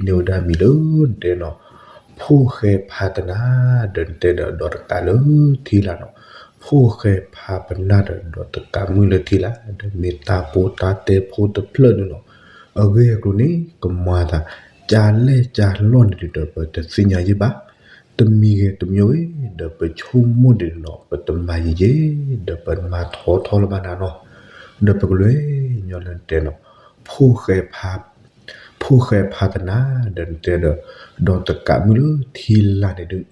အဝဲန့ၣ်မ့ၢ်န့ၢ်ဝဲဒၣ်မံၤလၢနတဲနီၤ, ဖိၣ်ဃဲဖးတနၢ် ဒီးနတဲဒီးဒီးတကးလၢထံလာ်နီၤ, ဖိၣ်ဃဲဖးပနၢ်ဒီးဒီးတကးမုၣ်လၢထံလာ် ဒီးမ့ၢ်တၢ်ပီးတၢ်တဲဖိတဖျၢၣ်န့ၣ်လီၤ. အဂ့ၢ်အကျိၤန့ၣ် ကမၤသး ကၢ်လဲၢ်ကၢ်လီၢ်န့ၣ်ဒုးဒီး ပတသ့ၣ်ညါယဲၢ်ဘၣ်. တမံၤဂ့ၤတမံၤဂ့ၤ ဒီးပဆိကမိၣ်ဒ်န့ၣ်နီၤ ပတမၤယံာ်ယဲၢ် ဒီးပမၤထီထီလၢၤဘၣ်နၤနီၤ, ဒီးပကလဲၤညီလၢနတဲနီၤ, ဖိၣ်ဃဲဖး ဖိၣ်ဃဲဖးတနၢ် ဒီးနတဲဒီး ဒီးတကးမုၣ်လၢထံလာ်န့ၣ်ဒုး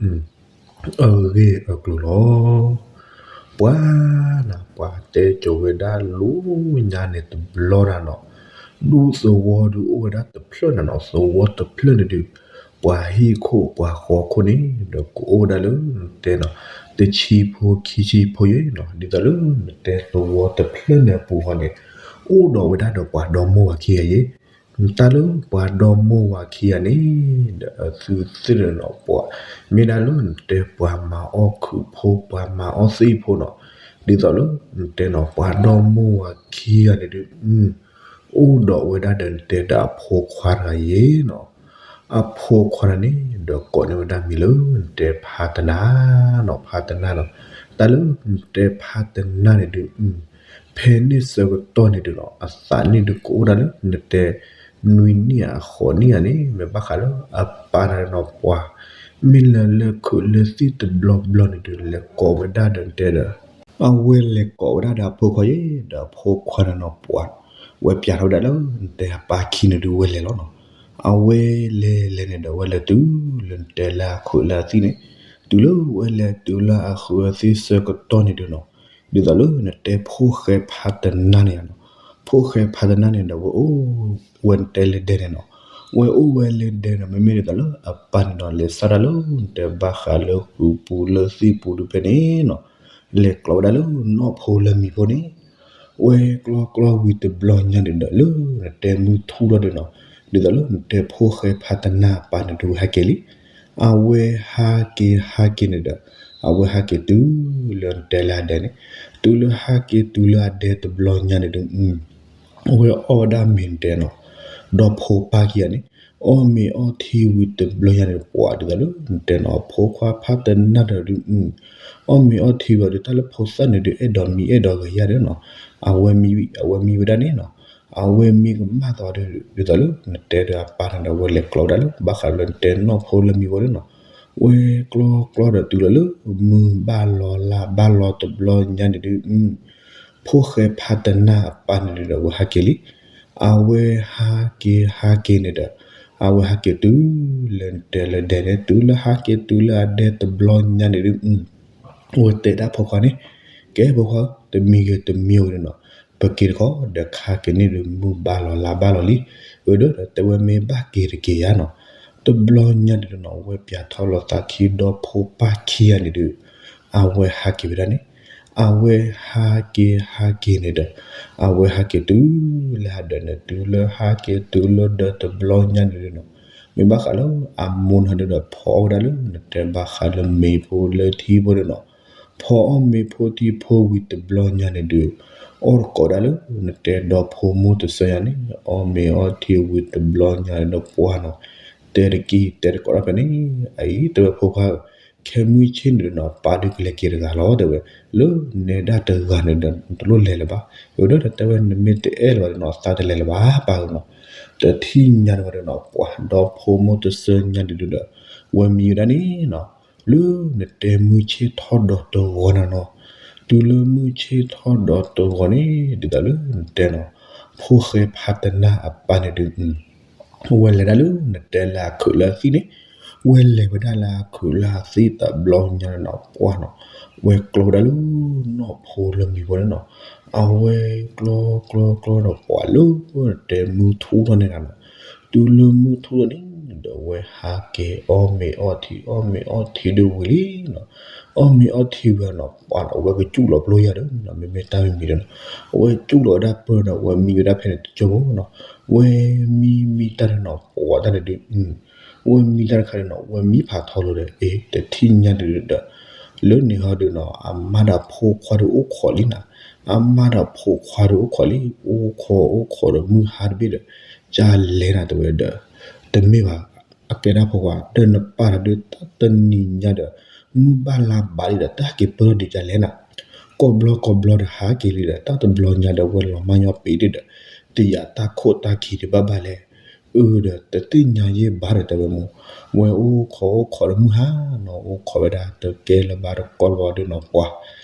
အဂ့ၢ်အကျိၤလီၤ. ပှၤနၤ ပှၤတဲကိၤဝဲဒၣ်လိၤညါန့ၣ်တဘျီနၤနီၤ, ဒူသဝီဒုးအိၣ်ဝဲဒၣ်တဖျၢၣ်နၤနီၤ, သဝီတဖျၢၣ်န့ၣ်ဒုး ပှၤဟံၣ်ခိၣ်ပှၤဃီခိၣ်န့ၣ် ဒီးကအိၣ်ဝဲဒၣ်လၢနတဲနီၤ တဆံဖိခံဆံဖိယဲၢ်နီၤ, ဒ်သိးလၢနတဲသဝီတဖျၢၣ်န့ၣ်အပူၤဃီန့ၣ် အိၣ်ဒီးဝဲဒၣ်ဒီးပှၤဒီမါဝၤခံဂၤယဲၢ် နတၢ်လၢပှၤဒီမါဝၤခံဂၤန့ၣ် ဒီးအသုသ့ၣ်န့ၣ်နီၤ ပှၤ မ့ၢ်ဒၣ်လၢနတဲပှၤမၤအီၣ်ခုးဖိ ပှၤမၤအီၣ်သ့ၣ်ဖိနီၤ, ဒ်သိးလၢနတဲနီၤ ပှၤဒီမါဝၤခံဂၤန့ၣ်ဒုး အိၣ်ဒီးဝဲဒၣ်ဒီးနတဲဒီးအဖိခွါတဂၤယဲၢ်နီၤ, အဖိခွါတဂၤန့ၣ် ဒီးကိးန့ၢ်ဝဲဒၣ်မံၤလၢနတဲဖးတနၢ် နီၤ, ဖးတနၢ်နီၤ, တၢ်လၢနတဲဖးတနၢ်န့ၣ်ဒုး ဖဲန့ၣ်ဆၢကတီၢ်န့ၣ်ဒုးနီၤ အသးန့ၣ်ဒုးကအိၣ်ဒၣ်လၢနတဲ နွံနံၣ်အဃိးနံၣ်ဧါန့ၣ် မ့ၢ်ဘၣ်ဃးလၢအပၢ်န့ၣ်နီၤ ပှၤ မ့ၢ်လၢလၢခုးလၢသံၣ်တဘျီဘျီန့ၣ်ဒုး လဲၤကိးဝဲဒၣ်ဒီးနတဲဒီး အဝဲလဲၤကိးဝဲဒၣ်ဒီးအဖိခွါယဲၢ် ဒီးအဖိခွါန့ၣ်နီၤ ပှၤ ဝဲပျးထီၣ်ဝဲဒၣ်လၢနတဲအပၢ်ခံန့ၣ်ဒုး ဝဲလဲၤလီၤနီၤ, အဝဲလဲၤလဲၤန့ၣ်ဒီး ဝဲလဲၤတုၤလၢနတဲလၢအခုးလၢအသံၣ်န့ၣ်, တုၤလၢဝဲလဲၤတုၤလၢအခုးအသံၣ်ဆၢကတီၢ်န့ၣ်ဒုးနီၤ, ဒ်သိးလၢနတဲဖိၣ်ဃဲဖးတနၢ်န့ၣ်နီၤ, ဖိၣ်ဃဲဖးတနၢ်န့ၣ်ဒီး ဝဲအိၣ်ဝဲနတဲလၢဒဲန့ၣ်နီၤ, ဝဲအိၣ်ဝဲလၢဒဲန့ၣ် မ့မ့ၢ်ဒ်သိးလၢအပၢ်န့ၣ်နီၤ လဲၤစၢ်တၢ်လၢနတဲဘၣ်ဃးလၢဃုးပူၤလၢသံၣ်ပူၤဒုးဖဲန့ၣ်နီၤ, လဲၤကျိးဝဲဒၣ်လၢနီၢ်ဖိလၢမံၤဖိန့ၣ် ဝဲကျီကျီဝံၤတဘျီညါန့ၣ်ဒီး လၢနတဲမုၢ်ထူၣ်ထီၣ်ဒီးနီၤ, ဒ်သိးလၢနတဲဖိၣ်ဃဲဖးတနၢ်အပၢ်န့ၣ်ဒုး ဝဲဟဲက့ၤလံ, အဝဲဟးက့ၤဟးက့ၤန့ၣ်ဒီး အဝဲဟးက့ၤတုၤလၢနတဲလၢအဒဲန့ၣ်, တုၤလၢဟးက့ၤတုၤလၢအဒဲတဘျီညါန့ၣ်ဒုး အဝဲအီၣ်ဝဲဒၣ်မ့ၤနတဲနီၤ, ဒီဖိပၢ်ခံဂၤန့ၣ် အီၣ်မ့ၤအီၣ်ထံဝံၤတဘျီညါန့ၣ် ပှၤဒ်သိးလၢနတဲနီၤ ဖိခွါဖးတနၢ်ဒီးဒုး အီၣ်မ့ၤအီၣ်ထံဝံၤဒီး တၢ်လၢဖိသၣ်န့ၣ်ဒုး အဲၣ်ဒိးမံအဲၣ်ဒိးဂဲၤယါဒီးနီၤ, အဝဲမံ အဝဲမံဝဲဒၣ်န့ၣ်နီၤ, အဝဲမံကမၣ်သီဒီး ဒ်သိးလၢနတဲဒီးအပၢ်န့ၣ်ဒီး ဝဲလဲၤကျိးဝဲဒၣ်လၢ ဘၣ်ဃးလၢနတဲနီၢ်ဖိလၢမံၤဖိန့ၣ်နီၤ, ဝဲကျီကျီဒီးတုၤလီၤလၢ မုၢ်ဘၣ်လီၤလါဘၣ်လီၤတဘျီညါန့ၣ်ဒုး ဖိၣ်ဃဲဖးတနၢ်အပၢ်န့ၣ်ဒုးဒီး အဝဲဟးက့ၤလံ, အဝဲဟးက့ၤဟးက့ၤန့ၣ်ဒီး အဝဲဟးက့ၤတုၤလၢနတဲလၢဒဲန့ၣ် တုၤလၢဟးက့ၤတုၤလၢအဒဲတဘျီညါန့ၣ်ဒုး အဝဲတဲဒၣ်ဖိခွါန့ၣ်, ကဲဖိခွါ တမံၤဂ့ၤတမံၤဂ့ၤန့ၣ်နီၤ, ပက့ၤတခီဒီးခါက့ၤန့ၣ်ဒုး မုၢ်ဘၣ်လီၤလါဘၣ်လီၤလံ, ဝဲဒီးတဲဝဲမ့ၢ်ဘၣ်က့ၤတက့ၤဧါနီၤ, တဘျီညါန့ၣ်ဒုးနီၤ ဝဲပျးထီၣ်လီၤသးခံဒီဖိပၢ်ခံဂၤန့ၣ်ဒုး အဝဲဟးက့ၤဝဲဒၣ်န့ၣ်, အဝဲဟးက့ၤဟးက့ၤန့ၣ်ဒီး အဝဲဟးက့ၤတုၤလၢဟးဒၢးန့ၣ် တုၤလၢဟးက့ၤတုၤလၢဒၢးတဘျီညါန့ၣ်ဒုးနီၤ, မ့ၢ်ဘၣ်ဃးလၢအမိၢ်န့ၣ်ဒုးဒီး ဖီအီၣ်ဝဲဒၣ်လၢနတဲဘၣ်ဃးလၢမ့ၤဖိလၢထံဖိန့ၣ်နီၤ, ဖီအီၣ်မ့ၤဖိထံဖိဝံၤတဘျီညါန့ၣ်ဒုး အီၣ်တကိးဒၣ်လၢနတဲဒီဖိမိၢ်တစၢညါန့ၣ် အီၣ်မ့ၤအီၣ်ထံဝံၤတဘျီညါန့ၣ်ဒီးပှၤနီၤ, တဲတက့ၢ်တဲတကိးဒၣ်ဖဲန့ၣ်, အအံၤတဲဝဲဖိခွါ ခဲမုၢ်ဆ့ၣ်န့ၣ်ဒီးနီၤ ပၢ်ဒုးကလဲၤက့ၤတဂၤလီၤ တဲဝဲ, လၢနဲဒၣ်တဂၤန့ၣ်ဒီး နတလိၣ်လဲၤလၢၤဘၣ်, ဝဲဒီးတဲဝဲ နမ့ၢ်တအဲၣ်လၢၤဘၣ်ဒီးနီၤ သးတလဲၤလၢၤဘၣ် ပၢ်ဧၢနီၤ, တထံၣ်ညါန့ၣ်ဝဲဒီးနီၤ ပှၤဒီဖိမိၢ်တစၢညါန့ၣ်ဒုးဒီး ဝဲမံဝဲဒၣ်န့ၣ်နီၤ, လၢနတဲမုၢ်ဆ့ၣ်ထီၣ်ဒီးတဂီၤန့ၣ်နီၤ, တုၤလၢမုၢ်ဆ့ၣ်ထီၣ်ဒီးတဂီၤန့ၣ် ဒ်သိးလၢနတဲနီၤ, ဖိၣ်ဃဲဖးတနၢ်အပၢ်န့ၣ်ဒုး ဝဲလဲၤဒၣ်လၢနတဲလၢအခုးလၢအသံၣ်န့ၣ်, ဝဲလဲၤဝဲဒၣ်လၢအခုးလၢအသံၣ်တဘျီညါန့ၣ်နီၤ ပှၢ်နီၤ, ဝဲကျီဝဲဒၣ်လၢနီၢ်ဖိလၢမံၤဖိန့ၣ်နီၤ, အဝဲကျီကျီကျီဒီးပှၢ်လၢတဲမုၢ်ထူၣ်ထီၣ်န့ၣ်နီၤ, တုၤလၢမုၢ်ထူၣ်ထီၣ်န့ၣ် ဒီးဝဲဟးက့ၤအီၣ်မ့ၤအီၣ်ထံ အီၣ်မ့ၤအီၣ်ထံဒုးဝံၤလံနီၤ, အီၣ်မ့ၤအီၣ်ထံဝံၤနီၤ ပှၢ်နီၤ အဝဲကစူၣ်လီၤပျိယါဒီး မ့မ့ၢ်တၢ်မံၤမံၤဒီးနီၤ, အဝဲကစူၣ်လီၤဝဲဒၣ်ပၢၢ်ဒီး ဝဲမံဝဲဒၣ်ဖဲန့ၣ်တကၠိဖိနီၤ, ဝဲမံမံတၢ်ဒီးနီၤ ပှၢ်တၢ်န့ၣ်ဒုး ဝဲမံတၢ်တခါန့ၣ်နီၤ ဝဲမံဖးထီလိၤဒီး အ့ တထံၣ်ညါဒုးဒီး လၢန့ၣ်ဟီဒုးနီၤ အမါဒီးဖိခွါဒုးအိၣ်ခိးလံနီၤ, အမါဒီးဖိခွါဒုးအိၣ်ခိးလံ အိၣ်ခိးအိၣ်ခိးဒီးမုၢ်ဟါတဘ့ၣ်ဒီး ကၢ်လဲၤနၤတဲဝဲဒီး တမ့ၢ်ဘၣ်, အကဲဒၣ်ဖိခွါ ဒီးနပၢ်တၢ်ဒုးတၢ်တနံၤညါဒီး မုၢ်ဘၣ်လါဘၣ်လံဒီး တၢ်ဟဲက့ၤပၢၢ်ထီၣ်ဒံးဒ်လဲၣ်နၤ, ကိးဘျီကိးဘျီဒီးဟးက့ၤလံဒီး တၢ်တဘျီညါဒီး ဝဲလီၤမၢ်ညီပ့ၤဒံးဒီး တယာ်တၢ်ခိၣ်တၢ်ခံတဘၣ်ဘၣ်လဲၣ်. အၢ ဒီးတသ့ၣ်ညါယဲၢ်ဘၣ်ဒီး တဲဝဲမိၢ်, ဝဲအိၣ်ခိးအိၣ်ခိးဒီးမုၢ်ဟါနီၤ အိၣ်ခိးဝဲဒၣ်တကဲလၢၤဘၣ်တကီလၢၤဘၣ်ဒုးနီၤ ပှၤ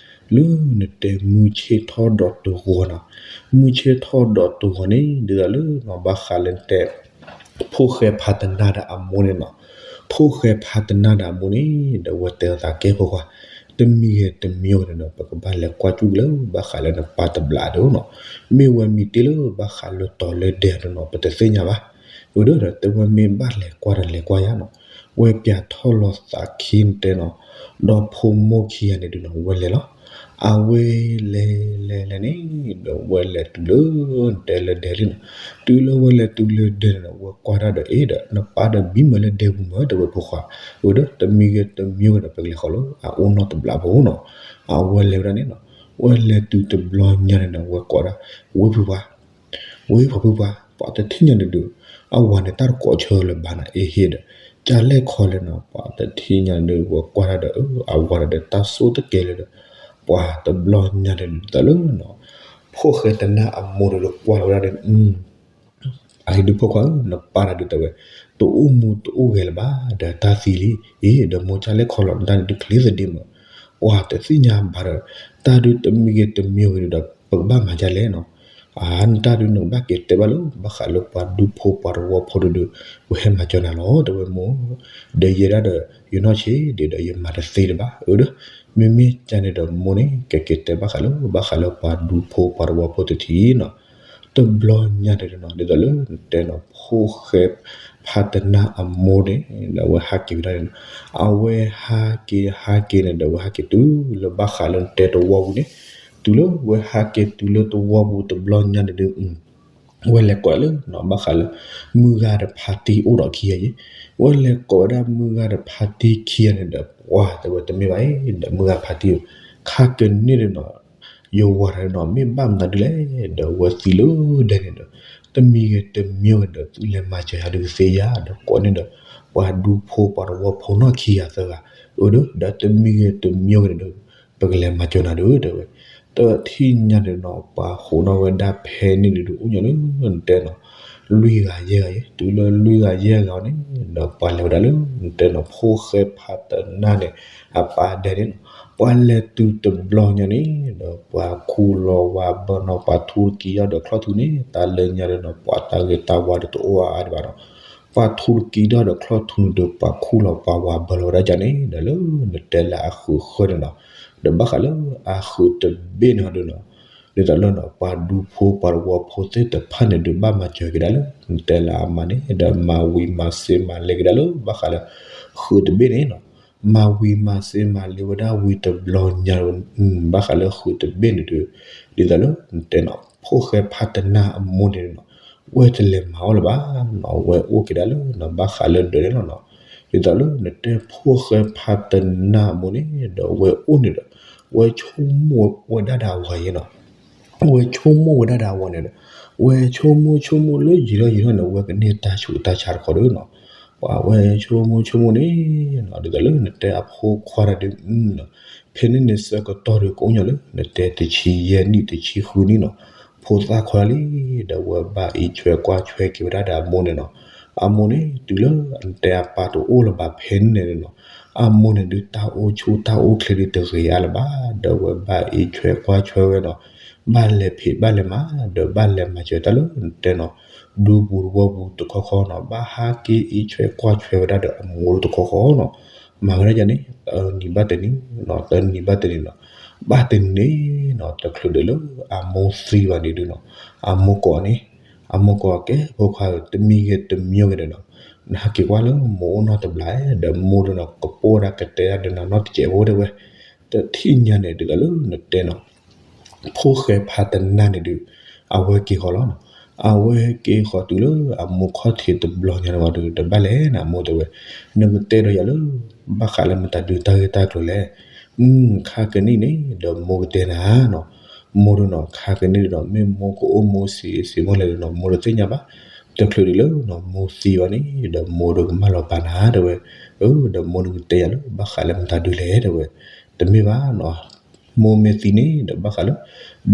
လၢနတဲမုၢ်ဆ့ၣ်ထီၣ်ဒီးတဂီၤနီၤ, မုၢ်ဆ့ၣ်ထီၣ်ဒီးတဂီၤန့ၣ် ဒ်သိးလၢနီၤ ဘၣ်ဃးလၢနတဲ ဖိၣ်ဃဲဖးတနၢ်ဒီးအမိၢ်န့ၣ်နီၤ, ဖိၣ်ဃဲဖးတနၢ်ဒီးအမိၢ်န့ၣ် ဒီးဝဲတဲအသးကဲဖိခွါ, တမံၤဂ့ၤတမံၤဂ့ၤန့ၣ်ဒီး ပကဘၣ်လဲၤကွၢ်ကၠူၣ်က့ၤလၢ ဘၣ်ဃးလၢနပၢ်တဘျးဒုးနီၤ, မ့ၢ်ဝဲမံၤတ့ၢ်လၢဘၣ်ဃးလၢတီၤလၢဒဲးဒုးနီၤ ပတသ့ၣ်ညါဘၣ်. အၢ ဒီးတဲဝဲမ့ၢ်ဘၣ်လဲၤကွၢ်ဒီးလဲၤကွၢ်ယၤနီၤ, ဝဲပၠးထီၣ်လီၤသးခံနတဲနီၤ, ဒီးဖိမိၢ်ခံဂၤန့ၣ်ဒုးနီၤ ဝဲလဲၤလီၤ. အဝဲလဲၤလဲၤလဲၤန့ၣ် ဒီးဝဲလဲၤတုၤလၢ နတဲလၢဒဲးလံနီၤ, တုၤလၢဝဲလဲၤတုၤလၢဒဲးန့ၣ်ဒီး ဝဲကွၢ်တၢ်ဒီး အ့ဒီး နပၢ်ဒီးဘံမုာ်လၢဒဲပူၤမုာ် တဲဝဲဖိခွါ, အၢ ဒီးတမံၤဂ့ၤတမံၤဂ့ၤဒီး ပကလဲၤဃီၤလၢအအိၣ်နီတဘျးဖိနီၤ, အဝဲလဲၤဝဲဒၣ်န့ၣ်နီၤ, ဝဲလဲၤတုၤတဘျီညါန့ၣ်ဒီး ဝဲကိးဒၣ် ဝ့ၢ်ဖုပှၤ ဝ့ၢ်ဖုပှၤ ပှၤတထံၣ်ညါန့ၣ်ဒုး အဝၤန့ၣ်တၢ်တကိးဆၢလၢၤဘၣ်နီၤ အ့ဟ့ၣ်ဒီး ကလဲၣ်ခီလဲၣ်နီၤ ပှၤတထံၣ်ညါန့ၣ်ဒုး ဝဲကွၢ်တၢ်ဒီး အဝၤန့ၣ်ဒီးတၢ်ဆိၣ်တကဲလၢၤဒီး ပှၤတဘျီညါန့ၣ်ဒုး တၢ်လၢနီၤ ဖိၣ်ဃဲတနၢ်အမိၢ်န့ၣ်ဒီးကွၢ်လီၤဝဲဒၣ်န့ၣ် အဟံၣ်ဒုးဖိခွါဧၢ နပၢ်တၢ်ဒုးတဲဝဲ တအိၣ်မူတအိၣ်ဂဲၤလၢၤဘၣ် ဒီးတၢ်သံလံ, အ့ ဒီးမိၢ်ကလဲၣ်ခီလီၤ နတၢ်န့ၣ်ဒုးချ့သဒ့မး, ပှၤတသ့ၣ်ညါဘၣ်ဒီး တၢ်ဒုးတမံၤဂ့ၤတမံၤဂ့ၤဒီး ပကဘၣ်မၤဒ်လဲၣ်နီၤ, အနတၢ်ဒုးနကဘၣ်က့ၤတဲဘၣ်လၢ ဘၣ်ဃးလၢပှၤဒူဖိပှၤတဝီဖိဒုးဒီး ပဟဲမၤစၢၤနၤလီၤ တဲဝဲမိၢ်, ဒီးယဲဒၣ်ဒီး ယနီၢ်ဆံးဒံးဒီး ယမၤတသ့တဘၣ်, အၢ ဒီး မ့မ့ၢ်ကန့ၣ်ဒီးမိၢ်န့ၣ် ကက့ၤတဲဘၣ်ဃးလၢ ဘၣ်ဃးလၢပှၤဒူဖိပှၤတဝီဖိတထံၣ်နီၤ တဘျီညါန့ၣ်နီၤ ဒ်သိးလၢနတဲနီၤ ဖိၣ်ဃဲဖးတနၢ်အမိၢ်န့ၣ် ဒီးအဝဲဟးက့ၤဝဲဒၣ်န့ၣ်နီၤ, အဝဲဟးက့ၤဟးက့ၤန့ၣ်ဒီး အဝဲဟးက့ၤတုၤလၢဘၣ်ဃးလၢနတဲတဝီပူၤန့ၣ်, တုၤလၢဝဲဟးက့ၤတုၤလၢတဝီပူၤတဘျီညါန့ၣ်ဒီး ဝဲလဲၤကိးလၢနီၤ ဘၣ်ဃးလၢ မုၢ်ဂၤဒီးဖါတံၢ်အိၣ်ဒီးခံဂၤအံၤ, ဝဲလဲၤကိးဝဲဒၣ်မုၢ်ဂၤဒီးဖါတံၢ်ခံဂၤန့ၣ်ဒီး ပှၤတဲဝဲတမ့ၢ်ဘၣ်အံၤ ဒီးမုၢ်ဂၤဖါတံၢ်ဧၢ, ခါကန့ၢ်ဒီးနီၤ ယဝၤတဂၤနီၤ မ့ၢ်ဘၣ်မနုၤဒ်လဲၣ် ဒီးဝဲသံလၢဒဲန့ၣ်ဒီး တမံၤဂ့ၤတမံၤဂ့ၤဒီး သုလဲၤမၤစၢၤယၤဒုးကသ့ဧါ ဒီးကိးန့ၢ်ဒီး ပှၤဒူဖိပှၤတဝီဖိနီၢ်ခံဂၤသၢဂၤ, အၢ ဒီး ဒီးတမံၤဂ့ၤတမံၤဂ့ၤန့ၣ်ဒီး ပကလဲၤမၤစၢၤနၤဒီး တဲဝဲ, တထံၣ်ညါန့ၣ်နီၤ ပှၤဃိးနီၣ်ဝဲဒၣ်ဖဲန့ၣ်န့ၣ်ဒီး အိၣ်ညီလၢနတဲနီၤ လွံၢ်ဂၤယဲၢ်ဂၤအံၤ, တုၤလၢလွံၢ်ဂၤယဲၢ်ဂၤန့ၣ် ဒီးပှၤလဲၤဝဲဒၣ်လၢနတဲနီၤ ဖိၣ်ဃဲဖးတနၢ်န့ၣ် အပၢ်ဒဲန့ၣ်နီၤ, ပှၤလဲၤတုၤတဘျီညါန့ၣ် ဒီးပှၤခူၣ်လီၤဝၤဘၢနီၤ ပှၤထူတကံယီၢ်ဒီးချီၣ်ထူန့ၣ် တၢ်လၢညါဒီးနီၤ ပှၤတၢ်ဂ့ၤတၢ်ဝါဒီးတအိၣ်အါအါဒံးဘၣ်နီၤ, ပှၤထူတကံဒီးချီၣ်ထူန့ၣ်ဒီး ပှၤခူၣ်လီၤပှၤဝၤဘၢလီၤဝဲဒၣ်န့ၣ် ဒီးလၢနတဲလၢအဃုာ်ဃၢန့ၣ်နီၤ, ဒီးဘၣ်ဃးလၢအဃုာ်တဘ့ၣ်န့ၣ်ဒီးနီၤ ဒ်သိးလၢနီၤ ပှၤဒူဖိပှၤတဝီဖိသ့ၣ်တဖၣ်န့ၣ်ဒီး ဘၣ်မၤစၢၤက့ၤဒၣ်လၢ နတဲလၢအမၤန့ၣ် ဒီးမၤဝံၤမၤစ့မၤလဲၤက့ၤဒၣ်လၢ ဘၣ်ဃးလၢ ဃုာ်တဘ့ၣ်န့ၣ်နီၤ, မၤဝံၤမၤစ့မၤလဲၤဝဲဒၣ်ဝံၤတဘျီညါ ဘၣ်ဃးလၢဃုာ်တဘ့ၣ်န့ၣ်ဒီး ဒ်သိးလၢနတဲနီၤ ဖိၣ်ဃဲဖးတနၢ်အမိၢ်န့ၣ်နီၤ ဝဲတလဲၤမၤအီၣ်လၢၤဘၣ်နီၤ, ဝဲအိၣ်က့ၤဒၣ်လၢနီၤ ဘၣ်ဃးလၢဒၢးန့ၣ်လီၤနီၤ, ဒ်သိးလၢနတဲဖိၣ်ဃဲဖးတနၢ်အမိၢ်န့ၣ်ဒီး ဝဲအိၣ်န့ၣ်ဒီး ဝဲဆိကမိၣ်ဝဲဒၣ်ဒီးအဝၤအံၤနီၤ ဝဲဆိကမိၣ်ဝဲဒၣ်ဒီးအဝၤန့ၣ်ဒီး ဝဲဆိကမိၣ်ဆိကမိၣ်လၢယံာ်ထီၣ်ယံာ်ထီၣ်န့ၣ် ဝဲကန့ၢ်တၢ်ဆူးတၢ်ဆါတခီဒီးနီၤ, ပှၤဝဲဆိကမိၣ်ဆိကမိၣ်န့ၣ်နီၤ ဒ်သိးလၢနတဲအဖိခွါတၢ်ဒုး ဖဲန့ၣ်န့ၣ်ဆၢကတီၢ်ဒီး ကအိၣ်ညီလၢ နတဲတဆံယဲၢ်နံၣ်တဆံဃုနံၣ်နီၤ, ဖိသၣ်ခွါလံ, ဒီးဝဲဘၣ်အံးဆွဲကွၢ်ဆွဲက့ၤဝဲဒၣ်ဒီးအမိၢ်န့ၣ်နီၤ, အမိၢ်န့ၣ် တုၤလၢနတဲအပၢ်တအိၣ်လၢၤဘၣ်ဖဲန့ၣ်န့ၣ်နီၤ အမိၢ်န့ၣ်ဒုးတၢ်အိၣ်ဆူၣ်တၢ်အိၣ်ချ့ဒုးတဂ့ၤအါလၢၤဘၣ်, ဒီးဝဲဘၣ်အံးဆွဲကွၢ်ဆွဲဝဲနီၤ, ဘၣ်လဲၤဖံးဘၣ်လဲၤမၤ ဒီးဘၣ်လဲၤမၤစၢၤတၢ်လၢနတဲနီၤ, ဒူပူၤတဝီပူၤတခီခီနီၤ, ဘၣ်ဟးက့ၤအံးဆွဲကွၢ်ဆွဲဝဲဒၣ်ဒီးအမိၢ်တခီခီနီၤ, မၤဝဲဒၣ်ယၤန့ၣ် တနံၤဘၣ်တနံၤနီၤ, တနံၤဘၣ်တနံၤနီၤ, ဘၣ်တနံၤန့ၣ်နီၤ တချုးဒီးလၢအမိၢ်သံဘၣ်န့ၣ်ဒုးနီၤ, အမိၢ်ကိးန့ၣ်, အမိၢ်ကိးကဲ ဖိခွါဧၢ တမံၤဂ့ၤတမံၤဂ့ၤဒီးနီၤ, နဟးက့ၤကွၢ်လၢမိၢ်အိၣ်နီတဘျီဒီး မိၢ်ဒုးနီၤ ကပိၢ်ဒၣ်ကတဲဒၣ်ဒီးနၤနီတစဲးဖိတဲဝဲ, တထံၣ်ညါန့ၣ်ဒုးဒီးလၢနတဲနီၤ ဖိၣ်ဃဲဖးတနၢ်န့ၣ်ဒုး အဝဲက့ၤဃီၤလီၤနီၤ, အဝဲက့ၤဃီၤတုၤလၢအမိၢ်ခီၣ်ထံးတဘျီညါန့ၣ်ဝံၤဒီး တဘၣ်လဲၣ်နၤမိၢ်တဲဝဲ, နကတဲဒီးယၤလၢ ဘၣ်ဃးလၢမတၤဒုးတၢ်ဂ့ၢ်တၢ်ကျိၤလဲၣ်, ခါကနံၣ်န့ၣ်ဒီးမိၢ်ကတဲနၤနီၤ, မိၢ်ဒုးနီၤ ခါကနံၣ်ဒီး မ့ၢ်မိၢ်ကအိၣ်မူဆံးဆံးမိၢ်လဲၣ်ဒီးနီၤ မိၢ်တသ့ၣ်ညါဘၣ်, တချုးဒံးလၢနီၤ မိၢ်သံဘၣ်န့ၣ် ဒီးမိၢ်ဒီးကမၢလီၤပာ်နၤ တဲဝဲ, ဒီးမိၢ်န့ၣ်ကတဲယၤလၢ ဘၣ်ဃးလၢမတၤဒုလဲၣ် တဲဝဲ, တမ့ၢ်ဘၣ်နီၤ, မိၢ်မ့ၢ်သံန့ၣ် ဒီးဘၣ်ဃးလၢ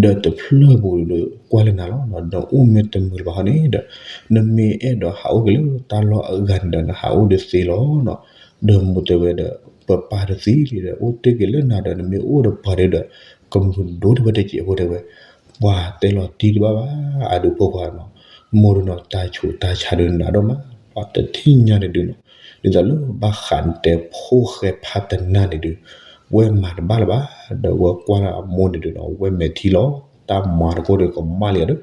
ဒီးတဖျၢၣ်ပူၤဒီးကွၢ်လၢနၤလီၤ, နအိၣ်မ့ၢ်တမုာ်လၢၤဘၣ်ဟီန့ၣ်ဒီး နမ့ၢ်အဲၣ်ဒိးဟးအိၣ်က့ၤလၢတၢ်လီၢ်အဂၤန့ၣ်ဒီး နဟးအိၣ်ဒုးသ့လီၤနီၤ, ဒီးမိၢ်တဲဝဲဒီး ပပၢ်တသံလံဒီး အိၣ်တ့ၢ်က့ၤလၢနၤဒီး နမ့ၢ်အိၣ်ဒီးပှၤဒီး ကမုာ်ဒိၣ်တဝဲတစဲးဖိတဲဝဲ, ပှၤတဲလီၤတံၢ်တဘၣ်ဘၣ် အဒုးဖိခွါနီၤ, မိၢ်ဒုးနီၤ တၢ်ဆူးတၢ်ဆါဒုးနးဒိၣ်မး, ပှၤတထံၣ်ညါန့ၣ်ဒုးနီၤ, ဒ်သိးလၢဘၣ်ဃးနတဲဖိၣ်ဃဲဖးတနၢ်န့ၣ်ဒုး ဝဲမၤတဘၣ်လၢၤဘၣ်, ဒီးဝဲကွၢ်လၢအမိၢ်န့ၣ်ဒုးနီၤ ဝဲမဲာ်ထံလီၤ, တၢ်မၤတကိၢ်ဒီးကမၣ်လံဒီး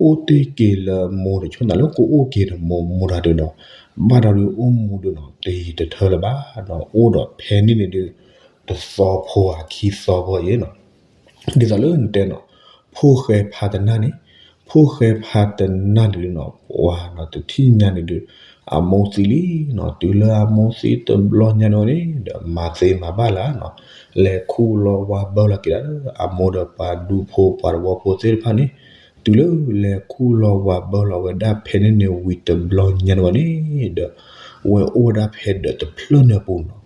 အိၣ်တ့ၢ်က့ၤလၢမိၢ်ဒီး ဆိၣ်နၤလၢကအိၣ်က့ၤဒီးမိၢ် မိၢ်တၢ်ဒုးနီၤ, ဘၣ်ဒီးဒုးအိၣ်မူဒုးနီၤ တယံၤတထၢလၢၤဘၣ်နီၤ, အိၣ်ဒီးဖဲန့ၣ်န့ၣ်ဒုး တသီဖိဧါ ခံသီဖိအံၤနီၤ ဒ်သိးလၢနတဲနီၤ, ဖိၣ်ဃဲဖးတနၢ်န့ၣ်, ဖိၣ်ဃဲဖးတနၢ်န့ၣ်ဒုးနီၤ ပှၤနီၤ တထံၣ်ညါန့ၣ်ဒုး အမိၢ်သံလံနီၤ, တုၤလၢအမိၢ်သံတဘျီညါန့ၣ်ဝဲန့ၣ်ဒီး မၤသ့မၤဘၣ်လၢၤနီၤ, လဲၤခူၣ်လီၤဝါဘၢလီၤက့ၤဒၣ်လၢ အမိၢ်ဒီးပှၤဒူဖိပှၤသဝီဖိသ့ၣ်တဖၣ်န့ၣ်, တုၤလၢလဲၤခူၣ်လီၤဝါဘၢလီၤဝဲဒၣ်ဖဲန့ၣ်န့ၣ် ဝံၤတဘျီညါန့ၣ်ဝဲန့ၣ်ဒီး ဝဲအိၣ်ဝဲဒၣ်ဖဲဒီးတဖျၢၣ်န့ၣ်အပူၤနီၤ,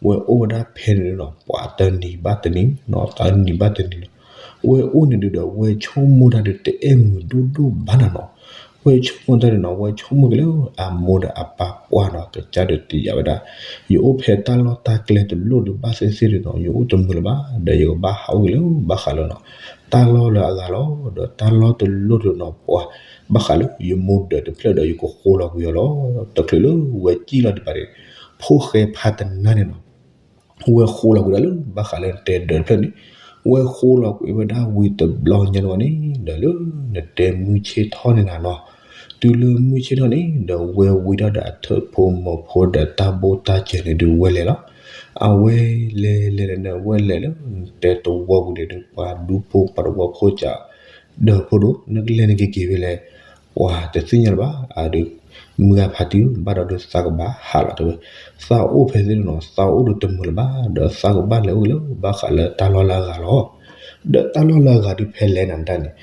ဝဲအိၣ်ဝဲဒၣ်ဖဲန့ၣ်ဒုးနီၤ ပှၤတနံၤဘၣ်တနံၤနီၤ, တနံၤဘၣ်တနံၤနီၤ, ဝဲအိၣ်န့ၣ်ဒုးဒီး ဝဲဆိကမိၣ်တၢ်ဒုးတအဲၣ်မုာ်ဒိၣ်ဒိၣ်ဘၣ်နၤနီၤ, ဝဲဆိကမိၣ်တၢ်ဒုးနီၤ ဝဲဆိကမိၣ်က့ၤလၢအမိၢ်ဒီးအပၢ်ကွၢ်နီၤ ကစၢ်ဒုးတယာ်ဝဲဒၣ်, ယအိၣ်ဖဲတၢ်လီၢ်တၢ်ကျဲတလိၣ်ဒုးဘၣ်သ့ၣ်သ့ၣ်ဒုးနီၤ ယအိၣ်တမုာ်လၢၤဘၣ်, ဒီးယကဘၣ်ဟးအိၣ်က့ၤလၢဘၣ်ဃးလၢနီၤ တၢ်လီၢ်လၢအဂၤလီၤ, ဒီးတၢ်လီၢ်တလိၣ်ဒုးနီၤ ပှၤ ဘၣ်ဃးလၢယမိၢ်ဒၢးတဖျၢၣ်ဒီး ယကဃိလီၤကွံာ်အီၤလီၤ, တချုးလၢဝဲစံၣ်လီၤဒံးဘၣ်န့ၣ်, ဖိၣ်ဃဲဖးတနၢ်န့ၣ်နီၤ ဝဲဃိလီၤကွံာ်ဒၣ်လၢ ဘၣ်ဃးလၢနတဲဒၢးတဖျၢၣ်န့ၣ်, ဝဲဃိလီၤကွံာ်ဝဲဒၣ်ဝံၤတဘျီညါန့ၣ်ဝဲန့ၣ်ဒီး လၢနတဲမုၢ်ဆ့ၣ်ထီၣ်န့ၣ်နၤနီၤ, တုၤလၢမုၢ်ဆ့ၣ်ထီၣ်န့ၣ်ဒီး ဝဲဝံထီၣ်ဒီးအထၢၣ်ဖိမိၢ်ဖိဒီးတၢ်ဘိၣ်တၢ်စၢၤန့ၣ်ဒုးဝဲလဲၤလီၤ, အဝဲလဲၤလဲၤလဲၤန့ၣ် ဝဲလဲၤလၢနတဲသဝီပူၤန့ၣ်ဒုး ပှၤဒူဖိပှၤသဝီဖိစး ဒီးဖိဒိၣ် နကလဲၤနက့ၤက့ၤဖဲလဲၣ်, ပှၤတသ့ၣ်ညါလၢၤဘၣ်, အဒုး မုၢ်ဂၤဖးတံၢ် ဘၣ်ဒီးဒုးသးကဘၣ်ဟးလီၤတဲဝဲ, သးအိၣ်ဖဲသ့ၣ်နီၤ သးအိၣ်ဒုးတမုာ်လၢၤဘၣ်, ဒီးသးကဘၣ်လဲၤအိၣ်လၢ ဘၣ်ဃးလၢတၢ်လီၢ်လၢအဂၤလီၤ, ဒီးတၢ်လီၢ်လၢအဂၤဒုးဖဲလဲၣ်နၤတၢ်န့ၣ်,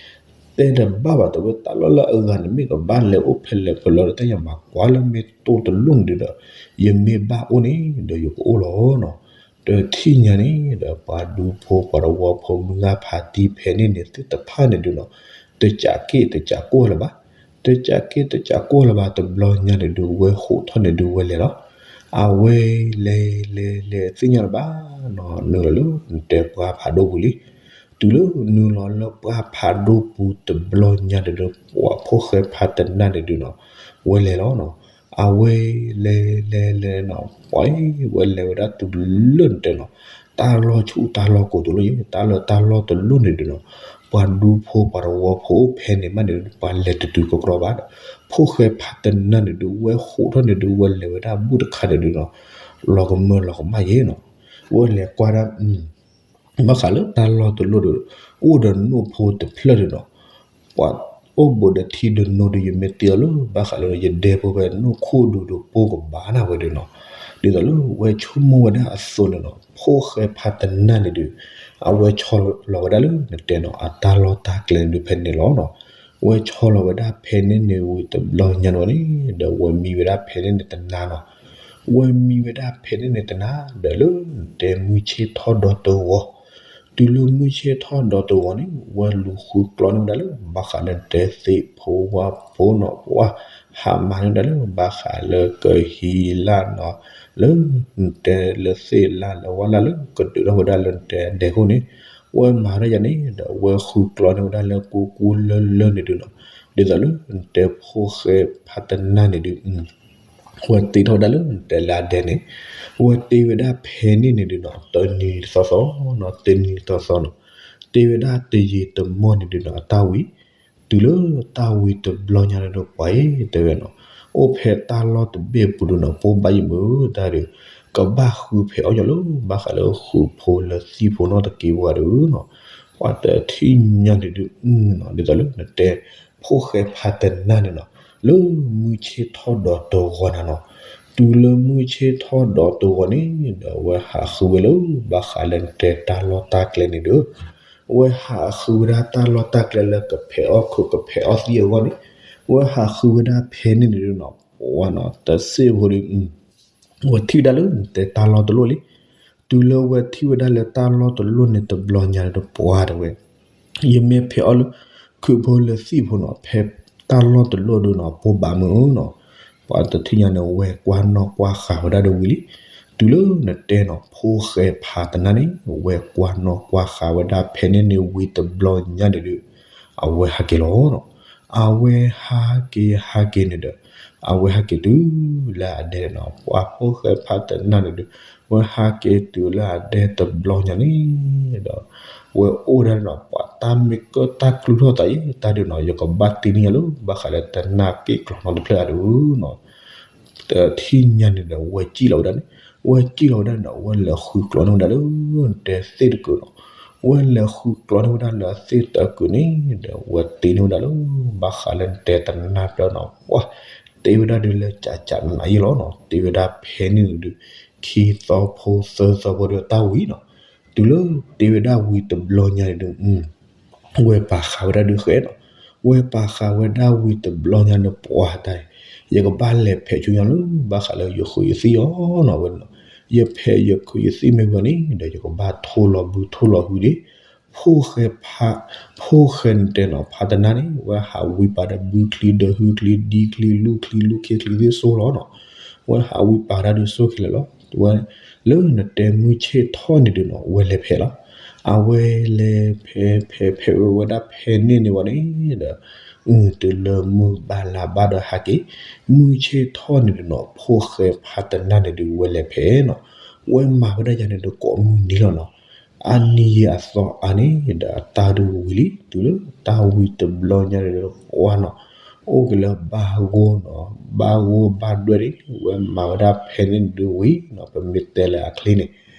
တဲတဘၣ်ဘၣ်တဲဝဲ တၢ်လီၢ်လၢအဂၤန့ၣ် မ့ၢ်ကဘၣ်လဲၤအိၣ်ဖဲလဲၣ်ဖဲလဲၣ်ဒီး တၢ်ယမၤကွၢ်လၢမ့ၢ်တိၢ်တလိၣ်န့ၣ်ဒုးဒီး ယမ့ၢ်ဘၣ်အိၣ်န့ၣ်ဒီးယကအိၣ်လီၤနီၤ, တထံၣ်ညါန့ၣ်ဒီး ပှၤဒူဖိပှၤသဝီဖိ မုၢ်ဂၤဖးတံၢ်ဖဲန့ၣ်န့ၣ် သ့ၣ်တဖၣ်န့ၣ်ဒုးနီၤ တစးက့ၣ်တစးကိၢ်လၢၤဘၣ်, တစးက့ၣ်တစးကိၢ်လၢၤဘၣ် တဘျီညါန့ၣ်ဒုး ဝဲဃိးထီၣ်န့ၣ်ဒုးဝဲလဲၤလီၤ, အဝဲလဲၤလဲၤလဲၤသ့ၣ်ညါလၢၤဘၣ်နီၤ နုာ်လီၤလၢနတဲပှၢ်ဖးဒိၣ်ပူၤလံ, တုၤလၢနုာ်လီၤလၢပှၢ်ဖးဒိၣ်ပူၤတဘျီညါန့ၣ်ဒုး ပှၤဖိၣ်ဃဲဖးတနၢ်န့ၣ်ဒုးနီၤ ဝဲလဲၤလီၤနီၤ, အဝဲလဲၤလဲၤလဲၤနီၤ ပှၤဝဲလဲၤဝဲဒၣ်တုၤလၢနတဲနီၤ တၢ်လီၢ်ဆူၣ်တၢ်လီၢ်ကိးတလိၣ်ယဲ တၢ်လၢတၢ်လီၢ်တလိၣ်န့ၣ်ဒုးနီၤ ပှၤဒူဖိပှၤသဝီဖိဖဲန့ၣ်မးန့ၣ် ပှၤလဲၤတတုၤကကြီဘၣ်ဒီး ဖိၣ်ဃဲဖးတနၢ်န့ၣ်ဒုး ဝဲဃိးထီၣ်န့ၣ်ဒုး ဝဲလဲၤဝဲဒၣ်ဘူၣ်တခါန့ၣ်ဒုးနီၤ လီၤကမၢလီၤကမၣ်ယဲနီၤ, ဝဲလဲၤကွၢ်ဒၣ် ဘၣ်ဃးလၢတၢ်လီၢ်တလိၣ်ဒီး အိၣ်ဒီးနိၣ်ဖိတဖျၢၣ်ဒီးနီၤ, ပှၤအိၣ်ဘူးဒီးထံဒီးနိဒီး ယမ့ၢ်တ့အီၤလၢ ဘၣ်ဃးလၢယဒဲဖိဖဲနိၣ်ခိၣ်ဒူဒီးပိၢ်ကဘၣ်နၤဝဲဒီးနီၤ, ဒ်သိးလၢဝဲဆိကမိၣ်ဝဲဒၣ်အသိးန့ၣ်နီၤ ဖိၣ်ဃဲဖးတနၢ်န့ၣ်ဒီး အဝဲဆီလီၤဝဲဒၣ်လၢနတဲနီၤ အတၢ်လီၢ်တၢ်ကျဲန့ၣ်ဒုးဖဲန့ၣ်လီၤနီၤ, ဝဲဆီလီၤဝဲဒၣ်ဖဲန့ၣ်န့ၣ်ဝံၤတဘျီညါန့ၣ်ဝဲန့ၣ် ဒီးဝဲမံဝဲဒၣ်ဖဲန့ၣ်န့ၣ်တနၤနီၤ ဝဲမံဝဲဒၣ်ဖဲန့ၣ်န့ၣ်တနၤ ဒီးလၢနတဲမုၢ်ဆ့ၣ်ထီၣ်ဒီးတဂီၤ, တုၤလၢမုၢ်ဆ့ၣ်ထီၣ်ဒီးတဂီၤန့ၣ် ဝဲလူၤဃုကျီန့ၢ်ဝဲဒၣ်လၢ ဘၣ်ဃးလၢနတဲသ့ၣ်ဖိဝၣ်ဖိနီၤ ပှၤဟးမၤန့ၢ်ဝဲဒၣ်လၢ ဘၣ်ဃးလၢကဟံးလၢ်နီၤ လၢနတဲလၢသ့ၣ်လၢ်လၢဝၣ်လၢ်လၢကဒုးထီၣ်ဝဲဒၣ်လၢနတဲဒဲခိၣ်န့ၣ် ဝဲမၤဒၣ်ယၤန့ၣ်ဒီး ဝဲဃုကျီန့ၢ်ဝဲဒၣ်လၢကူကူလၢလၢန့ၣ်ဒုးနီၤ, ဒ်သိးလၢနတဲဖိၣ်ဃဲဖးတနၢ်န့ၣ်ဒုး ဝဲတ့ထီၣ်ဝဲဒၣ်လၢနတဲလၢအဒဲန့ၣ်, ဝဲတ့ဝဲဒၣ်ဖဲန့ၣ်န့ၣ်ဒုးနီၤ တနံၤတသီသီနီၤ တနံၤတသီသီနီၤ, တ့ဝဲဒၣ်တယံာ်တမီၢ်န့ၣ်ဒုးနီၤ အတၢ်ဝံၤ, တုၤလၢတၢ်ဝံၤတဘျီညါန့ၣ်ဒီး ပှၤအံၤတဲဝဲနီၤ, အိၣ်ဖဲတၢ်လီၢ်တဘ့ၣ်ပူၤဒုးနီၤ ဖိဘၣ်ယံၤမုၢ်တၢ်ဒီး ကဘၣ်ဃုဖဲးအီၣ်ညီလၢ ဘၣ်ဃးလၢဃုဖိလၢသံၣ်ဖိနီတက့ၢ်ဝဲဒုးနီၤ, ပှၤတထံၣ်ညါန့ၣ်ဒုးနီၤ ဒ်သိးလၢနတဲ ဖိၣ်ဃဲဖးတနၢ်န့ၣ်နီၤ, လၢမုၢ်ဆ့ၣ်ထီၣ်ဒီးတဂီၤနၤနီၤ, တုၤလၢမုၢ်ဆ့ၣ်ထီၣ်ဒီးတဂီၤန့ၣ်ဒီး အဝဲဟးဃုဝဲလၢ ဘၣ်ဃးလၢနတဲတၢ်လီၢ်တၢ်ကျဲန့ၣ်ဒီး အဝဲဟးဃုဝဲဒၣ်တၢ်လီၢ်တၢ်ကျဲလၢကဖဲးအီၣ်ခုးကဖဲးအီၣ်သံၣ်အဂီၢ်န့ၣ်, ဝဲဟးဃုဝဲဒၣ်ဖဲန့ၣ်န့ၣ်ဒုးနီၤ ပှၤနီၤ တစ့ၢ်ဖိဒီး ဝဲထံၣ်ဝဲဒၣ်လၢနတဲတၢ်လီၢ်တလီၢ်လံ. တုၤလၢဝဲထံၣ်ဝဲဒၣ်လၢတၢ်လီၢ်တလီၢ်န့ၣ်တဘျီညါဒီး ပှၤတဲဝဲ, ယမ့ၢ်ဖဲးအီၣ်လၢ ခုးဖိလၢသံၣ်ဖိနီၤ ဖဲတၢ်လီၢ်တလီၢ်ဒုးနီၤ ဖိဘၣ်မုာ်နီၤ. ပှၤတထံၣ်ညါန့ၣ် ဝဲကွၢ်နီၣ်ကွၢ်ဃာ်ဝဲဒၣ်ဒီးဝံၤလံ. တုၤလၢနတဲနီၤ ဖိၣ်ဃဲဖးတနၢ်န့ၣ် ဝဲကွၢ်နီၣ်ကွၢ်ဃာ်ဝဲဒၣ်ဖဲန့ၣ်န့ၣ်ဝံၤတဘျီညါန့ၣ်ဒုး အဝဲဟးက့ၤလီၤနီၤ. အဝဲဟးက့ၤဟးက့ၤန့ၣ်ဒီး အဝဲဟးက့ၤတုၤလၢအဒဲနီၤ ပှၤဖိၣ်ဃဲဖးတနၢ်န့ၣ်ဒုး ဝဲဟးက့ၤတုၤလၢအဒဲတဘျီညါန့ၣ်ဒီး ဝဲအိၣ်ဒၣ်နီၤ ပှၤတၢ်မ့ၢ်ကၢၣ်တၢ်ကလုၢ်ထီၣ်သးအံၤ တၢ်ဒုးနီၤ ယကဘၣ်တ့န့ၢ်ညါလၢ ဘၣ်ဃးလၢတနၢ်က့ၣ်ကျီနီတဖျၢၣ်အဒုးနီၤ. တထံၣ်ညါန့ၣ်ဒီး ဝဲစံၣ်လီၤဝဲဒၣ်န့ၣ်, ဝဲစံၣ်လီၤဝဲဒၣ်ဒီး ဝဲလဲၤဃုကျီန့ၢ်ဝဲဒၣ်လၢ နတဲသ့ၣ်တကုာ်နီၤ. ဝဲလဲၤဃုကျီန့ၢ်ဝဲဒၣ်လၢသ့ၣ်တကုာ်န့ၣ်ဒီး ဝဲတ့န့ၢ်ဝဲဒၣ်လၢ ဘၣ်ဃးလၢနတဲတနၢ်ဖျၢၣ်နီၤ ပှၤတ့ဝဲဒၣ်ဒုးလၢကၠးကၠးနးနးယံလီၤနီၤ. တ့ဝဲဒၣ်ဖဲန့ၣ်န့ၣ်ဒုး ခံသီဖိသၢသီဖိဒီးတၢ်ဝံၤနီၤ. တုၤလၢတ့ဝဲဒၣ်ဝံၤတဘျီညါန့ၣ်ဒုး ဝဲပာ်ဃာ်ဝဲဒၣ်ဒုးဃဲနီၤ. ဝဲပာ်ဃာ်ဝဲဒၣ်ဝံၤတဘျီညါန့ၣ် ပှၤတၢ် ယကဘၣ်လဲၤဖဲးဆူညါလၢ ဘၣ်ဃးလၢယဃုယသံၣ်အီၤနီၤ ဝဲနီၤ. ယဖဲးယဃုယသံၣ်မ့ၢ်ဝံၤန့ၣ်ဒီး ယကဘၣ်ထိၣ်လီၤဘုထိၣ်လီၤဟုဒံး ဖိၣ်ဃဲဖး, ဖိၣ်ဃဲနတဲနီၤ ဖးတနၢ်န့ၣ် ဝဲဟးဝံပာ်ဒီးဘုချံဒီးဟုချံဒံချံလူၢ်ချံလူၢ်ခ့ချံသ့ၣ်စိလီၤနီၤ. ဝဲဟးဝံပာ်တၢ်ဒုးစိခဲလၢာ်လီၤ. ဝဲလၢနတဲမုၢ်ဆ့ၣ်ထီၣ်န့ၣ်ဒုးနီၤ ဝဲလဲၤဖဲးလီၤ. အဝဲလဲၤဖဲးဖဲးဖဲးဝဲဝဲဒၣ်ဖဲန့ၣ်န့ၣ်ဝံၤန့ၣ်ဒီး တုၤလၢမုၢ်ဘၣ်လါဘၣ်ဒီးဟးက့ၤ, မုၢ်ဆ့ၣ်ထီၣ်န့ၣ်ဒုးနီၤ ဖိၣ်ဃဲဖးတနၢ်န့ၣ်ဒုးဝဲလဲၤဖဲးနီၤ. ဝဲမၤဝဲဒၣ်ယၤန့ၣ်ဒုးကိးမုၢ်နံၤလီၤနီၤ. အါနံၤယံာ်အသီအါန့ၣ်ဒီး အတၢ်ဒုးဝံၤလံ တုၤလၢတၢ်ဝံၤတဘျီညါန့ၣ်ဒီး ပှၤနီၤ အိၣ်က့ၤလၢဘၣ်ဂိၢ်နီၤ, ဘၣ်ဂိၢ်ဘၣ်ဒွဲၣ်န့ၣ် ဝဲမၤဝဲဒၣ်ဖဲန့ၣ်ဒုးဝံၤနီၤ, ပမ့ၢ်တဲလၢအချ့န့ၣ်,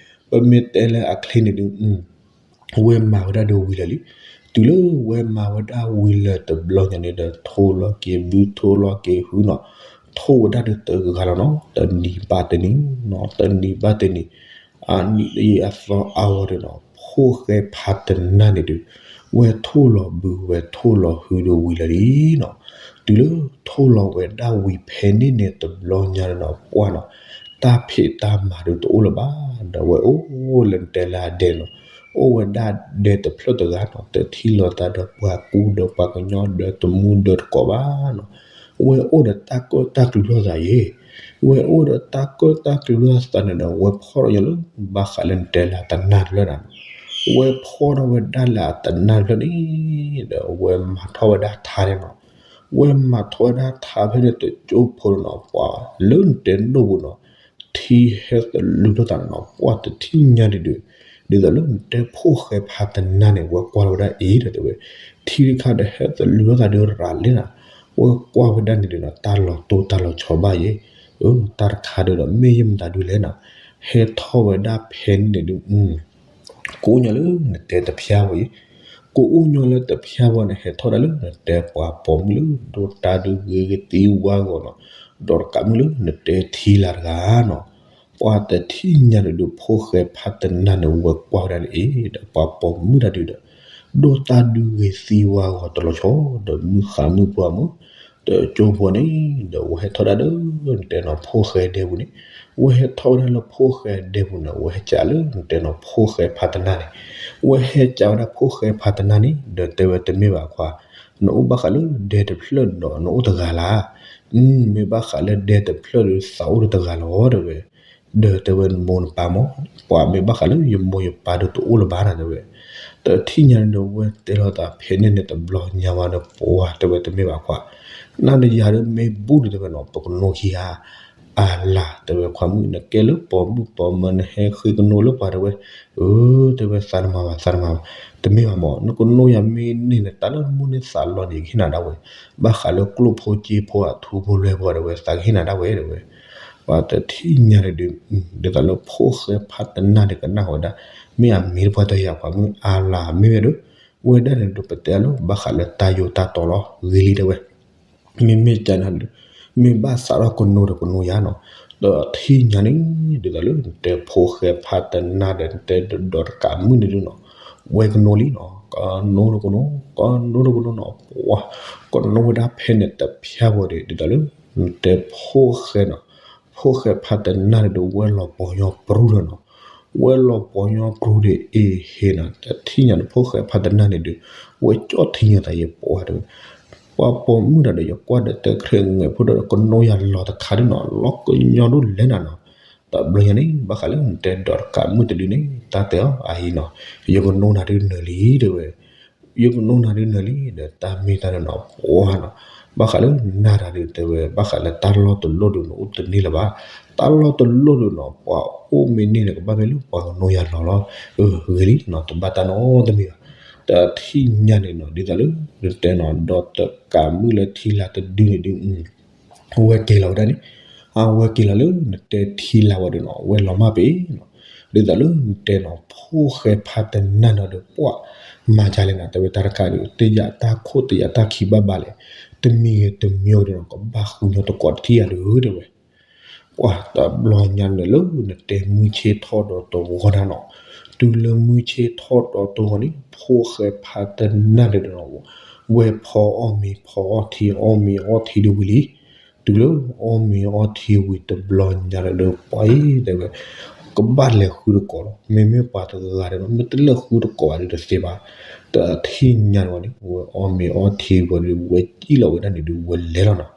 ပမ့ၢ်တဲလၢအချ့န့ၣ်ဒုး ဝဲမၤဝဲဒၣ်ဒုးဝံၤလၢာ်လံ. တုၤလၢဝဲမၤဝဲဒၣ်ဝံၤလၢာ်တဘျီညါန့ၣ်ဒီး ထိၣ်လီၤက့ၤဘုထိၣ်လီၤက့ၤဟုနီၤ, ထိၣ်ဝဲဒၣ်ဒုးတဂၤလီၤနီၤ, တနံၤဘၣ်တနံၤနီၤ, တနံၤဘၣ်တနံၤ, အါနံၤယံာ်အသီအါဂီၢ်ဒုးနီၤ, ဖိၣ်ဃဲဖးတနၢ်န့ၣ်ဒုး ဝဲထိၣ်လီၤဘုဝဲထိၣ်လီၤဟုဒုးဝံၤလၢာ်လံနီၤ. တုၤလၢထိၣ်လီၤဝဲဒၣ်ဝံၤဖဲန့ၣ်န့ၣ်တဘျီညါန့ၣ်နီၤ ပှၤနီၤ, တၢ်ဖံးတၢ်မၤဒုးတအိၣ်လၢၤဘၣ်, ဒီးဝဲအိၣ်လၢနတဲလၢအဒဲနီၤ, အိၣ်ဝဲဒၣ်ဒဲတဖျၢၣ်တဂၤနီၤ, တထံၣ်လိာ်သးဒီးပှၤကူဒီးပှၤကညီဒီးတမူဒီးတကိးဘၣ်နီၤ, ဝဲအိၣ်ဒီးတၢ်ကၢၣ်တၢ်ကျူထီၣ်သးယဲ, ဝဲအိၣ်ဒီးတၢ်ကၢၣ်တၢ်ကျူထီၣ်သးန့ၣ်ဒီး ဝဲဖီၣ်ထီၣ်ယၤလၢ ဘၣ်ဃးလၢနတဲလၢတနၢ်တဖျၢၣ်န့ၣ်, ဝဲဖီၣ်ထီၣ်ဝဲဒၣ်လၢအတနၢ်တဖျၢၣ်န့ၣ်ဒီး ဝဲမၤထီၣ်ဝဲဒၣ်ထါန့ၣ်နီၤ, ဝဲမၤထီၣ်ဝဲဒၣ်ထါဖဲန့ၣ်တကၠိဖိန့ၣ်နီၤ, ပှၤလၢနတဲဒိၣ်ပူၤနီၤ, ထံဟဲသလုးထီၣ်သးန့ၣ်နီၤ, ပှၤတထံၣ်ညါဒုးဒုး, ဒ်သိးလၢနတဲဖိၣ်ဃဲဖးတနၢ်န့ၣ် ဝဲကွၢ်လီၤဝဲဒၣ်အံၤဒီးတဲဝဲ, ထံတခါဒီးဟဲသလုးထီၣ်သးဒုးရၤလံနီၤ, ဝဲကွၢ်ဝဲဒၣ်န့ၣ်ဒုးနီၤ တၢ်လီၤတိၢ်တၢ်လီၤဆီဘၣ်ယဲ, တၢ်တခါဒုးဒီးမ့ၢ်ယမတၤဒုးလဲၣ်နီၤ, ဟဲထီၣ်ဝဲဒၣ်ဖဲန့ၣ်န့ၣ်ဒုး ကအိၣ်ညီလၢနတဲတဖျါဝဲအံၤ, ကအိၣ်ညီလၢတဖျါဝဲန့ၣ် ဟဲထီၣ်ဒၣ်လၢနတဲပှၤပိာ်မုၣ်လၢဒိၣ်တၢ်ဒုးဂ့ၤဂ့ၤသံဝါဂီၤနီၤ, ဒီးတကးမုၣ်လၢနတဲထံလာ်တဂၤနီၤ, ပှၤတထံၣ်ညါန့ၣ်ဒုး ဖိၣ်ဃဲဖးတနၢ်န့ၣ် ဝဲကွၢ်ဝဲဒၣ်န့ၣ်အံၤ ဒီးပှၤပိာ်မုၣ်တၢ်ဒုးဒီး ဒိၣ်တၢ်ဒုးဂ့ၤသံဝါဂီၤတလီၤဆီ ဒီးမုၢ်ဃးမုၢ်ပှၢ်မုၢ် တကၠိဖိန့ၣ် ဒီးဝဲဟဲထီၣ်ဒၣ်ဒီး နတဲနီၤ ဖိၣ်ဃဲဒဲပူၤန့ၣ်, ဝဲဟဲထီၣ်ဝဲဒၣ်လၢဖိၣ်ဃဲဒဲပူၤန့ၣ် ဝဲဟဲကးလၢနတဲနီၤ ဖိၣ်ဃဲဖးတနၢ်န့ၣ်, ဝဲဟဲကးဝဲဒၣ်ဖိၣ်ဃဲဖးတနၢ်န့ၣ် ဒီးတဲဝဲတမ့ၢ်ဘၣ်ခွါ, နအိၣ်ဘၣ်ဃးလၢဒဲတဖျၢၣ်ဒီးနအိၣ်တဂၤလၢ်, မ့ၢ်ဘၣ်ဃးလၢဒဲတဖျၢၣ်ဒီးသးအိၣ်ဒီးတဂၤလီၤ တဲဝဲ ဒီးတဲဝဲနမိၢ်နပၢ်မး, ပှၤမ့ၢ်ဘၣ်ဃးလၢယမိၢ်ယပၢ်ဒီးတအိၣ်လၢၤဘၣ်နၤတဲဝဲ, တထံၣ်ညါန့ၣ်ဒီးဝဲတဲလီၤသးဖဲန့ၣ်န့ၣ်တဘျီညါဝဲဒီးပှၤတဲဝဲတမ့ၢ်ဘၣ်ခွါ, နၤဒီးယၤဒီးမ့ၢ်ဘူၣ်န့ၣ်တဲဝဲနီၤ ပကနိၣ်ခံဂၤ, အလၤတဲဝဲခွါမုၣ် နကဲလၢပိာ်မုၣ်ပိာ်မၢၤ နဟဲဃ့ကနိၣ်လၢပှၤတဲဝဲ, အၢ တဲဝဲသးတမၤဘၣ် သးတမၤဘၣ်, တမ့ၢ်ဘၣ်မး နကနိၣ်ယၤမ့ၢ်န့ၢ်န့ၣ် တၢ်လၢနမိၢ်န့ၢ်သးလီန့ၣ် ယကဟ့ၣ်နၤဒၣ်ဝဲ, ဘၣ်ဃးလၢကျိၣ်ဖိစ့ဖိအထူဖိလွဲဖိတဲဝဲ သးကဟ့ၣ်နၤဒၣ်ဝဲတဲဝဲ, ပှၤတထံၣ်ညါန့ၣ်ဒီး ဒ်သိးလၢဖိၣ်ဃဲဖးတနၢ်န့ၣ် ကနၣ်ဃီၤဝဲဒၣ်, မ့ၢ်အမ့ၢ်တပှၢ်တယၤပှၤမုၢ်အါလၢမ့ၢ်ဝဲဒီး, ဝဲဒၣ်န့ၣ်ဒီးပတဲအလၢဘၣ်ဃးလၢတၢ်ယိာ်တၢ်တီလီၤ ဂ့ၤလံတဲဝဲ, မ့မ့ၢ်ကနၤဒီး, မ့ၢ်ဘၣ်သးထီၣ်ကနိဒီးကနိယါနီၤ, ဒီးထံၣ်ညါန့ၣ် ဒ်သိးလၢနတဲဖိၣ်ဃဲဖးတနၢ်ဒီး နတဲဒီးတကးမုၣ်န့ၣ်ဒုနီၤ, ဝဲကနိလံနီၤ, ကနိဒီးကနိ ကနိဒီးကနိနီၤ ပှၤ ကနိဝဲဒၣ်ဖဲန့ၣ်တဖျၢၣ်ဝဲဒီး ဒ်သိးလၢ နတဲဖိၣ်ဃဲနီၤ, ဖိၣ်ဃဲဖးတနၢ်န့ၣ်ဒီး ဝဲလီၤပှီၤညီပြူဒီးနီၤ, ဝဲလီၤပှီၤညီပြူဒီး အ့ဟ့နီၤ တထံၣ်ညါန့ၣ် ဖိၣ်ဃဲဖးတနၢ်န့ၣ်ဒီး ဝဲကၠီၣ်ထံညါသးယပှၤဒီး ပှၤပိာ်မုၣ်တဂၤဒီးယကွၢ်ဒီးတၢ်ချ့ငဲၤဖိဒီး ကနိယၤလီၤတခါဒ်နီၤ လီၤကညီဒိၣ်လဲၣ်နၤနီၤ, တဘျီညါန့ၣ် ဘၣ်ဃးလၢနတဲဒီးတကးမုၣ်တဒုန့ၣ် တၢ်တဲအီၤအအံၤနီၤ, ယကနိနၤဒုနၢၤလံတဲဝဲ ယကနိနၤဒုနၢၤလံ ဒီးတၢ်မ့ၢ်တၢ်နီၤ ပှၤနီၤ, ဘၣ်ဃးလၢနၤတၢ်ဒုးတဲဝဲ ဘၣ်ဃးလၢတၢ်လီၢ်တလီၢ်ဒုးနအိၣ်တန့ၢ်လၢၤဘၣ်, တၢ်လီၢ်တလီၢ်ဒုးနီၤ ပှၤအိၣ်မ့ၢ်န့ၢ်န့ၣ် ကဘၣ်မ့ၢ်လၢပှၤကနိယၤလီၤလီၤ, ဂ့ၤလံနီၤ တဘၣ်တၢ်နီတမံၤဘၣ်, တထံၣ်ညါန့ၣ်နီၤ ဒ်သိးလၢ နတဲနီၤ ဒီးတကးမုၣ်လၢထံလါတဒုန့ၣ်ဒုး အဝဲက့ၤလီၤဝဲဒၣ်န့ၣ်, အဝဲက့ၤလီၤဝဲဒၣ်န့ၣ် အဝဲက့ၤလီၤလၢနတဲထံလါဝဲဒီးနီၤ အဝဲလီၤမၢ်ပ့ၤနီၤ, ဒ်သိးလၢနတဲနီၤ ဖိၣ်ဃဲဖးတနၢ်နီၤဒီး ပှၤမၤဒ်လဲၣ်နီၤ တဲဝဲတၢ်တခါဒီး တယာ်တၢ်ခိၣ်တယာ်တၢ်ခံဘၣ်ဘၣ်လဲၣ်, တမံၤဂ့ၤတမံၤဂ့ၤဒီးနီၤ ကဘၣ်ဃုညီတကိးတထံၣ်ယၤဒုးတဲဝဲ ပှၤတဘျီညါန့ၣ်လၢနတဲမုၢ်ဆ့ၣ်ထီၣ်ဒီးတဝီဒၣ်နီၤ, တုၤလၢမုၢ်ဆ့ၣ်ထီၣ်ဒီးတဝီန့ၣ် ဖိၣ်ဃဲဖးတနၢ်န့ၣ်ဒီးနီၤ ဝဲဖီအီၣ်မ့ၤဖီအီၣ်ထံ အီၣ်မ့ၤအီၣ်ထံဒုးဝံၤလံ, တုၤလၢအီၣ်မ့ၤအီၣ်ထံဝံၤတဘျီညါန့ၣ်ဒီး ပှၤအံၤတဲဝဲ ကဘၣ်လဲၤဃုတကိးလီၤ, မ့မ့ၢ်ပှၤတဂၤဒီးနီၤ မ့ၢ်တလဲၤဃုတကိးဘၣ်ဒုးတသ့ဘၣ်, တထံၣ်ညါန့ၣ်ဝဲန့ၣ် ဝဲအီၣ်မ့ၤအီၣ်ထံဝံၤဒီး ဝဲကံၣ်လီၤဝဲဒၣ်န့ၣ်ဒုး ဝဲလဲၤလီၤနီၤ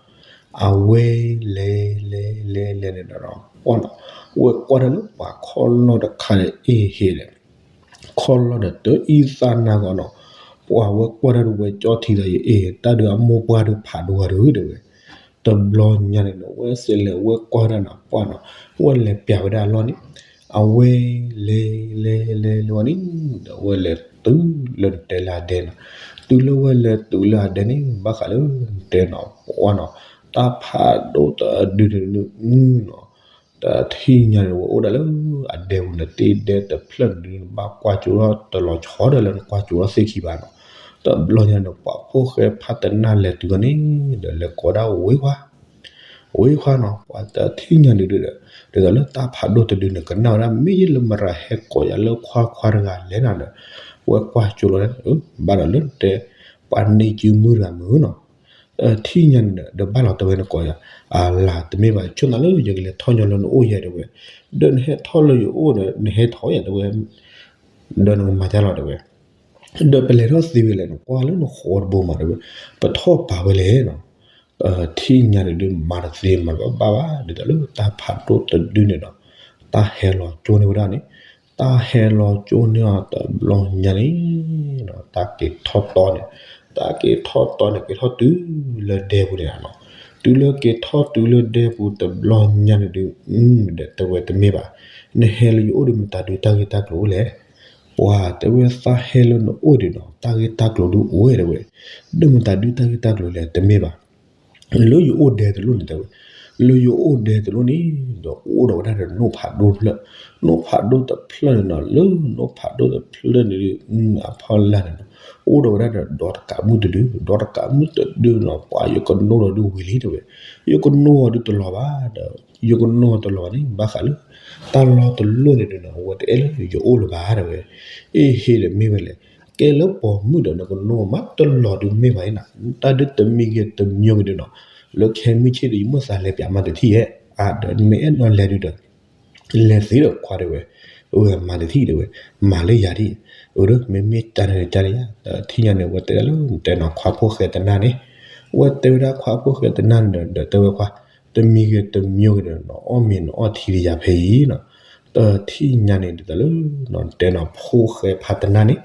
အဝဲလဲၤလဲၤလဲၤလဲၤန့ၣ်ဒီး ပှၤနီၤ ဝဲကွၢ်တၢ်လၢပှၤခီၣ်လီၢ်တခါန့ၣ် အ့ဟ့ဒီး ခီၣ်လီၢ်ဒီးတအံသၣ်နါဂီၤနီၤ, ပှၤဝဲကွၢ်တၢ်ဒီးဝဲကၠီၣ်ထံသးယအ့ တၢ်ဒုးအမိၢ်ပှၢ်ဒုးဖးဒိၣ်ဂၤဒုးတဲဝဲ, တဘျီညါန့ၣ်ဒီး ဝဲစဲးလဲၤဝဲကွၢ်တၢ်နီၤ ပှၤနီၤ ဝဲလဲၤပျးဝဲဒၣ်အလီၢ်န့ၣ်, အဝဲလဲၤလဲၤလဲၤလဲၤဝဲန့ၣ် ဒီးဝဲလဲၤတုၤလၢနတဲလၢအဒဲနီၤ, တုၤလၢဝဲလဲၤတုၤလၢအဒဲန့ၣ် ဘၣ်ဃးလၢနတဲနီၤ ပှၤနီၤ တၢ်ဖးဒိၣ်တဒုန့ၣ်နီၤ တထံၣ်ညါန့ၣ် ဝဲအိၣ်ဒၣ်လၢအဒဲပူၤန့ၣ် တ့ဒဲတဖျၢၣ်န့ၣ်ဒုး နဘၣ်ကွၢ်ကၠိထီၣ်တလီၤဆီဒီးလၢနကွၢ်ကၠိထီၣ်သ့ၣ်ခံဘၣ်နီၤ, တဘျီညါန့ၣ် ပှၤဖိၣ်ဃဲဖးတနၢ်လဲၤတုၤဝဲန့ၣ် ဒီးလဲၤကိးဒၣ်ဝ့ခွါ ဝ့ခွါနီၤ ပှၤတထံၣ်ညါန့ၣ်ဒုးဒီး ဒ်သိးလၢတၢ်ဖးဒိၣ်တဒုန့ၣ် ကနၣ်ဝဲဒၣ် မ့ၢ်ယလၢမရၤဟဲကိးယၤလၢခွါခွါတဂၤလဲၣ်နၤဒီး ဝဲကွၢ်ကၠိလီၤ ဘၣ်ဒီးလၢနတဲ ပှၤန့ၢ်စုမုၢ်တဂၤမုၢ်နီၤ ထံၣ်ညါန့ၣ်ဒီး ဘၣ်လီၤတဲဝဲနကိးယၤ, အလၤတမ့ၢ်ဘၣ် ဆိၣ်နၤလၢယကလဲၤထီၣ်ညီလၢနအိၣ်ယဲတဲဝဲ, ဒီးနဟဲထီၣ်လၢယအိၣ်ဒီး နဟဲထီၣ်ယၤတဲဝဲ, ဒီးနကမၤတၢ်လီၤတဲဝဲ, ဒီးပလဲၤထီၣ်သ့ဝဲလဲၣ် နကွၢ်လၢနဃီတဘိမးတဲဝဲ, ပထီၣ်ပာ်ဝဲလဲၣ်နီၤ, ထံၣ်ညါန့ၣ်ဒုးမၤတသ့မၤတဘၣ်ဘၣ် ဒ်သိးလၢတၢ်ဖးဒိၣ်တဒုန့ၣ်ဒီး တၢ်ဟဲလီၤကၠိန့ၢ်ဝဲဒၣ်န့ၣ်, တၢ်ဟဲလီၤကၠိန့ၢ်အီၤတဘျီညါန့ၣ် တၢ်က့ၤထီၣ်တီန့ၣ်, တၢ်က့ၤထီၣ်တီန့ၣ် က့ၤထီၣ်တုၤလၢဒဲပူၤန့ၣ်နီၤ, တုၤလၢက့ၤထီၣ်တုၤလၢဒဲပူၤတဘျီညါန့ၣ်ဒုး ဒီးတဲဝဲတမ့ၢ်ဘၣ်, နဟဲလၢယအိၣ်ဒီးမတၤဒုးတၢ်ဂ့ၢ်တၢ်ကျိၤအိၣ်လဲၣ်, ပှၤတဲဝဲသးဟဲလၢနအိၣ်ဒီးနီၤ တၢ်ဂ့ၢ်တၢ်ကျိၤဒုးအိၣ်ဝဲတဲဝဲ, ဒီးမတၤဒုးတၢ်ဂ့ၢ်တၢ်ကျိၤလဲၣ် တမ့ၢ်ဘၣ် လၢယအိၣ်ဒဲတလိၣ်န့ၣ်တဲဝဲ, လၢယအိၣ်ဒဲတလိၣ်န့ၣ် ဒီးအိၣ်ဒီးဝဲဒၣ်ဒီးနိၣ်ဖးဒိၣ်တဖျၢၣ်, နိၣ်ဖးဒိၣ်တဖျၢၣ်န့ၣ်နီၤ လၢနိၣ်ဖးဒိၣ်တဖျၢၣ်န့ၣ်ဒုး အဖီလာ်န့ၣ်နီၤ အိၣ်ဒီးဝဲဒၣ်ဒီးဒီတကးမုၣ်တဒု, ဒီတကးမုၣ်တဒုနီၤ ပှၤယကနိဒီးဒုးဝံၤလံတဲဝဲ, ယကနိအီၤဒုးတလီၤဘၣ်ဒီး ယကနိအီၤတလီၤဘၣ်န့ၣ် ဘၣ်ဃးလၢ တၢ်လီၢ်တလီၢ်န့ၣ်ဒုးနီၤ အဝဲတအဲၣ်လၢယအိၣ်လၢၤဘၣ်တဲဝဲ, အ့ဟ့ဒီးမ့ၢ်ဝဲလဲၣ် ကဲလၢပိာ်မုၣ်ဒီးနကနိမးတလီၤဒုးမ့ၢ်ဘၣ်န့ၣ်နီၤ, တၢ်ဒုးတမံၤဂ့ၤတမံၤဂ့ၤဒုးနီၤ, လၢခဲမုၢ်ဆ့ၣ်ဒီး ယမိၢ်သးလဲၤပျးမၤတထံၣ်ဧါ, အါဒီးမ့ၢ်အဲၣ်ဒိးလဲၤဒုးဒီး လဲၤသ့ဒီးခွါတဲဝဲ, အဝဲမၤတထံၣ်တဲဝဲ, မၤလၢယၤဒ်, အဝဲဒီး မ့မ့ၢ်ကန့ၣ်ကန့ၣ်ယါ, ဒီးထံၣ်ညါန့ၣ် အဝဲတဲဒၣ်လၢ တဲနီၤခွါဖိၣ်ဃဲတနၢ်န့ၣ်, အဝဲတဲဝဲဒၣ်ခွါဖိၣ်ဃဲတနၢ်န့ၣ်ဒီး ဒီးတဲဝဲခွါ, တမံၤဂ့ၤတမံၤဂ့ၤဒီး နအီၣ်မ့ၤနအီၣ်ထံဒီးယၤဖဲအံၤနီၤ, ဒီးထံၣ်ညါန့ၣ်ဒ်သိးလၢ တဲနီၤဖိၣ်ဃဲဖးတနၢ်န့ၣ်,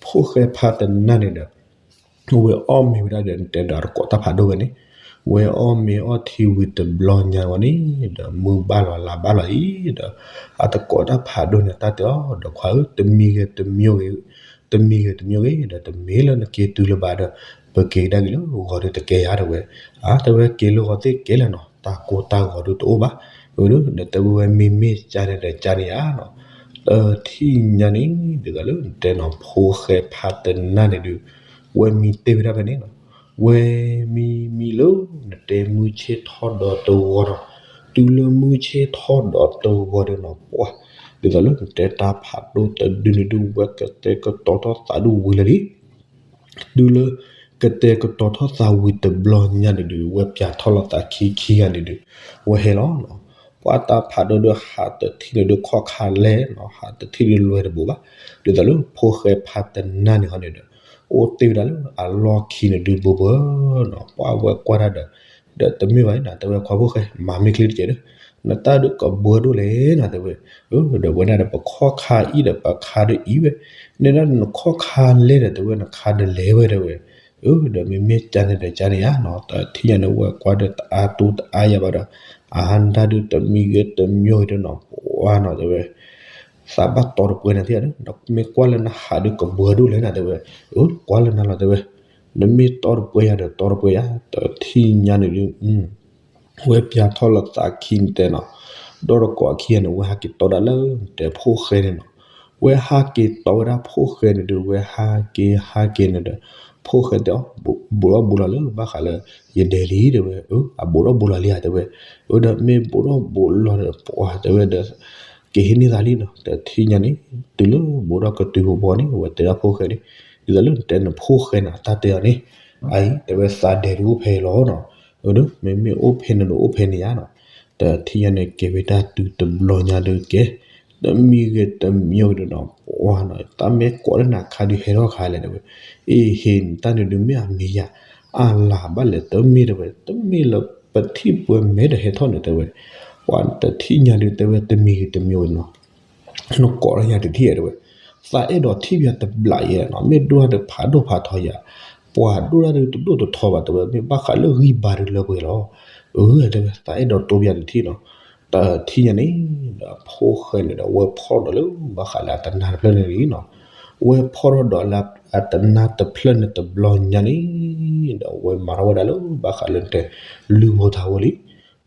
ဖိၣ်ဃဲဖးတနၢ်န့ၣ်ဒီး ဝဲအီၣ်မ့ၤဝဲဒၣ်ဒီး နတဲဒီးတကိးတၢ်ဖးဒိၣ်ဝဲန့ၣ်, ဝဲအီၣ်မ့ၤအီၣ်ထံဝံၤတဘျီညါဝဲန့ၣ်, ဒီးမုၢ်ဘၣ်လီၤလါဘၣ်လီၤအံၤဒီး, အတကိးတၢ်ဖးဒိၣ်န့ၣ် တၢ်တဲအီၤဒီးခွါဧၢ, တမံၤဂ့ၤတမံၤဂ့ၤ, တမံၤဂ့ၤတမံၤဂ့ၤဒီး တမ့ၢ်လၢနက့ၤတုၤလၢၤဘၣ်ဒီး, ပက့ၤကဒါက့ၤလၢဂီၤဒီးတကဲယၤတဲဝဲ, အါတဲဝဲက့ၤလၢဂီၤသ့ၣ်ကဲလဲၣ်နီၤ, တၢ်ကိၢ်တၢ်ဂီၤဒုးတအိၣ်ဘၣ်, ဒီးတဲဝဲဝဲမ့မ့ၢ်ကန့ၣ်ဒီးကန့ၣ်ဧါနီၤ, ဒီးထံၣ်ညါန့ၣ် ဒ်သိးလၢ တဲနီၤဖိၣ်ဃဲဖးတနၢ်န့ၣ်ဒုး, ဝဲမံတ့ၢ်ဝဲဒၣ်ဖဲန့ၣ်နီၤ, ဝဲမံမံလၢ နတဲမုၢ်ဆ့ၣ်ထီၣ်ဒီးတဂီၤဒီး, တုၤလၢမုၢ်ဆ့ၣ်ထီၣ်ဒီးတဂီၤဒီးနီၤ ပှၤ, ဒ်သိးလၢနတဲတၢ်ဖးဒိၣ်တဒုန့ၣ်ဒုး ဝဲကတဲာ်ကတီၤထီၣ်သးဒုးဝံၤလၢာ်လံ. တုၤလၢ ကတဲာ်ကတီၤထီၣ်သးဝံၤတဘျီညါန့ၣ်ဒုး ဝဲပၠးထီၣ်လီၤသးခံခံဂၤန့ၣ်ဒုး ဝဲဟဲလီၤ. ပှၤတၢ်ဖးဒိၣ်ဒုးဟးတထံၣ်န့ၣ်ဒုး ခီၣ်ခါလဲၣ်နီၤ, ဟးတထံၣ်ဒုးလွဲတဘူးဘၣ်. ဒ်သိးလၢဖိၣ်ဃဲဖးတနါန့ၣ်ဟီန့ၣ်ဒီး အိၣ်တ့ၢ်ဝဲဒၣ်လၢအလီၢ်ခံန့ၣ်ဒုး ဘၢဘၢနီၤ. ပှၤဝဲကွၢ်တၢ်ဒီး ဒီးတမ့ၢ်ဘၣ်နီၤ တဲဝဲ ခွါဖိၣ်ဃဲ မၤမ့ၢ်ချ့တကဲးဒီး နတၢ်ဒုးကဘှၢဒိၣ်လဲၣ်နီၤ တဲဝဲ. ဒီးဝဲဒၣ်ဒီး ပခီၣ်ခါအံၤဒီး ပခါဒုးအံၤဝဲ, နဲဒၣ်နခီၣ်ခါလဲၣ်ဒီး တဲဝဲ နခါဒုးလဲၤဝဲ တဲဝဲ. ဒီးမ့မ့ၢ်ကန့ၣ်ဒီးကန့ၣ်ဧါနီၤ, တထံၣ်ညါန့ၣ် ဝဲကွၢ်ဒီးတအါတူတအါယၤဘၣ်ဒီး အဟါဒၣ်ဒုးတမံၤဂ့ၤတမံၤဂ့ၤဒီးနီၤ ပှၤနီၤ တဲဝဲ သးဘၣ်တီတပှဲၤနၤသ့ဧါဒီး နမ့ၢ်ကွၢ်လၢနဟးဒုးကဘှၢဒိၣ်လဲၣ်နီၤ တဲဝဲ. ကွၢ်လၢနၤလီၤ တဲဝဲ, နမ့ၢ်တီတပှဲၤယၤဒီး တီတပှဲၤယၤ တထံၣ်ညါန့ၣ်ဒုး ဝဲပၠးထီၣ်လီၤသးခံန့ၣ်တဲနီၤ, ဒီတကိးခံဂၤန့ၣ် ဝဲဟးက့ၤတီဒၣ်လၢတဲဖိၣ်ဃဲန့ၣ်နီၤ, ဝဲဟးက့ၤတီဝဲဒၣ်ဖိၣ်ဃဲန့ၣ်ဒုး ဝဲဟးက့ၤဟးက့ၤန့ၣ်ဒီး ဖိၣ်ဃဲတဲအီၤ ဘူးထီၣ်ဘူးလီၤလၢဘၣ်ဃးလၢ ယဒဲးလံ တဲဝဲ. အဘူးထီၣ်ဘူးလီၤလံဧါ တဲဝဲ. အဒီးမ့ၢ်ဘူးထီၣ်ဘူးလီၤဒီး ပှၤတဲဝဲဒီး ကဟ့ၣ်န့ၢ်သးလံနီၤ, တထံၣ်ညါန့ၣ် တုၤလၢဘူးထီၣ်ကတုၤဖီဘီန့ၣ် အဝဲတဲဒၣ်ဖိၣ်ဃဲန့ၣ် ဒ်သိးလၢနတဲနဖိၣ်ဃဲန့ၣ် အတၢ်တဲအီၤန့ၣ် အအံၤ တဲဝဲသးဒဲးဒုးအိၣ်ဖဲအံၤလီၤနီၤ, အဒီး မ့မ့ၢ်အိၣ်ဖဲန့ၣ်ဒီးအိၣ်ဖဲန့ၣ်ယါနီၤ, တထံၣ်ညါန့ၣ် ကဲဝဲဒၣ်တုၤတဘျီညါဒုးကဲ တမံၤဂ့ၤတမံၤဂ့ၤဒီးနီၤ ပှၤနီၤ တၢ်မ့ၢ်ကိးလၢနခါဒုးဟဲထီၣ်ခါလဲၣ် တဲဝဲ. အ့ဟ့ နတၢ်န့ၣ်ဒုးမ့ၢ်အမ့ၢ်ယါ အလၤဘၣ်လဲၣ် တမ့ၢ် တဲဝဲ တမ့ၢ်လၢပထံၣ်ပှဲၤမဲာ်ဒီးဟဲထီၣ်န့ၣ် တဲဝဲ. ပှၤတထံၣ်ညါဒုး တဲဝဲ တမံၤဂ့ၤတမံၤဂ့ၤနီၤ နကိးလၢယၤတထံၣ် တဲဝဲ, သးအဲၣ်ဒိးထံၣ်ပယၤတဘျးယဲနီၤ, မ့ၢ်ဒိၣ်တၢ်ဒီးဖးဒိၣ်ဖးထီယၤ, ပှၤဒိၣ်တၢ်ဒုးတဒိၣ်တထီဘၣ် တဲဝဲ, မ့ၢ်ဘၣ်ဃးလၢဂံၢ်ဘါဒုးလၢပှဲၤလီၤ. အၢ တဲဝဲ သးအဲၣ်ဒိးတိပယၤတထံၣ်နီၤ, တထံၣ်ညါန့ၣ် ဒီးဖိၣ်ဃဲန့ၣ်ဒီး ဝဲဖီၣ်ဒီးလၢဘၣ်ဃးလၢအတနါတဖျၢၣ်န့ၣ်လံနီၤ, ဝဲဖီၣ်ထီၣ်ဒီးလၢအတနါတဖျၢၣ်န့ၣ်တဘျီညါန့ၣ် ဒီးဝဲမၤထီၣ်ဝဲဒၣ်လၢဘၣ်ဃးလၢတဲ လုၢ်ဖိထါဖိလံ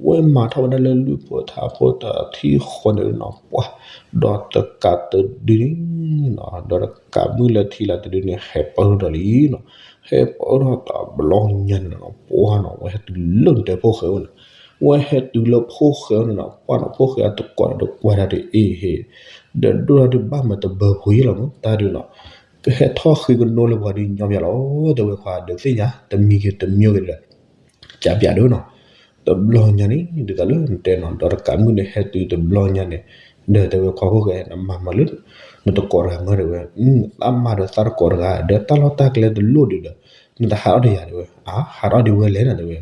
ဝဲမၤထီၣ်ဝဲဒၣ်လၢလုၢ်ဖိထါဖိတထံၣ်ဃီန့ၣ်နီၤ ပှၤ, ဒီးတကးတဒုန့ၣ်နီၤ ဒီးတကးမုၢ်လၢထံလၢတဒုန့ၣ် ဟဲပၢၢ်ထီၣ်ဒီးလံနီၤ, ဟဲပၢၢ်ထီၣ်တဘျီညါန့ၣ်နီၤ ပှၤနီၤ ဝဲဟဲတုၤလၢနတဲဖိၣ်ဃဲအအိၣ်န့ၣ်, ဝဲဟဲတုၤလၢဖိၣ်ဃဲအအိၣ်န့ၣ်နီၤ ပှၤနီၤ ဖိၣ်ဃဲအတကိးဒီးကွၢ်တၢ်ဒီး အ့ဟ့ ဒီးဒိၣ်ထီၣ်ဒုးဘၣ်မၤတဘၢဖိယဲလီၤမ့ၢ်တၢ်ဒုးနီၤ, ကဟဲထီၣ်ဃ့ကနိလၢပှၤဒုးညီပယၤလီၤ တဲဝဲခွါ ဒီးသ့ၣ်ညါ တမံၤဂ့ၤတမံၤဂ့ၤဒီး ကးပျးဒုးနီၤ, တဘျီညါန့ၣ် ဒ်သိးလၢနတဲနီၤ ဒီးတကးမုၢ်န့ၣ်ဟဲတုၤတဘျီညါန့ၣ်, ဒီးတဲဝဲခွါဖိၣ်ဃဲ နမၤမၤလၢ နတကိးတဂၤမ့ၢ်တဲဝဲ, သးမၤဒီးသးတကိးတဂၤ ဒီးတၢ်လီၢ်တၢ်ကျဲတလိၣ်ဒုးဒီး နတဟးထီၣ်ဒီးယၤတဲဝဲ, အါ ဟးထီၣ်ဒုးဝဲလဲၣ်နီၤတဲဝဲ,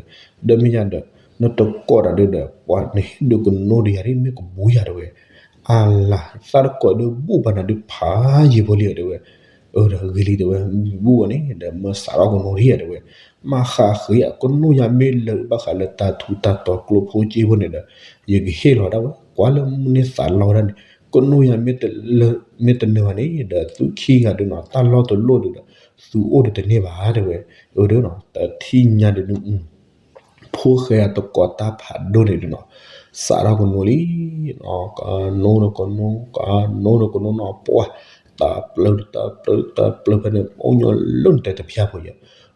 ဒီးမ့ၢ်ယၤဒီး နတကိးတၢ်ဒုးဒီး ပှၤနဟ့ၣ်ဒုးကနိဒီးယၤဒ်မ့ၢ်ကဘူးယၤတဲဝဲ, အလၤ သးတကိးဒုးဘူးဘၣ်နၤဒုးဖးယံာ်ဖိလံတဲဝဲ, အၢ ဒီးဂ့ၤလံတဲဝဲ, ဘူးဝဲန့ၣ် ဒီးမ့ၢ်စးထီၣ်ကနိဒံးယၤတဲဝဲ, မ့ၢ်ဃးဃ့ယၤ ကနိယၤမ့ၢ်လၢဘၣ်ဃးလၢတၢ်ထူးတၢ်တီၤကျိဖိက့ဖိန့ၣ်ဒီး ယကဟ့ၣ်လီၤဒၣ်ဝဲ, ကွၢ်လၢမုၢ်န့ၢ်သးလီဝဲဒၣ်န့ၣ်, ကနိယၤမ့ၢ်တနၢၤဘၣ်န့ၣ် ဒီးသုခံဂၤဒုးနီၤ တၢ်လီၢ်တလိၣ်ဒုးဒီး သုအိၣ်ဒီးတန့ၢ်ဘၣ်တဲဝဲ, အၢ ဒီးနီၤ တထံၣ်ညါဒုး ဖိၣ်ဃဲအတကိးတၢ်ဖးဒိၣ်န့ၣ်ဒုးနီၤ, စးထီၣ်ကနိလံ, ကနိဒီးကနိ ကနိဒီးကနိနီၤ ပှၤ, တၢ်ပျၢၤတၢ်ပျၢၤတၢ်ပျၢၤဖဲန့ၣ် အိၣ်ညီလၢနတဲတဖျၢၣ်ဖိယဲ,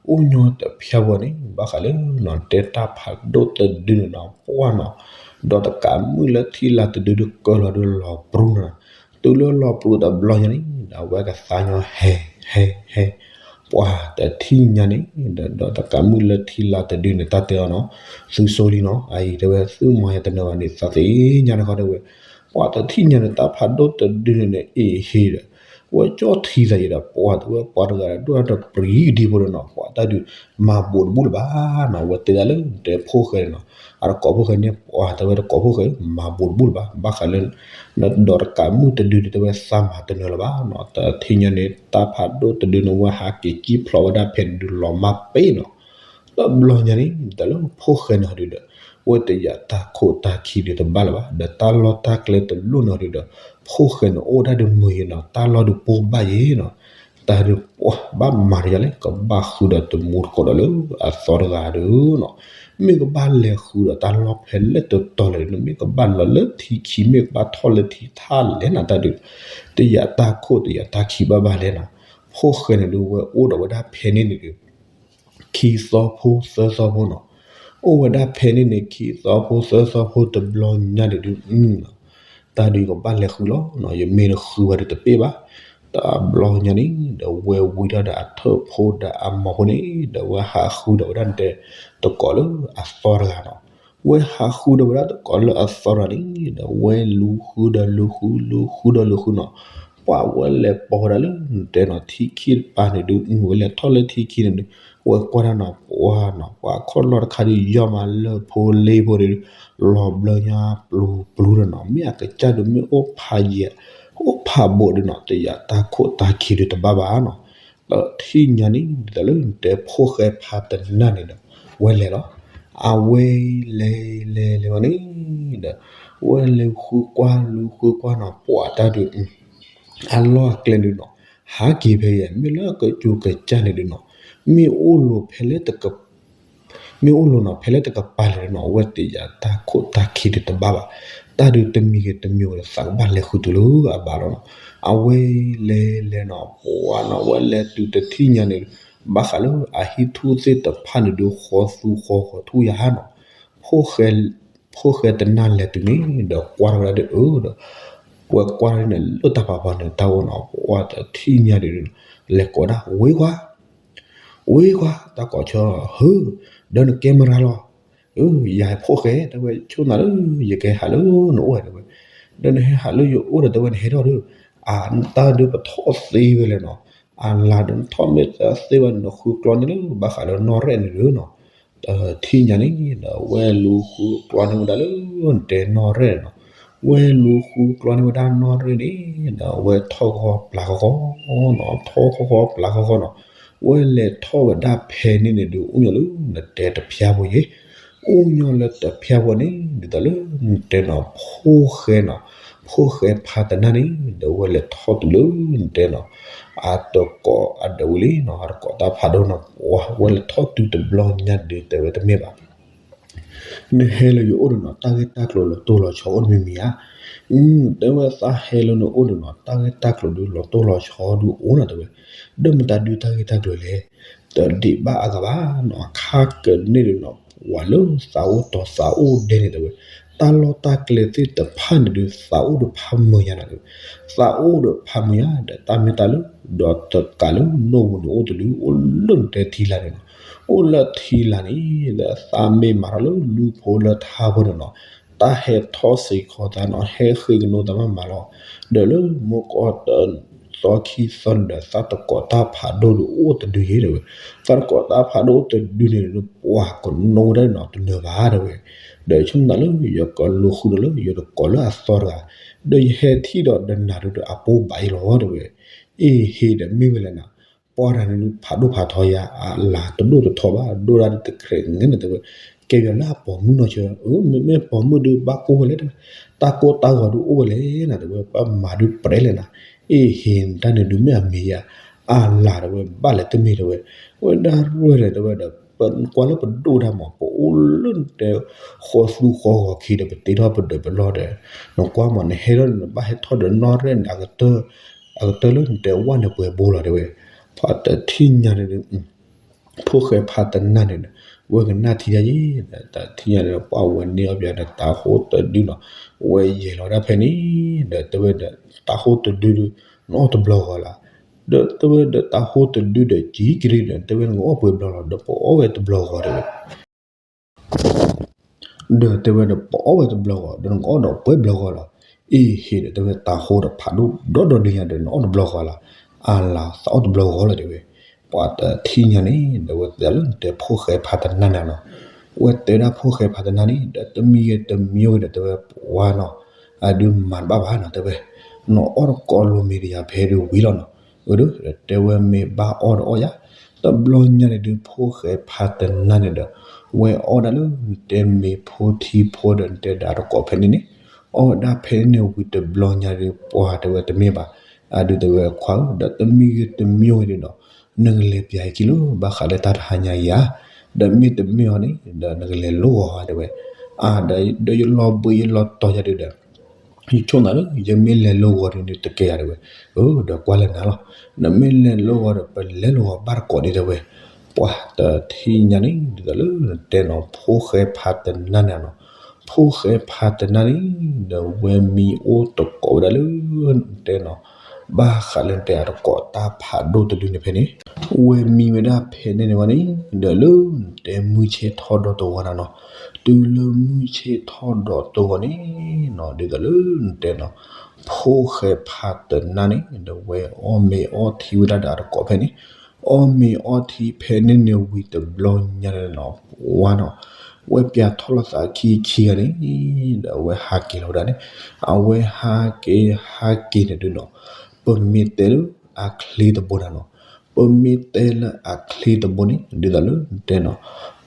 အိၣ်ညီတဖျၢၣ်ဖိန့ၣ် ဘၣ်ဃးလၢနီၤ နတဲတၢ်ဖးဒိၣ်တဒုန့ၣ်နီၤ ပှၤနီၤ, ဒီးတကးမုၢ်လၢထံလၢတဒုဒုးကၢလီၤဒုးလီၤပြူၤနီၤ, တုၤလၢလီၤပြူၤတဘျီညါန့ၣ် ဒီးဝဲကသါညီဟဲ ဟဲ ဟဲ ပှၤတထံၣ်ညါန့ၣ် ဒီးတကးမုၢ်လၢထံလၢတဒုန့ၣ် တၢ်တဲအီၤနီၤ, သုဆိလံနီၤ အအံၤတဲဝဲ သုမၤယၤတနၢၤဘၣ်န့ၣ် သးသ့ၣ်ညါတခီတဲဝဲ, ပှၤတထံၣ်ညါန့ၣ် တၢ်ဖးဒိၣ်တဒုန့ၣ်န့ၣ် အ့ဟ့ဒီး ဝဲကၠီထံသးယံာ်ဒီး ပှၤတဲဝဲ ပှၤတဂၤဒီး ဒိၣ်ထီၣ်တပျံၤဒံဖိဒီးနီၤ ပှၤတၢ်ဒုး မၤဘူးတဘူးလၢၤဘၣ်နီၤ ဝဲတဲဒၣ်လၢတဲဖိၣ်ဃဲန့ၣ်နီၤ, အတကိးဖိၣ်ဃဲန့ၣ် ပှၤတဲဝဲတကိးဖိၣ်ဃဲ မၤဘူးတဘူးလၢၤဘၣ် ဘၣ်ဃးလၢ ဒီးတကးမုၢ်တဒုန့ၣ် တဲဝဲသးမၤတနၢၤလၢၤဘၣ်နီၤ တထံၣ်ညါန့ၣ် တၢ်ဖးဒိၣ်တဒုန့ၣ် ဝဲဟးက့ၤကံၣ်ဖျိးဝဲဒၣ်ဖဲန့ၣ်ဒုးလီၤမၢ်ပ့ၤနီၤ တဘျီညါန့ၣ် တၢ်လၢဖိၣ်ဃဲန့ၣ်ဟီဒုးဒီး ဝဲတယာ်တၢ်ခိၣ်တၢ်ခံဒုးတဘၣ်လၢၤဘၣ် ဒီးတၢ်လီၢ်တၢ်ကျဲတလိၣ်န့ၣ်ဟီဒုးဒီး ဖိၣ်ဃဲန့ၣ်အိၣ်ဒၣ်ဒုးမုာ်ယဲနီၤ တၢ်လီၢ်ဒုးပိၢ်ဘၣ်ယဲနီၤ တၢ်ဒုးပှၤဘၣ်မၤတယၤလဲၣ် ကဘၣ်ဃုာ်ဒီးတမူတကိးဒီးလၢအသီတဂၤဒီးနီၤ မ့ၢ်ကဘၣ်လဲၤဃုာ်ဒီးတၢ်လီၢ်ဖဲလဲၣ်တတီၤလဲၣ် မ့ၢ်ကဘၣ်လီၤလၢထံခံ မ့ၢ်ကဘၣ်ထီၣ်လၢထံထါလဲၣ်နီၤ တၢ်ဒုး တယာ်တၢ်ခိၣ်တယာ်တၢ်ခံဘၣ်ဘၣ်လဲၣ်နီၤ ဖိၣ်ဃဲန့ၣ်ဒုးဝဲအိၣ်ဒီးဝဲဒၣ်ဖဲန့ၣ်န့ၣ်ဒုး ခံသီဖိသၢသီဖိနီၤ အိၣ်ဝဲဒၣ်ဖဲန့ၣ်န့ၣ် ခံသီဖိသၢသီဖိတဘျီညါန့ၣ်ဒုး တၢ် တၢ်ဒုးယကဘၣ်လဲၤဃုလီၤနီၤ, ယမ့ၢ်တဃုဝဲဒီးတပ့ၢ်ဘၣ်. တဘျီညါန့ၣ် ဒီးဝဲဝံၤဒီးအထၢၣ်ဖိဒီးအမိၢ်ဖိန့ၣ် ဒီးဝဲဟးဃုဒီးဝဲဒၣ်နတဲ တကိးလၢအသီတဂၤနီၤ. ဝဲဟးဃုဒီးဝဲဒၣ်တကိးလၢအသီတဂၤန့ၣ် ဒီးဝဲလူၤဃုဒီးလူၤဃု လူၤဃုဒီးလူၤဃုနီၤ. ပှၤဝဲလဲၤပိာ်ဝဲဒၣ်လၢနတဲနီၤ ထံခံတပၤန့ၣ်ဒုး ဝဲလဲၤထီၣ်လၢထံခံန့ၣ်ဒုး ဝဲကွၢ်တၢ်နီၤ ပှၤနီၤ ပှၤခီၣ်လီၢ်တခါဒုး ယီၢ်မးလၢဖိလ့ဖိန့ၣ်ဒုး လီၤဘျၢညါပျူၤပျူၤဒီးနီၤ, မ့ၢ်အကစၢ်ဒုး မ့ၢ်အိၣ်ဖးယံၤ အိၣ်ဖးဘိးဒုးနီၤ တယာ်တၢ်ခိၣ်တၢ်ခံဒုးတဘၣ်ဘၣ်နီၤ. ဒီးထံၣ်ညါန့ၣ် ဒ်သိးလၢနတဲဖိၣ်ဃဲဖးတနၢ်န့ၣ်ဒီး ဝဲလဲၤလီၤ. အဝဲလဲၤလဲၤလဲၤဝဲန့ၣ်ဒီး ဝဲလဲၤဃုကွၢ်လူၤဃုကွၢ်နီၤ ပှၤတၢ်ဒုး အလီၢ်အကျဲဒုးနီၤ ဟးက့ၤဖဲအံၤ မ့ၢ်လၢကစူၤကစၢ်န့ၣ်ဒုးနီၤ မ့ၢ်အိၣ်လိၤဖဲလဲၣ်တက မ့ၢ်အိၣ်လိၤနီၤ ဖဲလဲၣ်တကပၤလဲၣ်နီၤ အဝဲတယာ်တၢ်ခိၣ်တၢ်ခံဒုးတဘၣ်ဘၣ်. တၢ်ဒုးတမံၤဂ့ၤတမံၤဂ့ၤဒီး သးကဘၣ်လဲၤဃုတုၤလၢအဘၣ်လီၤနီၤ. အဝဲလဲၤလဲၤနီၤ ပှၤနီၤ ဝဲလဲၤတုၤတထံၣ်ညါန့ၣ် ဘၣ်ဃးလၢအဟံၣ်ထူၣ်သ့ၣ်တဖၣ်န့ၣ်ဒုး ဃီသူဃီဂီၤထူၣ်ယါနီၤ. ဖိၣ်ဃဲတနၢ်လဲၤတုၤန့ၣ်ဒီး ကွၢ်ထီၣ်ဝဲဒၣ်ဒ်အၢဒီး ဝဲကွၢ်ထီၣ်န့ၣ် လၢတၢ်ဖးဖီန့ၣ် တၢ်အိၣ်နီၤ ပှၤတထံၣ်ညါဒုး လဲၤကိးဒၣ် ဝ့ၤခွါ ဝ့ၤခွါ တၢ်ကိးဆၢ ဟၢ ဒီးနကဲမရၤလီၤ. ယၤဖိၣ်ဃဲ တဲဝဲ ဆိနၤလၢ ယကဟဲဟးလၢနအိၣ် တဲဝဲ, ဒီးနဟဲဟးလၢယအိၣ်ဒီး တဲဝဲ နဟဲထီၣ်ဒီး အတၢ်ဒုးပထီၣ်သ့ဝဲလဲၣ်နီၤ, အလၤဒီးနထီၣ်မ့ၢ်သ့ဝဲန့ၣ် နဃုကျီန့ၣ်လၢ ဘၣ်ဃးလၢနီၢ်ရဲၣ်န့ၣ်ဒီးနီၤ. ထံၣ်ညါန့ၣ်ဒီး ဝဲလူၤဃုကျီန့ၢ်ဝဲဒၣ်လၢ နတဲနီၢ်ရဲၣ်နီၤ, ဝဲလူၤဃုကျီန့ၢ်ဝဲဒၣ်နီၢ်ရဲၣ်န့ၣ်ဒီး ဝဲထီၣ်ဃီပျၢ်ဃီဃီနီၤ, ထီၣ်ဃီဃီပျၢ်ဃီဃီနီၤ, ဝဲလဲၤထီၣ်ဝဲဒၣ်ဖဲန့ၣ်န့ၣ်ဒီး အိၣ်ညီလၢနတဲတဖျါဖိယဲၢ်, အိၣ်ညီလၢတဖျါဖိန့ၣ် ဒ်သိးလၢနတဲနီၤ ဖိၣ်ဃဲနီၤ, ဖိၣ်ဃဲဖးတနၢ်န့ၣ် ဒီးဝဲလဲၤထီၣ်တုၤလၢနတဲနီၤ အတကိးအဒၢးဝံၤလံနီၤ, အတကိးတၢ်ဖးဒိၣ်နီၤ, ဝဲလဲၤထီၣ်တုၤတဘျီညါဒုးတဲဝဲတမ့ၢ်ဘၣ် နဟဲလၢယအိၣ်ဒီးနီၤ တၢ်ဂ့ၢ်တၢ်ကျိၤလီၤတိၢ်လီၤဆီအိၣ်တမံၤမံၤဧါ. တဲဝဲသးဟဲလၢနအိၣ်ဒီးနီၤ တၢ်ဂ့ၢ်တၢ်ကျိၤဒုးလီၤတိၢ်လီၤဆီဒုးအိၣ်နီၤ တဲဝဲ, ဒီးမတၤဒုးတၢ်ဂ့ၢ်တၢ်ကျိၤလဲၣ်, တဒံးဘၣ်အဂၤဘၣ်နီၤ, အခါကန့ၣ်ဒီးနီၤ ပှၤလၢသးအိၣ်တီၤသးအိၣ်ဒဲန့ၣ်တဲဝဲ, တၢ်လီၢ်တၢ်ကျဲသ့ၣ်တဖၣ်န့ၣ်ဒုး သးအိၣ်ဒီးဖးမုာ်ညါနီၤ တဲဝဲ, သးအိၣ်ဒီးဖးမုာ်ညါဒီး တၢ်မ့ၢ်တၢ်လၢ ဒီးတကးလၢနီၣ်ဝူၤန့ၣ်အိၣ်တဒုး အိၣ်လၢနတဲထံလာ်န့ၣ်နီၤ, အိၣ်လၢထံလာ်န့ၣ် ဒီးသးမ့ၢ်မၤထီၣ်လၢလူၤဖိလၢထါဖိန့ၣ်နီၤ, တၢ်ဟဲထီၣ်စ့ၢ်ကီးသးနီၤ ဟဲဃ့ကနိသးမးမးလီၤ, ဒီးလၢမုၢ်ကီၢ်တ သီခံသီန့ၣ်ဒီး သးတကိးတၢ်ဖးဒိၣ်ဒုးအိၣ်တဒုယဲၢ်တဲဝဲ, သးတကိးတၢ်ဖးဒိၣ်အိၣ်တဒုန့ၣ်ဒီး ပှၤကနိဝဲဒၣ်နီၤ တနၢၤဘၣ်တဲဝဲ, ဒီးဆိကမိၣ်လၢ ယကလူၤဃုာ်ဒီးလၢယတကိးလၢအသီတဂၤ, ဒီးယဟဲထံၣ်ဒီးဒီးနၤဒုးဒီးအပိဘၣ်အံၤလီၤတဲဝဲ, အ့ၣ်ဟ့ၣ်ဒီးမ့ၢ်ဝဲလဲၣ်နီၤ, ပှၤတဂၤန့ၣ်ဒုးဖးဒိၣ်ဖးထီယၤ အလၤတဒိၣ်တထီဘၣ် ဒိၣ်ဒၣ်တခရဲးန့ၣ်တဲဝဲ, ကဲပယီၤလၢအပိာ်မုၣ်နီၢ်ဆၢ, မ့မ့ၢ်ပိာ်မုၣ်ဒုးဘၣ်ကိၢ်ဝဲလဲၣ်တဲဝဲ, တၢ်ကိၢ်တၢ်ဂီၤဒုးအိၣ်ဝဲလဲၣ်နၤတဲဝဲ, ပှၤမၤဒုးပြဲးလဲၣ်နၤ, အ့ၣ်ဟ့ၣ်တၢ်န့ၣ်ဒုးမ့ၢ်အမ့ၢ်ယၤ, အလၤတဲဝဲ ဘၣ်လဲၣ်တမ့ၢ်တဲဝဲ, ဝဲဒၣ်ရဲၣ်န့ၣ်တဲဝဲဒီး ပကွၢ်လၢပဒိၣ်တၢ်မး ပအိၣ်လၢနတဲ ဃီသူဃီဂီၤခံဒီး ပတ့ထီၣ်ပဒၢးပလီၢ်ဒီး နကွၢ်မး နဟဲထီၣ်န့ၣ် နဘၣ်ဟဲထီၣ်ဒီးနီၢ်ရဲၣ်န့ၣ် အကတၢၢ်လၢနတဲဝဲန့ၣ်ပှဲၤဘိလီၤတဲဝဲ, ပှၤတထံၣ်ညါန့ၣ်ဒုး ဖိၣ်ဃဲဖးတနၢ်န့ၣ်ဒီး ဝဲကနၣ်ထံယါယံၤ တထံၣ်ညါန့ၣ်ဒီး ပှၤဝဲန့ၢ်အီၣ်ပယၤဒီးတၤဟိတဒုနီၤ, ဝဲယဲၢ်လီၤဝဲဒၣ်ဖဲန့ၣ် ဒီးတဲဝဲဒီး တၤဟိတဒုဒုး နအီၣ်တဘျီဂီၤလၢ်, ဒီးတဲဝဲဒီးတၤဟိတဒုဒီး ကံကရံဒီး တဲဝဲနကအီၣ်ပှဲၤဘျီလီၤ ဒီးပအီၣ်ဝဲတဘျီဂီၤတဲဝဲ ဒီးတဲဝဲဒီး ပအီၣ်ဝဲတဘျီဂီၤ ဒီးနကအီၣ်ဒီးပှဲၤဘျီဂီၤလီၤ. အ့ၣ်ဟ့ၣ်ဒီးတဲဝဲတၤဟိဒီးဖးဒိၣ်ဒီဒီဒုညါဒီး နအီၣ်တဘျီဂီၤလီၤ. အလၤသးအီၣ်တဘျီဂီၤလီၤတဲဝဲ. ပှၤတထံၣ်ညါန့ၣ် ဒီးဝဲတဲလၢနတဲဖိၣ်ဃဲဖးတနၢ်နၤနီၤ. ဝဲတဲဒၣ်ဖိၣ်ဃဲဖးတနၢ်န့ၣ် ဒီးတမံၤဂ့ၤတမံၤဂ့ၤဒီးတဲဝဲပှၤနီၤ အဒုးမၤတဘၣ်ဘၣ်နီၤတဲဝဲ. နအီၣ်တကိးလိၤမ့ၢ်တယၤဖဲဒုးဝံၤလီၤနီၤ. အၢ ဒီးတဲဝဲမ့ၢ်ဘၣ်အီၣ်ဒီးအီၣ်ယၤ. တဘျီညါန့ၣ်ဒုး ဖိၣ်ဃဲဖးတနၢ်န့ၣ်ဒီး ဝဲအီၣ်ဒၣ်လၢနတဲမ့ၤဖိထံဖိဒီးနတဲဒၣ်တကိးဖဲန့ၣ်န့ၣ် အီၣ်ဝဲဒၣ်ဖဲန့ၣ်ဝံၤတဘျီညါဒီး ပှၤတဲဝဲတမ့ၢ်ဘၣ်. အဒုးတဲဝဲခွါဧၢ ဒီးတမံၤဂ့ၤတမံၤဂ့ၤန့ၣ်ဒီး နကလဲၤပျၢ်အခံလၢဘၣ်ဃးလၢတၢ်တဟါညါအံၤဧါ. ဒီးမ့ၢ်တမ့ၢ်အီၤန့ၣ် ဒီးနကလဲၤလိဂီၤဧါတဲဝဲ. အၢ ဒီးယလီၤဘှံးယလီၤတီၤယၤဒုးဒီး ယဆိကမိၣ်လၢ ယမ့ၢ်လဲၤလိဂီၤဒုးန့ၣ်တကဲယၤတဲဝဲ. အၢ ဒီးကွၢ်လၢနၤလီၤ. နမ့ၢ်လဲၤလိဂီၤဒီး ပလဲၤလိဂီၤဘၣ်တကိးဒံးတဲဝဲ. ပှၤတထံၣ်ညါန့ၣ် ဒ်သိးလၢနတဲနီၤ ဖိၣ်ဃဲဖးတနၢ်န့ၣ်နီၤ. ဖိၣ်ဃဲဖးတနၢ်န့ၣ် ဒီးဝဲမံအိၣ်တကိးဝဲဒၣ်လၢ တဲနီၤ, ဘၣ်ဃးလၢတဲအတကိးတၢ်ဖးဒိၣ်တဒုန့ၣ်ဖဲန့ၣ်, ဝဲမံဝဲဒၣ်ဖဲန့ၣ်န့ၣ်ဝဲန့ၣ် ဒီးလၢတဲမုၢ်ဆ့ၣ်ထီၣ်ဒီးတဝီနၤနီၤ, တုၤလၢမုၢ်ဆ့ၣ်ထီၣ်ဒီးတဝီန့ၣ်နီၤ ဒ်သိးလၢတဲနီၤ, ဖိၣ်ဃဲဖးတနၢ်န့ၣ် ဒီးဝဲအီၣ်မ့ၤအီထံဝဲဒၣ်ဒီးအတကိးဖဲန့ၣ် အီၣ်မ့ၤအီထံဖဲန့ၣ်န့ၣ်ဝံၤတဘျီညါန့ၣ်နီၤ ပှၤနီၤ, ဝဲပၠးထီၣ်လီၤသးခံခံဂၤန့ၣ်, ဒီးအဝဲဟးက့ၤလီၤဝဲဒၣ်န့ၣ်, အဝဲဟးက့ၤဟးက့ၤန့ၣ်ဒုးနီၤ, ပမ့ၢ်တဲလၢအချ့တဘိနၤနီၤ, ပမ့ၢ်တဲလၢအချ့တဘိန့ၣ် ဒ်သိးလၢတဲနီၤ,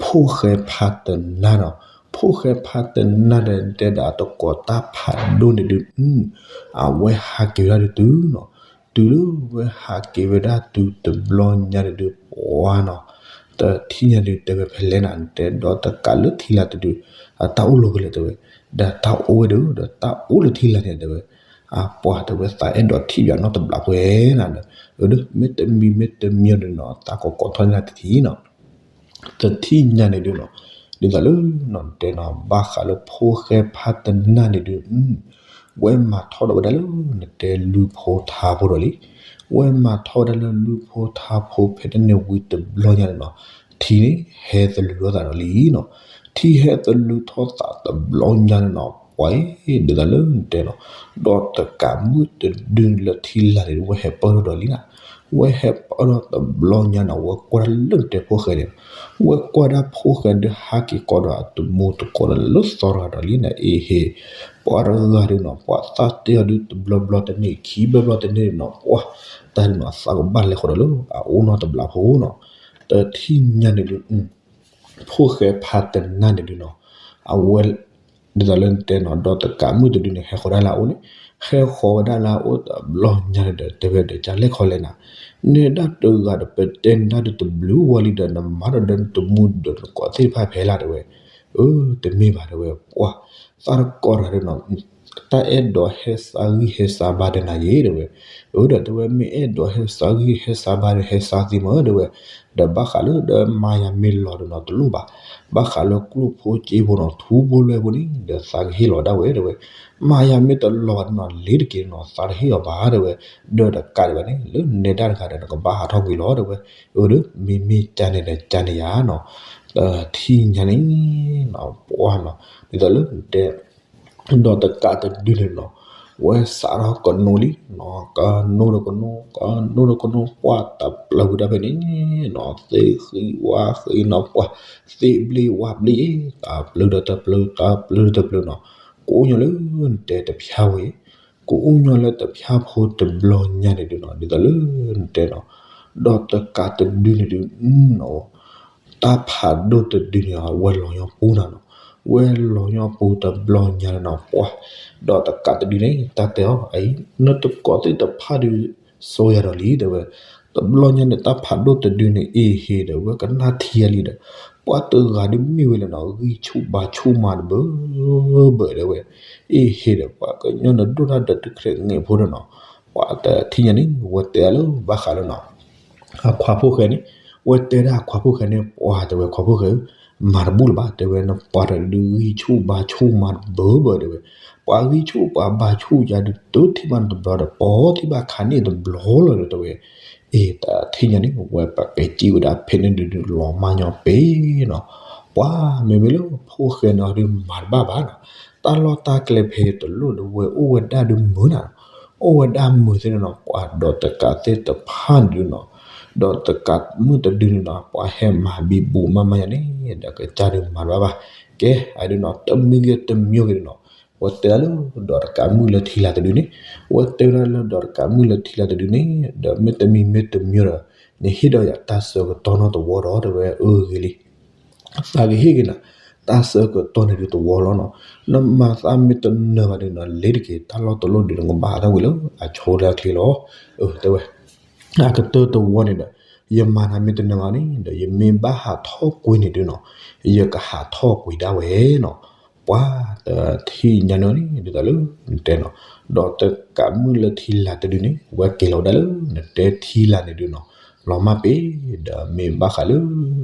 ဖိၣ်ဃဲဖးတနၢ်နီၤ, ဖိၣ်ဃဲဖးတနၢ်ဒီးတဲဒီးအတကိးတၢ်ဖးဒိၣ်န့ၣ်ဒုး, အဝဲဟးက့ၤဝဲဒၣ်ဒုးတုၤနီၤ, တုၤလၢဝဲဟးက့ၤဝဲဒၣ်တုၤတဘျီညါန့ၣ်ဒုး ပှၤနီၤ, တထံၣ်ညါဒုးတဲဝဲဖဲလဲၣ်နၤ တဲဒီးတကးလၢထံလာ်တဒုး, အတၢ်အိၣ်လီၤကလဲာ်တဲဝဲ, ဒီးတၢ်အိၣ်ဝဲဒၣ်ဒီးတၢ်အိၣ်လၢထံလာ်န့ၣ်တဲဝဲ, အပှၤတဲဝဲသးအဲၣ်ဒိးထံၣ်ပၠးနီတဘျီပှဲၤနၤဒီး, အဒီး မ့တမံၤမ့တမံၤဒီးနီၤ သးကကိးထီၣ်န့ၢ်တထံၣ်နီၤ တထံၣ်ညါန့ၣ်ဒုးနီၤ, ဒ်သိးလၢနီၤ တဲနီၤ ဘၣ်ဃးလၢဖိၣ်ဃဲဖးတနၢ်န့ၣ်ဒုး, ဝဲမၤထီၣ်ဒီးဝဲဒၣ်လၢ နတဲလုၢ်ဖိထါဖိဒီးလံ, ဝဲမၤထီၣ်ဝဲဒၣ်လၢလုၢ်ဖိထါဖိဖဲန့ၣ်န့ၣ်ဝံၤတဘျီညါန့ၣ်နီၤ, ထံန့ၣ်ဟဲသလုးထီၣ်သးဒီးလံနီၤ, ထံဟဲသလုးထီၣ်သးတဘျီညါန့ၣ်နီၤ ပှၤ ဒ်သိးလၢနတဲနီၤ, ဒီးတကးမုၢ်တဒုလၢထံလာ်န့ၣ် ဝဲဟဲပၢၢ်ထီၣ်ဒီးလံနၤ, ဝဲဟဲပၢၢ်ထီၣ်တဘျီညါန့ၣ် ဝဲကွၢ်ဒၣ်လၢနတဲဖိၣ်ဃဲန့ၣ်, ဝဲကွၢ်ဒၣ်ဖိၣ်ဃဲဒုးဟးက့ၤကိးဒီးအတမူတကိးဒီးလၢသီတဂၤဒီးလံနၤ အ့ဟ့ၣ်, ပှၤတဂၤဒုးနီၤ ပှၤသးတ့ၢ်အီၤဒုးတဘျီဘျီတန့ၢ် ခံဘျီဘျီတန့ၢ်နီၤ ပှၤ တၢ်ဒုးနီၤ သးကဘၣ်လဲၤဃီၤဒီးလၢအအိၣ်နီတဘျီဖိနီၤ, တထံၣ်ညါန့ၣ်ဒုး ဖိၣ်ဃဲဖးတနၢ်န့ၣ်ဒုးနီၤ, အဝဲ ဒ်သိးလၢနတဲနီၤ ဒီးတကးမုၢ်တဒုန့ၣ် ဟဲဃီၤဒၣ်လၢအအိၣ်န့ၣ်, ဟဲဃီၤဝဲဒၣ်လၢအအိၣ်တဘျီညါန့ၣ်ဒီး တဲဝဲဒီး ကလဲၤခီလဲၣ်နၤ, နဲဒၣ်တဂၤဒီး ပတဲနဒၣ်ဒီးတဘျုးဝံၤလံဒီး နမၤဒီးဒီးနတမူဒီးနကိးသ့ၣ်တဖၣ်ဖဲလၢ်တဲဝဲ, အၢ တမ့ၢ်ဘၣ်တဲဝဲ ပှၤ သးတကိးတဂၤဒုးနီၤ တၢ်အဲၣ်ဒိးဟဲစးဂံၢ်ဟဲစးဘါဒီးနၤယဲတဲဝဲ, အၢ ဒီးတဲဝဲ မ့ၢ်အဲၣ်ဒိးဟဲစးဂံၢ်ဟဲစးဘါဒီးဟဲစးသ့မးတဲဝဲ, ဒီးဘၣ်ဃးလၢဒီးမၤယၤမ့ၢ်လီၤဒီးနီၤတလိၣ်ဘၣ်, ဘၣ်ဃးလၢကျိၣ်ဖိစ့ဖိနီၤ ထူဖိလွဲၢ်ဖိန့ၣ် ဒီးသးကဟ့ၣ်လီၤဒၣ်ဝဲတဲဝဲ, မၤယၤမ့ၢ်တလီၤဘၣ်ဒီးနီၤ လ့ၤတက့ၤနီၤ သးတဟ့ၣ်အီၤဘၣ်တဲဝဲ, ဒီးတကးဒံးဘၣ်န့ၣ် လၢနဲဒၣ်တဂၤဒီး နကဘၣ်ဟးထီၣ်ကွံာ်လီၤတဲဝဲ, အၢ ဒီး မ့မ့ၢ်ကန့ၣ်ဒီးကန့ၣ်ယါနီၤ, ထံၣ်ညါန့ၣ် ပှၤနီၤ ဒ်သိးလၢတဲ ဒီးတကးတဒုန့ၣ်နီၤ, ဝဲစးထီၣ်ကနိလံ, ကနိဒီးကနိ, ကနိဒီးကနိ, ပှၤတပျၢၤဝဲဒၣ်ဖဲန့ၣ်နီၤ, သ့ၣ်ဃံဝါဃံနီၤ, ပှၤ သ့ၣ်ဘျ့ဝါဘျ့, တပျၢၤဒီးတပျၢၤ, တပျၢၤတပျၢၤနီၤ, ကအိၣ်ညီလၢနတဲတဖၠါဝဲ, ကအိၣ်ညီလၢတဖၠါဖိတဘျီညါန့ၣ်ဒုးနီၤ, ဒ်သိးလၢနတဲနီၤ, ဒီးတကးတဒုန့ၣ်ဒုး တၢ်ဖးဒိၣ်တဒုန့ၣ် ဝဲလီၤညီပူၤနၤနီၤ, ဝဲလီၤညီပူၤတဘျီညါန့ၣ်နီၤ ပှၤ, ဒီးတကးတဒုန့ၣ် တၢ်တဲအီၤ အံၤ နတကိးသ့ၣ်တဖၣ်ဒုး စိယၤဒီးလံ တဲဝဲ, တဘျီညါန့ၣ် တၢ်ဖးဒိၣ်တဒုန့ၣ် အ့ဟ့ဒီး ဝဲကနၣ်ထံယၤလံဒီး, ပှၤတဂၤဒုးမ့ၢ်ဝဲလဲၣ်နီၤ ဂံၢ်ဆူၣ်ဘါဆူၣ်မၤတဘၢဘၢတဲဝဲ, အ့ဟ့ဒီး ပှၤကညီနဒိၣ်တၢ်ဒီးတခရံာ်ငဲၤဖိဒီးနီၤ, ပှၤတထံၣ်ညါန့ၣ် ဝဲတဲလၢဘၣ်ဃးလၢနီၤ အခွါဖိၣ်ဃဲန့ၣ်, ဝဲတဲဒၣ်အခွါဖိၣ်ဃဲန့ၣ် ပှၤတဲဝဲခွါဖိၣ်ဃဲဧၢ, မၤတဘူၣ်လၢၤဘၣ် တဲဝဲ နပှၤတဂၤဒုးဂံၢ်ဆူၣ်ဘါဆူၣ်မၤတဘၢဘၢတဲဝဲ, ပှၤဂံၢ်ဆူၣ်ပှၤဘါဆူၣ်ယၤဒုး တထံၣ်ဘၣ်နတဘျီဒီး ပိာ်ထံၣ်ဘၣ်ခါန့ၣ်တဘျီလီၤဒီးတဲဝဲ, အ့ တထံၣ်ညါန့ၣ် ဝဲပကဲစံၣ်ဝဲဒၣ်ဖဲန့ၣ်ဒုးလီၤမၢ်ညီပ့ၤနီၤ, ပှၤမ့မ့ၢ်လၢဖိၣ်ဃဲန့ၣ်ဒုးမၤတဘၣ်ဘၣ်နီၤ, တၢ်လီၢ်တၢ်ကျဲဖဲတလိၣ်ဒီး ဝဲအိၣ်ဝဲဒၣ်ဒုးမုာ်နၤ အိၣ်ဝဲဒၣ်မုာ်သ့ၣ်န့ၣ်နီၤ ပှၤဒီးတကးသ့ၣ်တဖၣ်န့ၣ်ဒုးနီၤ, ဒီးတကးမုၢ်တဒုန့ၣ်နီၤ ပှၤဟဲမၤဘံဘူမးမးယၤန့ၣ် ဒီးကစၢ်ဒုးမၤတဘၣ်ဘၣ်, ကဲ အဒုးနီၤ တမံၤဂ့ၤတမံၤဂ့ၤန့ၣ်နီၤ, ဝဲတဲဒၣ်လၢဒီးတကးမုၢ်လၢထံလာ်တဒုန့ၣ်, ဝဲတဲဝဲဒၣ်လၢဒီးတကးမုၢ်လၢထံလာ်တဒုန့ၣ် ဒီးမ့တမံၤမ့တမံၤဒီး နဟ့ၣ်ဒီးယၤတၢ်ဆၢကတီၢ်နီတဝီဒီး တဲဝဲအၢဂ့ၤလံ သးကဟ့ၣ်က့ၤနၤ တၢ်ဆၢကတီၢ်န့ၣ်ဒုးတဝီလီၤနီၤ, နမၤသးမ့ၢ်တနၢၤဘၣ်ဒုးနီၤ လ့ၤတက့ၤ တၢ်လီၢ်တလိၣ်ဒုး နကဘၣ်ဟးထီၣ်ကွံာ်လၢအဆိလၢအချ့လီၤ, တဲဝဲ, အကတၢၢ်တဝီန့ၣ်ဒီး ယမၤနၤမ့ၢ်တနၢၤဘၣ်န့ၣ်ဒီး ယမ့ၢ်ဘၣ်ဟးထီၣ်ကွံာ်န့ၣ်ဒုးနီၤ ယကဟးထီၣ်ကွံာ်ဒၣ်ဝဲနီၤ, ပှၤတထံၣ်ညါန့ၣ်န့ၣ် ဒ်သိးလၢတဲနီၤ, ဒီးတကးမုၢ်လၢထံလာ်တဒုန့ၣ် ဝဲက့ၤလီၤဝဲဒၣ်လၢနတဲထံလာ်န့ၣ်ဒုးနီၤ, လီၤမၢ်ပ့ၤ ဒီးမ့ၢ်ဘၣ်ဃးလၢ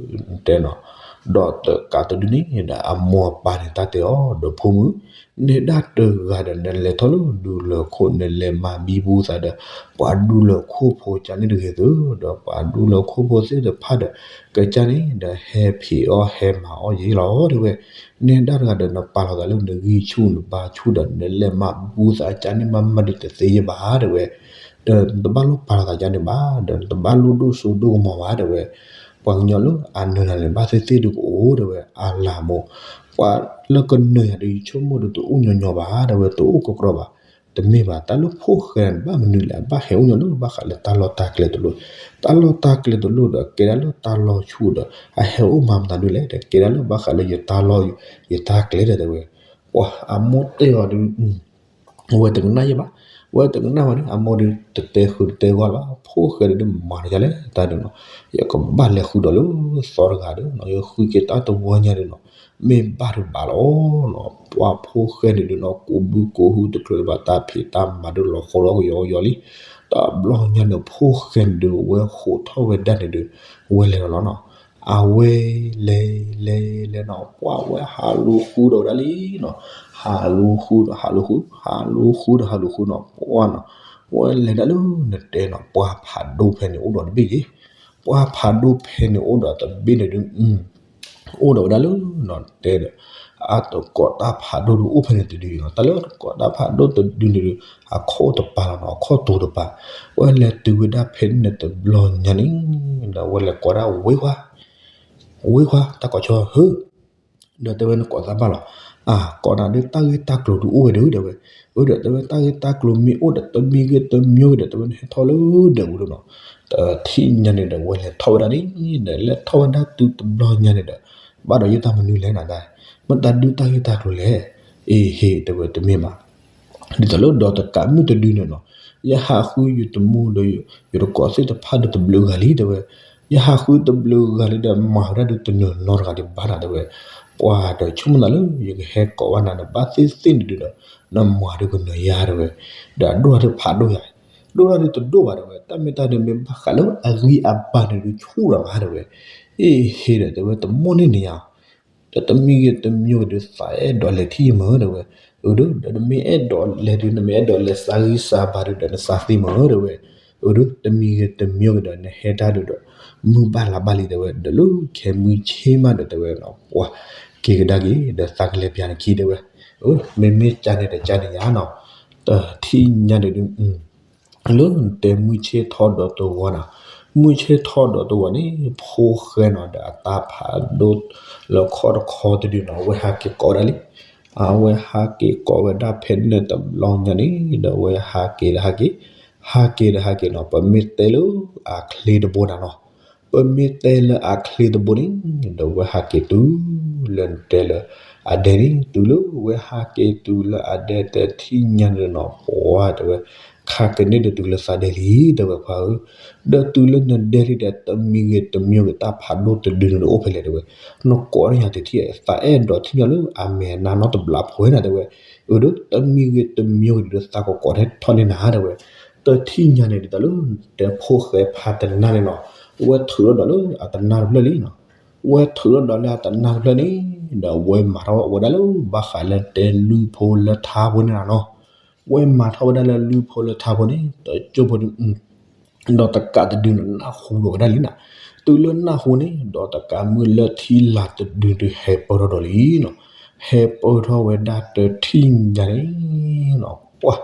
တဲနီၤ ဒီးတကးတဒုန့ၣ်ဒီး အမိၢ်အပၢ်န့ၣ် တၢ်တဲအီၤဒီး ဖိမုၣ်, နဲဒၣ်တဂၤဒီး နလဲၤထီၣ်လၢဒူလၢၢ်ခိၣ် နလဲၤမၤဘံဘူသးဒီး ပှၤဒူလၢၢ်ခိၣ်ဖိကန့ၣ်တဂ့ၤသု, ဒီးပှၤဒူလၢၢ်ခိၣ်ဖိသ့ၣ်တဖၣ်ဒီး ကကန့ၣ်ဒီး ဟဲဖံးအီၣ်ဟဲမၤအီၣ်ယ့လီၤ တဲဝဲ. နဲဒၣ်တဂၤဒီး နပာ်လီၤသးလၢနဂံၢ်ဆူၣ် နဘါဆူၣ်ဒီး နလဲၤမၤဘံဘူသးကန့ၣ် မၤမၤဒုးတသ့ယဲဘၣ် တဲဝဲ. ဒီးနတဘၣ်လိၣ်ပာ်လီၤသးကန့ၣ်ဘၣ်, ဒီးနတဘၣ်လိၣ်ဒိၣ်စိဒိၣ်ကမီၤဘၣ် တဲဝဲ. ပှၤကညီလၢအနၢၤနၤန့ၣ် ဘၣ်သ့ၣ်သ့ၣ်ဒုးကအိၣ် တဲဝဲ. အလၤမိၢ်, ပှၤလၢကနၢၤယၤဒီး ယဆိကမိၣ်ဒီး တအိၣ်ညီညီဘၣ် တဲဝဲ, တအိၣ်ကီကီဘၣ်. တမ့ၢ်ဘၣ်, တၢ်လၢဖိၣ်ဃဲန့ၣ် ဘၣ်မနုၤလဲၣ်, အဘၣ်ဃးလၢတၢ်လီၢ်တၢ်ကျဲတလိၣ်, တၢ်လီၢ်တၢ်ကျဲတလိၣ်ဒီး ကဲဒၣ်လၢတၢ်လီၢ်ဆူၣ်ဒီး အဟဲအိၣ်မၤမတၤဒုလဲၣ်, ဒီးကဲဒၣ်လၢဘၣ်ဃးလၢယတၢ်လီၢ် ယတၢ်ကျဲဒီး တဲဝဲ. ပှၤအမိၢ်တဲအီၤဒီး ဝဲတကနၣ်ယဲဘၣ်, ဝဲတကနၣ်ဘၣ်ဒီး အမိၢ်ဒီးတတဲဃုာ်တတဲဂီၢ်လၢၤဘၣ်, ဖိၣ်ဃဲဒီး မၤတယၤလဲၣ် တၢ်ဒုးနီၤ, ယကဘၣ်လဲၤဃုဒီးလၢသီတဂၤဒီးနီၤ, ယဃုက့ၤတၢ်တဝီညါဒီးနီၤ, မ့ၢ်ဘၣ်တဘၣ်လီၤနီၤ, ပှၤဖိၣ်ဃဲန့ၣ်ဒုးနီၤ ကိးဘုကိးဟုတချုးလၢၤဘၣ် တၢ်ဖံးတၢ်မၤဒုးလီၤဃီလီၤကယီကယီလံ, တဘျီညါန့ၣ် ဖိၣ်ဃဲန့ၣ်ဒုး ဝဲဟးထီၣ်ဝဲဒၣ်န့ၣ်ဒီး ဝဲလဲၤလီၤလီၤနီၤ. အဝဲလဲၤလဲၤလဲၤနီၤ ပှၤဝဲဟးလူၤဃုဒီးဝဲဒၣ်လံနီၤ, ဟးလူၤဃုဒီးဟးလူၤဃု, ဟးလူၤဃုဒီးဟးလူၤဃုနီၤ, ပှၤနီၤ, ဝဲလဲၤဒၣ်လၢနတဲနီၤ ပှၢ်ဖးဒိၣ်ဖဲန့ၣ်အိၣ်ဒီးတဘ့ၣ်ယ့ၤ, ပှၢ်ဖးဒိၣ်ဖဲန့ၣ်အိၣ်ဒီးတဘ့ၣ်န့ၣ်ဒုး အိၣ်ဒီးဝဲဒၣ်လၢနီၤ တဲဒီး အတကိးတၢ်ဖးဒိၣ်ဒုးအိၣ်ဖဲန့ၣ်တဒုနီၤ, တၢ်လၢတကိးတၢ်ဖးဒိၣ်တဒုန့ၣ်ဒုး အခီၣ်တပၤလီၤနီၤ, အခီၣ်တူာ်တပၤ, ဝဲလဲၤတုၤဝဲဒၣ်ဖဲန့ၣ်တဘျီညါန့ၣ် ဒီးဝဲလဲၤကိးဒၣ်ဝ့ခွါ, ဝ့ခွါ တၢ်ကိးဆၢဟၢ ဒီးတဲဝဲနကိးသးဘၣ်လီၤ, အကိးနၤဒုး တၢ်ဂ့ၢ်တၢ်ကျိၤဒုးအိၣ်ဝဲဒီး တဲဝဲ, အဒီးတဲဝဲတၢ်ဂ့ၢ်တၢ်ကျိၤမ့ၢ်အိၣ်ဒီး တမံၤဂ့ၤတမံၤဂ့ၤဒီး တဲဝဲနဟဲထီၣ်လၢဒၢးပူၤဒုးနီၤ, တထံၣ်ညါန့ၣ်ဒီး ဝဲလဲၤထီၣ်ဝဲဒၣ်န့ၣ် ဒီးလဲၤထီၣ်ဝဲဒၣ်တုၤတဘျီညါန့ၣ်ဒီး ဘၣ်ဒီးယတၢ်မနုၤလဲၣ်နၤဒၣ်, မ့ၢ်တၢ်ဒုးတၢ်ဂ့ၢ်တၢ်ကျိၤလဲၣ်, အ့ဟ့ၣ် တဲဝဲတမ့ၢ်ဘၣ် ဒ်သိးလၢဒီးတကးမုၢ်တဒုန့ၣ်နီၤ, ယဟးဃုယတမူဒီး ယတကိးသ့ၣ်တဖၣ်ဒီးတဘျုးဂၤလံ တဲဝဲ, ယဟးဃုတဘျုးဂၤလံဒီး မၤဝဲဒၣ်ဒုးတနၢၤနီတဂၤဒံးဘၣ်နၤ တဲဝဲ, ပှၤဒီးဆိကမိၣ်သးလၢ ယကဟဲကိးဘၣ်နၤဒီး ဘၣ်သ့ၣ်သ့ၣ်န့ၣ်ဒုးဒီး နမၤဒုးကနၢၤယၤ တဲဝဲ, ဒီးအဒိၣ်တၢ်ဒုးဖးဒိၣ်ယၤ, ဒိၣ်တၢ်ဒုးတဒိၣ်ဘၣ် တဲဝဲ, တၢ်မ့ၢ်တၢ်ဒုးမ့ၢ်ဘၣ်ဃးလၢအဂံၢ်အဘါန့ၣ်ဒုးဆူၣ်ဒီးမး တဲဝဲ, အ့ဟ့ၣ်ဒီး တဲဝဲ တမိၣ်န့ၢ်န့ၣ်ယၤ ဒီးတမံၤဂ့ၤတမံၤဂ့ၤဒီး သးအဲၣ်ဒိးလဲၤထံၣ်မ့ၢ် တဲဝဲ, အဒီး ဒီးနမ့ၢ်အဲၣ်ဒိးလဲၤဒုး နမ့ၢ်အဲၣ်ဒိးလဲၤသးဂံၢ်သးဘါဒုးဒီး နသးသ့မ့ၢ် တဲဝဲ, အဒီး တမံၤဂ့ၤတမံၤဂ့ၤဒီး နဟဲတၢ်ဒုးဒီး မုၢ်ဘၣ်လါဘၣ်လံ တဲဝဲ, ဒီးလၢခဲမုၢ်ဆ့ၣ်မးဒီး တဲဝဲနီၤ ပှၤက့ၤကဒါက့ၤ ဒီးသးကလဲၤပၠးနခံ တဲဝဲ, အ မ့မ့ၢ်ကၠါန့ၣ်ဒီးကၠါန့ၣ်ယါနီၤ, တထံၣ်ညါန့ၣ်ဒုး လၢနတဲမုၢ်ဆ့ၣ်ထီၣ်ဒီးတဝီနီၤ, မုၢ်ဆ့ၣ်ထီၣ်ဒီးတဝီန့ၣ် ဖိၣ်ဃဲနီၤဒီးအတၢ်ဖးဒိၣ်လၢခီၣ်တခီတဒုနီၤ အဝဲဟးက့ၤကိးဝဲဒၣ်လံ, အဝဲဟးက့ၤကိးဝဲဒၣ်ဖဲန့ၣ်တဘျီညါန့ၣ်ဒီး အဝဲဟးက့ၤဒီးဟးက့ၤ, ဟးက့ၤဒီးဟးက့ၤနီၤ ပမ့ၢ်တဲလၢအချ့တဘိနၤနီၤ, ပမ့ၢ်တဲလၢအချ့တဘိန့ၣ် ဒီးဝဲဟးက့ၤတုၤလၢနတဲလၢအဒဲန့ၣ် တုၤလၢဝဲဟးက့ၤတုၤလၢအဒဲတထံၣ်ညါန့ၣ်နီၤ ပှၤတဲဝဲ ခးကန့ၢ်ဒီးတုၤလၢသးဒဲလံ တဲဝဲခွါဧၢ, ဒီးတုၤလၢနဒဲလံဒီး တမံၤဂ့ၤတမံၤဂ့ၤ တၢ်ဖးဒိၣ်တဒုန့ၣ်အိၣ်ဖဲလဲၣ် တဲဝဲ, နကိးန့ၢ်ယၤတထံၣ် သးအဲၣ်ဒိးထံၣ်ညီလၢအမဲာ်နါနီတဘျီဖိနၤ တဲဝဲ, အဒီး တမံၤဂ့ၤတမံၤဂ့ၤဒီး သးကကိးထဲထီၣ်န့ၢ်နၤ တဲဝဲ, တထံၣ်ညါန့ၣ်ဒ်သိးလၢ တဲဖိၣ်ဃဲဖးတနါန့ၣ်နီၤ, ဝဲထုးထီၣ်ဒီးလၢအတနါတဖျၢၣ်လံနီၤ, ဝဲထုးထီၣ်ဒီးလၢအတနါတဖျၢၣ်န့ၣ် ဒီးဝဲမၤထီၣ်ဝဲဒၣ်လၢဘၣ်ဃးလၢတဲလုၢ်ဖိလၢထါဖိန့ၣ်နၤနီၤ, ဝဲမၤထီၣ်ဝဲဒၣ်လၢလုၢ်ဖိလၢထါဖိန့ၣ် တကၠိဖိဒုး ဒီးတကးတဒုန့ၣ် နၢ်ဟူဒီးဝဲဒၣ်လံနီၤ, တုၤလၢနၢ်ဟူန့ၣ် ဒီးတကးမုၢ်လၢထံလာ်တဒုဒုးဟဲပၢၢ်ထီၣ်ဒီးလံနီၤ, ဟဲပၢၢ်ထီၣ်ဝဲဒၣ်တထံၣ်ညါန့ၣ်နီၤ, ပှၤ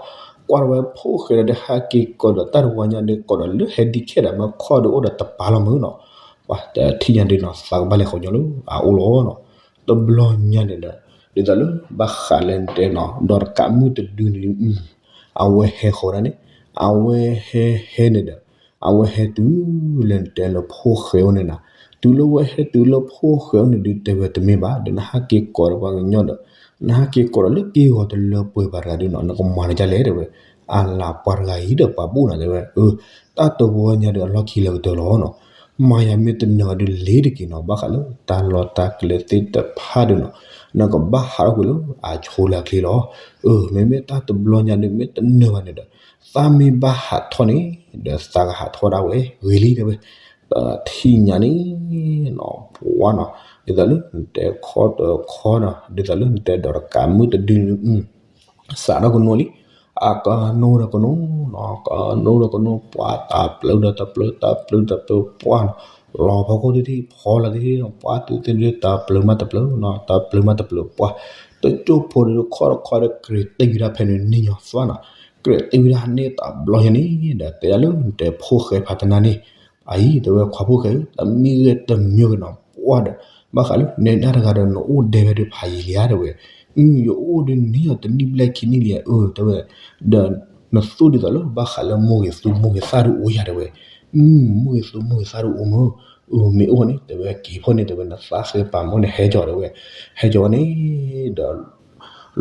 ကွၢ်ထီၣ်ဝဲဖိၣ်ဃဲဒီး ဟးက့ၤကိးဒီးတၢ်တဝီညါဒီး ကိးဒီးလၢဟဲဒံးခဲဒီး မ့ၢ်ခီၣ်ဒီးအိၣ်ဒီးတပၤလီၤမ့ၢ်နီၤ, ပှၤတထံၣ်ညါဒုးနီၤ သးကဘၣ်လဲၤဃီၤညီလၢအအိၣ်လီၤနီၤ, တဘျီညါန့ၣ်ဒီး ဒ်သိးလၢဘၣ်ဃးလၢတဲနီၤ ဒီးတကးမုၢ်တဒုန့ၣ် အဝဲဟဲဃီၤဒၣ်န့ၣ် အဝဲဟဲဟဲန့ၣ်ဒီး အဝဲဟဲတုၤလၢနတဲလၢဖိၣ်ဃဲအိၣ်န့ၣ်နီၤ, တုၤလၢဝဲဟဲတုၤလၢဖိၣ်ဃဲအိၣ်န့ၣ်ဒုး တဲဝဲတမ့ၢ်ဘၣ် ဒီးနဟးက့ၤကိးဒီးပှၤကညီဒီး နဟးက့ၤကိးဒီးလၢက့ၢ်ဂီၤတလၢပှဲၤဘၣ်တဂၤဒုးနီၤ နကမၤန့ၢ်ဒ်လဲၣ် တဲဝဲ, အလၤပှၤတဂၤအံၤဒီးပှၤဘူၣ်နီၤ တဲဝဲ, အ တၢ်တဝီညါဒီးအလီၢ်ခံလၢကတၢၢ်လီၤနီၤ, မၤယၤမ့ၢ်တနၢၤဒုးလ့ၤတက့ၤနီၤ ဘၣ်ဃးလၢတၢ်လီၢ်တၢ်ကျဲသ့ၣ်တဖၣ်ဒုးနီၤ နကဘၣ်ဟးထီၣ်ကွံာ်လၢအဆိလၢအချ့လီၤ, အ မ့မ့ၢ်တၢ်တဘျီညါဒုး မ့ၢ်တနၢၤဘၣ်န့ၣ်ဒီး သးမ့ၢ်ဘၣ်ဟးထီၣ်န့ၣ် ဒီးသးကဟးထီၣ်ဒၣ်ဝဲဂ့ၤလံ တဲဝဲ, တထံၣ်ညါန့ၣ်နီၤ ပှၢ်နီၤ ဒ်သိးလၢနတဲခီတခီနီၤ ဒ်သိးလၢနတဲဒီးတကးမုၢ်တဒုန့ၣ် စးထီၣ်ကနိလံ အကနိဒီးကနိနီၤ ကနိဒီးကနိ ပှၢ်တၢ်ပျုၤဒီးတၢ်ပျုၤ တၢ်ပျုၤတၢ်ပျုၤ ပှၢ်နီၤ လီၤဖီခိၣ်တထံၣ် ဖီလာ်တထံၣ်နီၤ ပှၢ်သုသ့ၣ်ဒုး တၢ်ပျုၤမးတပျုၤနီၤ တၢ်ပျုၤမးတပျုၤ ပှၢ် တကၠိဖိဒီးခီတခီဒီး ကြဲးတ့ၢ်ဝံၤဒၣ်ဖဲန့ၣ်န့ၣ်ညီသွါနီၤ ကြဲးတ့ၢ်ဝံၤဒၣ်န့ၣ်တဘျီညါန့ၣ် ဒီးတဲဒၣ်လၢနတဲဖိၣ်ဃဲဖးတနါန့ၣ် အအံၤ တဲဝဲခွါဖိၣ်ဃဲဧၢ တမံၤဂ့ၤတမံၤဂ့ၤနီၤ ပှၢ်ဒီး ဘၣ်ဃးလၢနဲဒၣ်တဂၤဒီး နအိၣ်ဒဲးဝဲဒၣ်ဖးယံာ်လံဧါ တဲဝဲ ယအိၣ်ဒ်န့ၣ်အီၤတနံၣ်ဘျဲၣ်ခံနံၣ်လံဧါ အၢ တဲဝဲ ဒီးနသူၣ်ဒ်သိးလၢ ဘၣ်ဃးလၢမိၢ်ဂ့ၤသူမိၢ်ဂ့ၤသၣ်ဒုးအိၣ်ယၤ တဲဝဲ မိၢ်ဂ့ၤသူမိၢ်ဂ့ၤသၣ်ဒုးအိၣ်မး အၢ မ့ၢ်အိၣ်န့ၣ် တဲဝဲက့ၤဖီၣ်န့ၣ် တဲဝဲ နသးဃဲပာ်မ့ၢ်န့ၣ် ဟဲကီး တဲဝဲ ဟဲကီးန့ၣ် ဒီး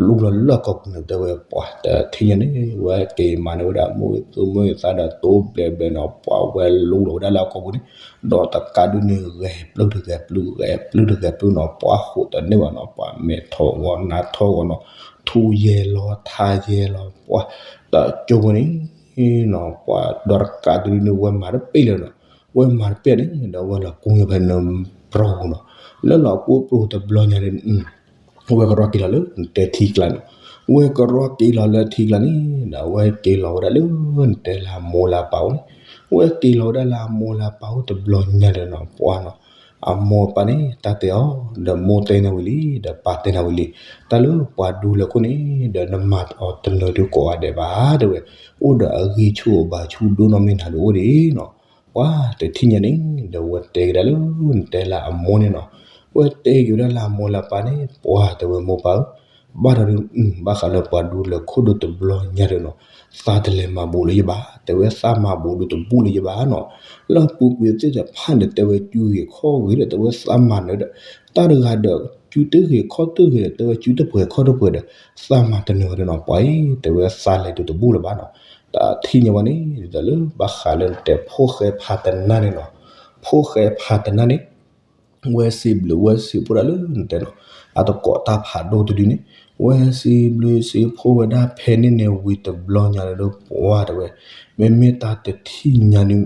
လူလီၤလၢအကီၢ်ပူၤန့ၣ် တဲဝဲ ပှၢ်တထံၣ်ညါန့ၣ် ဝဲက့ၤမၤန့ၢ်ဝဲဒၣ်မိၢ်ဂ့ၤသူမိၢ်ဂ့ၤသၣ်ဒီး တိဘျဲးဘျဲးနီၤ ပှၢ်ဝဲလူလီၤဝဲဒၣ်လၢအကီၢ်ပူၤန့ၣ် ဒီးတကးဒုးန့ၣ် ဂဲၤပျုၢ်တဂဲၤပျုၢ် ဂဲၤပျုၢ်တဂဲၤပျုၢ်နီၤ ပှၢ်ဃိးတန့ၢ်ဘၣ်နီၤ ပှၢ်မဲာ်ထီၣ်ဂီၤနါထီၣ်ဂီၤနီၤ ထူယဲၢ်လီၤထါယဲၢ်လီၤ ပှၢ်တကၠိဖိန့ၣ်နီၤ ပှၢ်ဒီးတကးဒုးန့ၣ် ဝဲမၤတပ့ၢ်လၢၤနီၤ ဝဲမၤတပ့ၢ်န့ၣ် ဒီးဝဲလီၤကူညါဖဲန့ၣ် ပြိၣ်နီၤ လၢလီၤကူပြိၣ်တဘျီညါန့ၣ် ဝဲကရီက့ၤလီၤလၢနတဲထံကျါန့ၣ် ဝဲကရီက့ၤလီၤလၢထံကျါန့ၣ် ဒီးဝဲက့ၤလီၤဝဲဒၣ်လၢနတဲလၢအမိၢ်လၢအပၢ်အိၣ်န့ၣ် ဝဲက့ၤလီၤဝဲဒၣ်လၢအမိၢ်လၢအပၢ်အိၣ်တဘျီညါဒီးနီၤ ပှၢ်နီၤ အမိၢ်အပၢ်န့ၣ် တၢ်တဲအီၤ ဒီးမိၢ်တဲနၤဝံၤလံ ဒီးပၢ်တဲနၤဝံၤလံ တၢ်လၢပှၤဒူလၢခိၣ်န့ၣ် ဒီးနမၤအီၤတနၢၤဒုးကိးဂၤဒဲးဘၣ် တဲဝဲ အိၣ်ဒီးအဂံၢ်ဆူၣ်အဘါဆူၣ်ဒိၣ်နီၢ်မ့ၢ်နၤဒုးအိၣ်ဒံးနီၤ ပှၢ်တထံၣ်ညါန့ၣ် ဒီးဝဲတဲကဒါလၢနတဲလၢအမိၢ်န့ၣ်နီၤ ဝဲတဲက့ၤဝဲဒၣ်လၢအမိၢ်လၢအပၢ်န့ၣ် ပှၢ်တဲဝဲမိၢ်ပၢ်ဧၢ ဘၣ်ဒီးဒုး ဘၣ်ဃးလၢပှၤဒူလၢခိၣ်ဒိၣ်တဘျီညါဒီးနီၤ သးတလဲၤမၤဘူးလၢယဘၣ် တဲဝဲသးမၤဘူးဒုးတဘူးလၢယဘၣ်နီၤ လၢအပူၤကွံာ်သ့ၣ်တဖၣ်န့ၣ် တဲဝဲစုဂ့ၤခီၣ်ဂ့ၤဒီး တဲဝဲသးမၤနၢၤဒီး တၢ်တဂၤဒီး စုတဂ့ၤခီၣ်တဂ့ၤဒီး တဲဝဲစုတပှဲၤခီၣ်တပှဲၤဒီး သးမၤတနၢၤဝဲဒီးနီၤ ပှၢ်အံၤ တဲဝဲသးလဲၤဒုးတဘူးလၢၤဘၣ်နီၤ တထံၣ်ညါဝဲန့ၣ် ဒ်သိးလၢဘၣ်ဃးလၢနတဲဖိၣ်ဃဲဖးတနါန့ၣ်နီၤ ဖိၣ်ဃဲဖးတနါန့ၣ် ဝဲစံးဘျုးဝဲစံးဖှိၣ်ဒၣ်လၢနတဲနီၤ အတကိးတၢ်ဖးဒိၣ်တဒုန့ၣ် ဝဲစံးဘျုးစံးဖှိၣ်ဝဲဒၣ်ဖဲန့ၣ်န့ၣ်ဝံၤတဘျီညါဒီး ပှၢ်တဲဝဲ မ့မ့ၢ်တၢ်တထံၣ်ညါန့ၣ်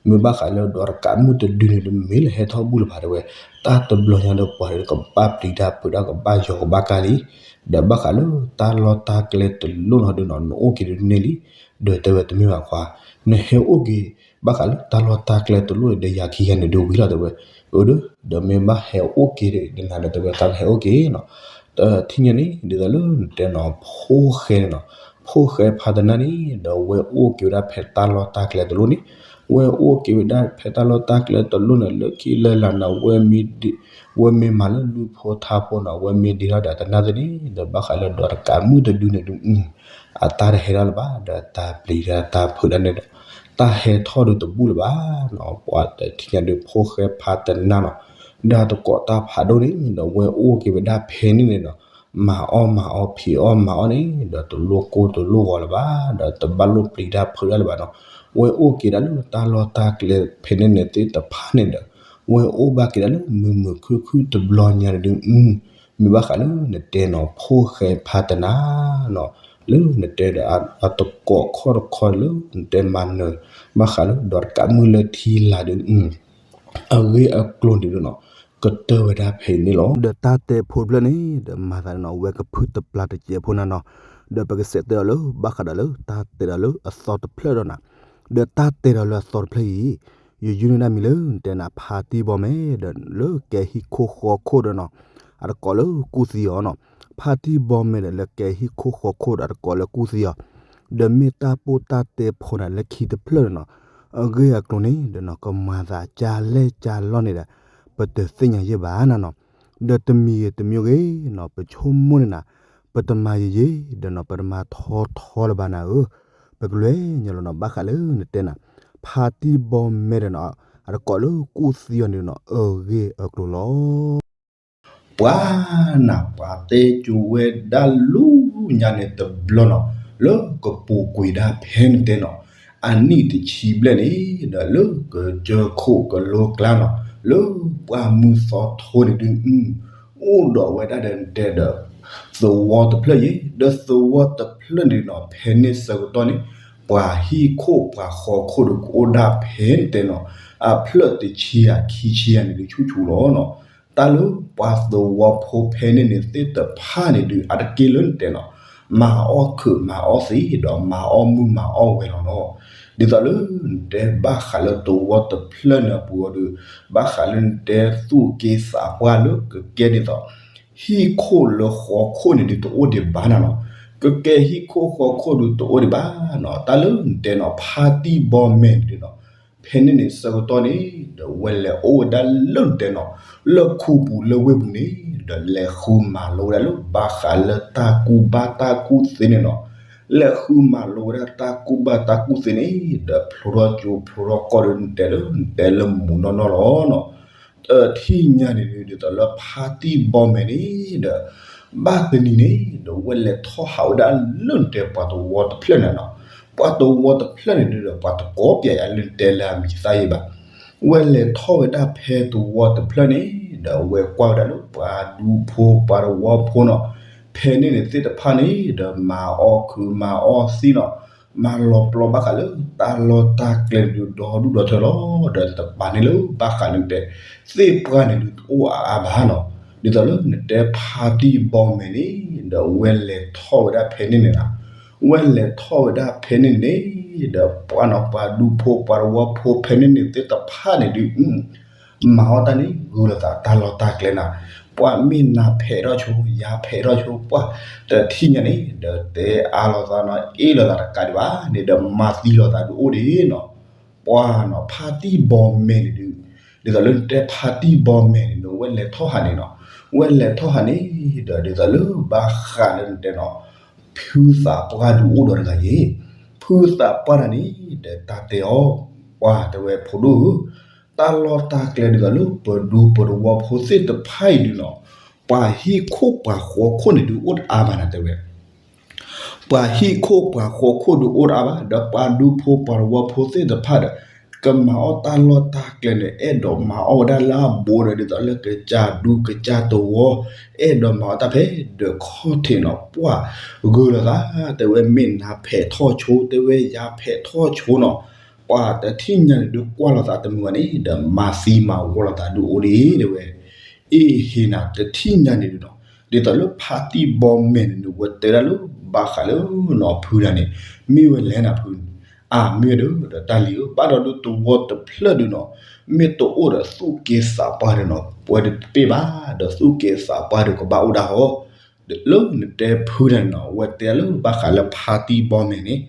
မ့ၢ်ဘၣ်ဃးလၢဒီးတကးမုၢ်တဒုန့ၣ်ဒီး မ့ၢ်လၢဟဲထီၣ်ဘူးလၢၤဘၣ်တဲဝဲ တၢ်တဘျီညါဒီးပှၤဒီးကဘၣ်ပျံၤတၢ်ဖုးတၢ်ကဘၣ်ယီၤကဘၣ်ကါလံ ဒီးဘၣ်ဃးလၢတၢ်လီၢ်တၢ်ကျဲတလိၣ်နီၤဒုးနီၤ နအိၣ်က့ၤဒုးန့ၢ်လံ ဒီးတဲဝဲတမ့ၢ်ဘၣ်ခွါ နဟဲအိၣ်က့ၤ ဘၣ်ဃးလၢတၢ်လီၢ်တၢ်ကျဲတလိၣ်ဒီးယၤခံဂၤန့ၣ်ဒုးဝံၤလီၤတဲဝဲ အၢဒီး ဒီးမ့ၢ်ဘၣ်ဟဲအိၣ်က့ၤဒီး နၤဒီးတဲဝဲသးကဟဲအိၣ်က့ၤနီၤ တထံၣ်ညါန့ၣ် ဒ်သိးလၢနတဲနီၤ ဖိၣ်ဃဲန့ၣ်နီၤ ဖိၣ်ဃဲဖးတနါန့ၣ် ဒီးဝဲအိၣ်က့ၤဝဲဒၣ်ဖဲတၢ်လီၢ်တၢ်ကျဲတလိၣ်န့ၣ် ဝဲအိၣ်က့ၤဝဲဒၣ်ဖဲတၢ်လီၢ်တၢ်ကျဲတလိၣ်န့ၣ် လၢခံလၢလာ်န့ၣ် ဝဲမ့ၢ်မၤလၢလုၢ်ဖိထါဖိနီၤ ဝဲမ့ၢ်ဒ့ထီၣ်ဒီးတနၢ်သ့ၣ်န့ၣ် ဒီးဘၣ်ဃးလၢဒီးတကးမုၢ်တဒုန့ၣ်ဒုး အတၢ်တဟဲထီၣ်လၢၤဘၣ် ဒီးတၢ်ပျံၤတၢ်တၢ်ဖုးတၢ်န့ၣ်ဒီး တၢ်ဟဲထီၣ်ဒုးတဘူးလၢၤဘၣ်နီၤ ပှၤတထံၣ်ညါဒုးဖိၣ်ဃဲဖးတနါနီၤ ဒီးတကိးတၢ်ဖးဒိၣ်န့ၣ် ဒီးဝဲအိၣ်က့ၤဝဲဒၣ်ဖဲန့ၣ်န့ၣ်နီၤ မၤအီၣ်မၤအီဖံးအီၣ်မၤအီၣ်န့ၣ် ဒီးတလိၣ်ကိၢ်တလိၣ်ဂီၤလၢၤဘၣ် ဒီးတဘၣ်လိၣ်ပျံၤတၢ်ဖုးတၢ်လၢၤဘၣ်နီၤ ဝဲအိၣ်က့ၤဒၣ်လၢတၢ်လီၢ်တၢ်ကျဲဖဲန့ၣ်န့ၣ်သ့ၣ်တဖၣ်န့ၣ်ဒီး ဝဲအိၣ်ဘၣ်က့ၤဒၣ်လၢမုာ်မုာ်ခုၣ်ခုၣ်တဘျီညါန့ၣ်ဒုး မ့ၢ်ဘၣ်ဃးလၢနတဲနီၤ ဖိၣ်ဃဲဖးတနါနီၤ လၢနတဲဒီးအတကိးခီၣ်တခီလၢနတဲမၤနၢၤ ဘၣ်ဃးလၢဒီးတကးမုၢ်လၢထံလာ်ဒုး အဂ့ၢ်အကျိၤန့ၣ်ဒုးနီၤ ကတၢၢ်ဝဲဒၣ်ဖဲအံၤန့ၣ်လီၤ. ဒီးတၢ်တဲဖိတဖျၢၣ်န့ၣ် ဒီးမၤသးန့ၣ်နီၤ ဝဲကဖုတပျၢ်တစဲးဖိနၤနီၤ ဒီးပကစဲးတဲအီၤလၢ ဘၣ်ဃးဒီးလၢတၢ်တဲဒီးလၢအသီတဖျၢၣ်ဒီးနၤ ဒီးတၢ်တဲဒီးလၢအသီတဖျၢၣ်အံၤ ယယုၢ်န့ၢ်ဒၣ်မံၤလၢနတဲနၤ ဖါတံၢ်ဘီမဲာ်ဒီးလၢကဲဟံၣ်ခိၣ်ဃီခိၣ်ဒီးနီၤ အတကိးလၢကူၣ်သံအီၤနီၤ ဖါတံၢ်ဘီမဲာ်ဒီးလၢကဲဟံၣ်ခိၣ်ဃီခိၣ်ဒီးအတကိးလၢကူၣ်သံအီၤ ဒီးမ့ၢ်တၢ်ပိၢ်တၢ်တဲဖိနၤလၢခံတဖျၢၣ်န့ၣ်နီၤ အဂ့ၢ်အကျိၤန့ၣ်ဒီးနီၤ ကမၤသးကၢ်လဲၢ်ကၢ်လီၢ်န့ၣ်ဒီး ပတသ့ၣ်ညါယဲၢ်ဘၣ်နၤနီၤ ဒီးတမံၤဂ့ၤတမံၤဂ့ၤနီၤ ပဆိကမိၣ်န့ၣ်နၤ ပတမၤယံာ်ယံာ်ဒီးနီၤ ပတမၤထီထီလၢၤဘၣ်နၤဧၢ ပကလဲၤညီလီၤနီၤ ဘၣ်ဃးလၢနတဲနၤ ဖါတံၢ်ဘီမဲာ်ဒီးနီၤ အတကိးလၢကူၣ်သံအီၤန့ၣ်နီၤ အဂ့ၢ်အကျိၤလီၤ. ပှၤနၤ ပှၤတဲကၠိဝဲဒၣ်လူညါန့ၣ်တဘျီနီၤ လၢကပူၤကွံာ်ဒၣ်ဖဲန့ၣ်တဲနီၤ အနံၣ်တဆံဘျဲၣ်န့ၣ် ဒီးလၢကစၢၢ်ခိၣ်ကလိကျါနီၤ လၢပှၢ်မုၢ်သီထိန့ၣ်ဒုး အိၣ်ဒီးဝဲဒၣ်ဒီးတဲဒီး သဝီတဖျၢၣ်ယဲ ဒီးသဝီတဖျၢၣ်န့ၣ်နီၤ ဖဲန့ၣ်ဆၢကတီၢ်န့ၣ် ပှၤဟံၣ်ခိၣ်ပှၤဃီခိၣ်ဒီးကအိၣ်ဒၣ်ဖဲန့ၣ်တဲနီၤ, အဖျၢၣ်တဆံယၤခံဆံယၤန့ၣ်ဒုးဆူၣ်ဆူၣ်လီၤနီၤ. တၢ်လၢပှၤသဝီဖိဖဲန့ၣ်န့ၣ်သ့ၣ်တဖၣ်န့ၣ်ဒုး အတက့ၢ်လၢနတဲနီၤ, မၤအီၣ်ခုးမၤအီၣ်သံဒီးမၤအီၣ်မုာ်မၤအီၣ်ဝဲလီၤနီၤ. ဒ်သိးလၢနတဲဘၣ်ဃးလၢတဝီတဖျၢၣ်န့ၣ်အပူၤအီၤဒုး ဘၣ်ဃးလၢနတဲသူၣ်က့သးပှၢ်လၢကကဲဒ်သိး ဟံၣ်ခိၣ်လၢဃီခိၣ်န့ၣ်ဒုးတအိၣ်ဒံးဘၣ်နၤနီၤ. ကကဲဟံၣ်ခိၣ်ဃီခိၣ်ဒုးတအိၣ်ဒံးဘၣ်နီၤ. တၢ်လၢနတဲနီၤ ဖါတံၢ်ဘီမဲာ်န့ၣ်ဒုးနီၤ, ဖဲန့ၣ်န့ၣ်ဆၢကတီၢ်န့ၣ် ဒီးဝဲလဲၤအိၣ်ဝဲဒၣ်လၢနတဲနီၤ, လၢခူပူၤလၢဝ့ၢ်ပူၤန့ၣ် ဒီးလဲၤဃုမၤလိဝဲဒၣ်လၢဘၣ်ဃးလၢတၢ်ကူၣ်ဘၣ်တၢ်ကူၣ်သ့န့ၣ်နီၤ. လဲၤဃုမၤလိဝဲဒၣ်တၢ်ကူၣ်ဘၣ်တၢ်ကူၣ်သ့န့ၣ် ဒီးဖျိထီၣ်ကၠိဖျိထီၣ်ကီၢ်ဒီးနတဲလၢနတဲလၢမူးနီၢ်နီၢ်လီၤနီၤ. တထံၣ်ညါန့ၣ်ဒုး ဒ်သိးလၢဖါတံၢ်ဘီမဲာ်န့ၣ်ဒီး ဘၣ်တနံၤန့ၣ် ဒီးဝဲလဲၤထီၣ်ဟးဝဲဒၣ်လၢနတဲပှၤတဝီတဖျၢၣ်န့ၣ်နီၤ. ပှၤတဝီတဖျၢၣ်န့ၣ်ဒုးဒီး ပှၤတကိးပၠးယၤလၢနတဲလၢအမံၤသၣ်ယံၤဘၣ်. ဝဲလဲၤထီၣ်ဝဲဒၣ်ဖဲတဝီတဖျၢၣ်န့ၣ် ဒီးဝဲကွၢ်ဝဲဒၣ်လၢပှၤဒူဖိပှၤတဝီဖိနီၤ, ဖဲန့ၣ်န့ၣ်သ့ၣ်တဖၣ်န့ၣ် ဒီးမၤအီၣ်ခုးမၤအီၣ်သံနီၤ, မၤလီၤပျီဘၣ်ဃးလၢတၢ်လီၢ်တၢ်ကျဲန့ၣ်ဒုးဒီဒူၣ်ဒီထၢလီၤ. ဒီးတပာ်န့ၢ်လၢဘၣ်ဃးလၢနတဲ သ့ၣ်ပှၢ်န့ၣ်ဒုးတအိၣ်အါအါဘၣ်နီၤ. ဒ်သိးလၢနတဲဖါတံၢ်ဘီမဲာ်န့ၣ် ဒီးဝဲလဲၤထီၣ်ဝဲဒၣ်ဖဲန့ၣ်န့ၣ်လီၤ. ဝဲလဲၤထီၣ်ဝဲဒၣ်ဖဲန့ၣ်န့ၣ် ဒီးပှၤနီၤပှၤဒူဖိပှၤတဝီဖိဖဲန့ၣ်န့ၣ်သ့ၣ်တဖၣ်န့ၣ်ဒုး မၤအီၣ်တၢ်န့ၣ်ဂုာ်လိာ်သးတၢ်လီၢ်တၢ်ကျဲနၤ, ပှၤမ့ၢ်နၤဖဲးထီၣ်ဆိ ယၤဖဲးထီၣ်ဆိ ပှၤတထံၣ်ညါန့ၣ် ဒီးတဲအါလိာ်သးနီၤ အ့ၣ်လိာ်သးတကးဒံးဘၣ်န့ၣ် ဒီးမၤသံလိာ်သးဒုးအိၣ်ဒံးနီၤ. ပှၤနီၤဖါတံၢ်ဘီမဲာ်န့ၣ်ဒုး ဒ်သိးလၢနတဲဖါတံၢ်ဘီမဲာ်န့ၣ်ဒီး ဝဲလဲၤထီၣ်ဟးန့ၣ်နီၤ, ဝဲလဲၤထီၣ်ဟးန့ၣ် ဒီးဒ်သိးလၢဘၣ်ဃးလၢနတဲနီၤ ဖုသးပှၢ်ဒုးအိၣ်ဒီးတဂၤယဲၢ်, ဖုသးပှၢ်တဂၤန့ၣ် ဒီးတၢ်တဲအီၤ, ပှၤတဲဝဲဖိဒိၣ်ဧၢ, တၢ်လီၢ်တၢ်ကျဲဒ်သိးလၢပဒူပတဝီဖိသ့ၣ်တဖၣ်အံၤဒုးနီၤ, ပှၤဟံၣ်ခိၣ်ပှၤဃီခိၣ်န့ၣ်ဒုးအိၣ်တအါဘၣ်နၤတဲဝဲ ပှၤဟံၣ်ခိၣ်ပှၤဃီခိၣ်ဒုးအိၣ်တအါဘၣ်, ဒီးပှၤဒူဖိပှၤတဝီဖိသ့ၣ်တဖၣ်ဒီး ကမၤအီၣ်တၢ်လီၢ်တၢ်ကျဲန့ၣ် အဲၣ်ဒိးမၤအီၣ်ဝဲဒၣ်လၢအဘူးဒီး ဒ်သိးလၢကစၢ်ဒူကစၢ်တဝီ, အဲၣ်ဒိးမၤအီၣ်တၢ်ဖဲဒီးခီၣ်ထံးနီၤ, ပှၤဂုာ်လိာ်သး, တဲဝဲမ့ၢ်နၤဖဲးထီၣ်ဆိ, တဲဝဲယၤဖဲးထီၣ်ဆိနီၤ, ပှၤတထံၣ်ညါန့ၣ်ဒုးကွၢ်လိာ်သးတမုာ်ဘၣ်န့ၣ် ဒီးမၤသံမၤဝီလိာ်သးဒုးအိၣ်ဒံး တဲဝဲ အ့ၣ်ဟ့နၤ တထံၣ်ညါန့ၣ်ဒုးနီၤ, ဒ်သိးလၢဖါတံၢ်ဘီမဲာ်န့ၣ် ဝဲတဲဒၣ်လၢဘၣ်ဃးလၢနီၤဖုဒၣ်န့ၣ်, မ့ၢ်ဝဲလဲၣ်နၤဖုန့ၣ်, အမ့ၢ်ဝဲဒီး ဒီးတၢ်လံၤဧၢ, ဘၣ်ဒီးဒုးတဝီတဖျၢၣ်ဒုးနီၤ, မ့ၢ်တအိၣ်ဒီးသူၣ်က့သးပှၢ်ဒုးနီၤ ပဝဲဒုးတပ့ၢ်ဘၣ်, ဒီးသူၣ်က့သးပှၢ်ဒုးကဘၣ်အိၣ်ဒၣ်ဟီ, လၢနတဲဖုဒၣ်န့ၣ်နီၤ ဝဲတဲလၢဘၣ်ဃးလၢဖါတံၢ်ဘီမဲာ်န့ၣ်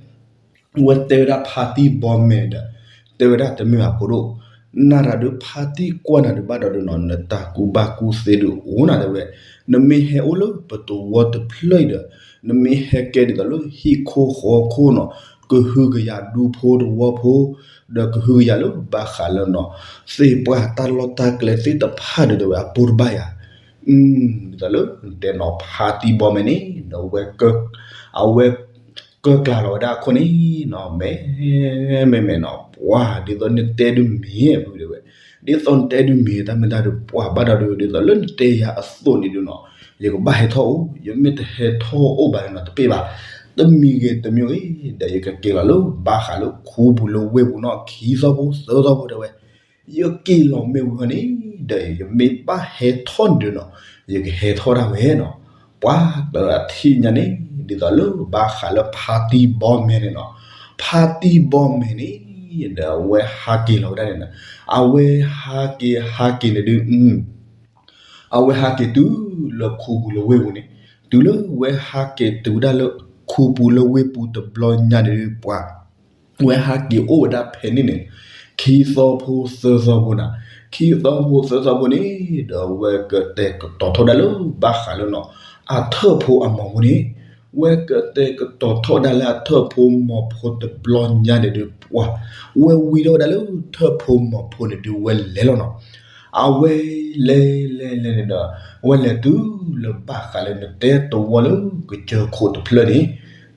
ဝဲတဲဝဲဒၣ်ဖါတံၢ်ဘီမဲာ်ဒီး တဲဝဲဒၣ်တမ့ၢ်ဘၣ်ဖိဒိၣ်, နၤတၢ်ဒုးဖါတံၢ်ကွၢ်နၤဒုးဘၣ်ဒီးဒုးနီၤ နတၢ်ကူၣ်ဘၣ်ကူၣ်သ့ဒုးအိၣ်နၤတဲဝဲ, နမ့ၢ်ဟဲအိၣ်လၢပတဝီတဖျၢၣ်အံၤဒီး နမ့ၢ်ဟဲကဲဒ်သိးလၢဟံၣ်ခိၣ်ဃီခိၣ်နီၤ, ကဟုကယာ်ဒူဖိတဝီဖိ, ဒီးကဟုကယာ်လၢဘၣ်ဃးလၢနီၤ သ့ၣ်ပှၢ်တၢ်လီၢ်တၢ်ကျဲသ့ၣ်တဖၣ်ဒုးတဲဝဲအပိၢ်တဘၣ်ယၤ ဒ်သိးလၢတဲနီၤဖါတံၢ်ဘီမဲာ်န့ၣ် ဒီးဝဲ အဝဲ ကၢၢ်ကျါလီၤဝဲဒၣ်အခိၣ်န့ၣ်နီၤ မဲာ် မဲာ်မဲာ်နီၤ ပှၤဒ်သိးနတဲဒုးမ့ၢ်ဖုတဲဝဲ, ဒ်သိးနတဲဒုးမ့ၢ်တၢ်မ့ၢ်တၢ်ဒုး ပှၤဘၣ်ဒီးဒုး ဒ်သိးလၢနတဲယၤအသိးန့ၣ်ဒုးနီၤ ယကဘၣ်ဟဲထီၣ်အိၣ် ယမ့ၢ်တဟဲထီၣ်အိၣ်ဘၣ်န့ၣ်နီၤ တပ့ၢ်ဘၣ်, တမံၤဂ့ၤတမံၤဂ့ၤ ဒီးယကက့ၤလီၤလၢဘၣ်ဃးလၢခူပူၤလၢဝ့ၢ်ပူၤနီၤ ခံသီဖိသၢသီဖိတဲဝဲ ယက့ၤလီၤမ့ၢ်ဝံၤန့ၣ် ဒီးယမ့ၢ်ဘၣ်ဟဲထီၣ်န့ၣ်ဒုးနီၤ ယကဟဲထီၣ်ဒၣ်ဝဲနီၤ, ပှၤတထံၣ်ညါန့ၣ် ဒ်သိးလၢဘၣ်ဃးလၢဖါတံၢ်ဘီမဲာ်န့ၣ်နီၤ, ဖါတံၢ်ဘီမဲာ်န့ၣ် ဒီးအဝဲဟးက့ၤလီၤဝဲဒၣ်န့ၣ်နီၤ, အဝဲဟးက့ၤဟးက့ၤန့ၣ်ဒုး အဝဲဟးက့ၤတုၤလၢခူပူၤလၢဝ့ၢ်ပူၤန့ၣ်, တုၤလၢဝဲဟးက့ၤတုၤဝဲဒၣ်လၢခူပူၤလၢဝ့ၢ်ပူၤတဘျီညါန့ၣ်ဒုး ပှၤ ဝဲဟးက့ၤအိၣ်ဝဲဒၣ်ဖဲန့ၣ်န့ၣ်, ခံသီဖိသၢသီဖိနၤ, ခံသီဖိသၢသီဖိန့ၣ် ဒီးဝဲကတဲာ်ကတီၤထီၣ်ဒၣ်လၢဘၣ်ဃးလၢနီၤ, အထၢၣ်ဖိအမီၤဖိန့ၣ်, ဝဲကတဲာ်ကတီၤထီၣ်ဒၣ်လၢအထၢၣ်ဖိမီၤဖိတဘျီညါန့ၣ်ဒုးပှၤ, ဝဲဝံထီၣ်ဝဲဒၣ်လၢထၢၣ်ဖိမီၤဖိန့ၣ်ဒုးဝဲလဲၤလီၤနီၤ. အဝဲလဲၤလဲၤလဲၤန့ၣ်ဒီး ဝဲလဲၤတုၤလၢဘၣ်ဃးလၢနတဲတဝီလၢကစၢၢ်ခိၣ်တဖျၢၣ်န့ၣ်,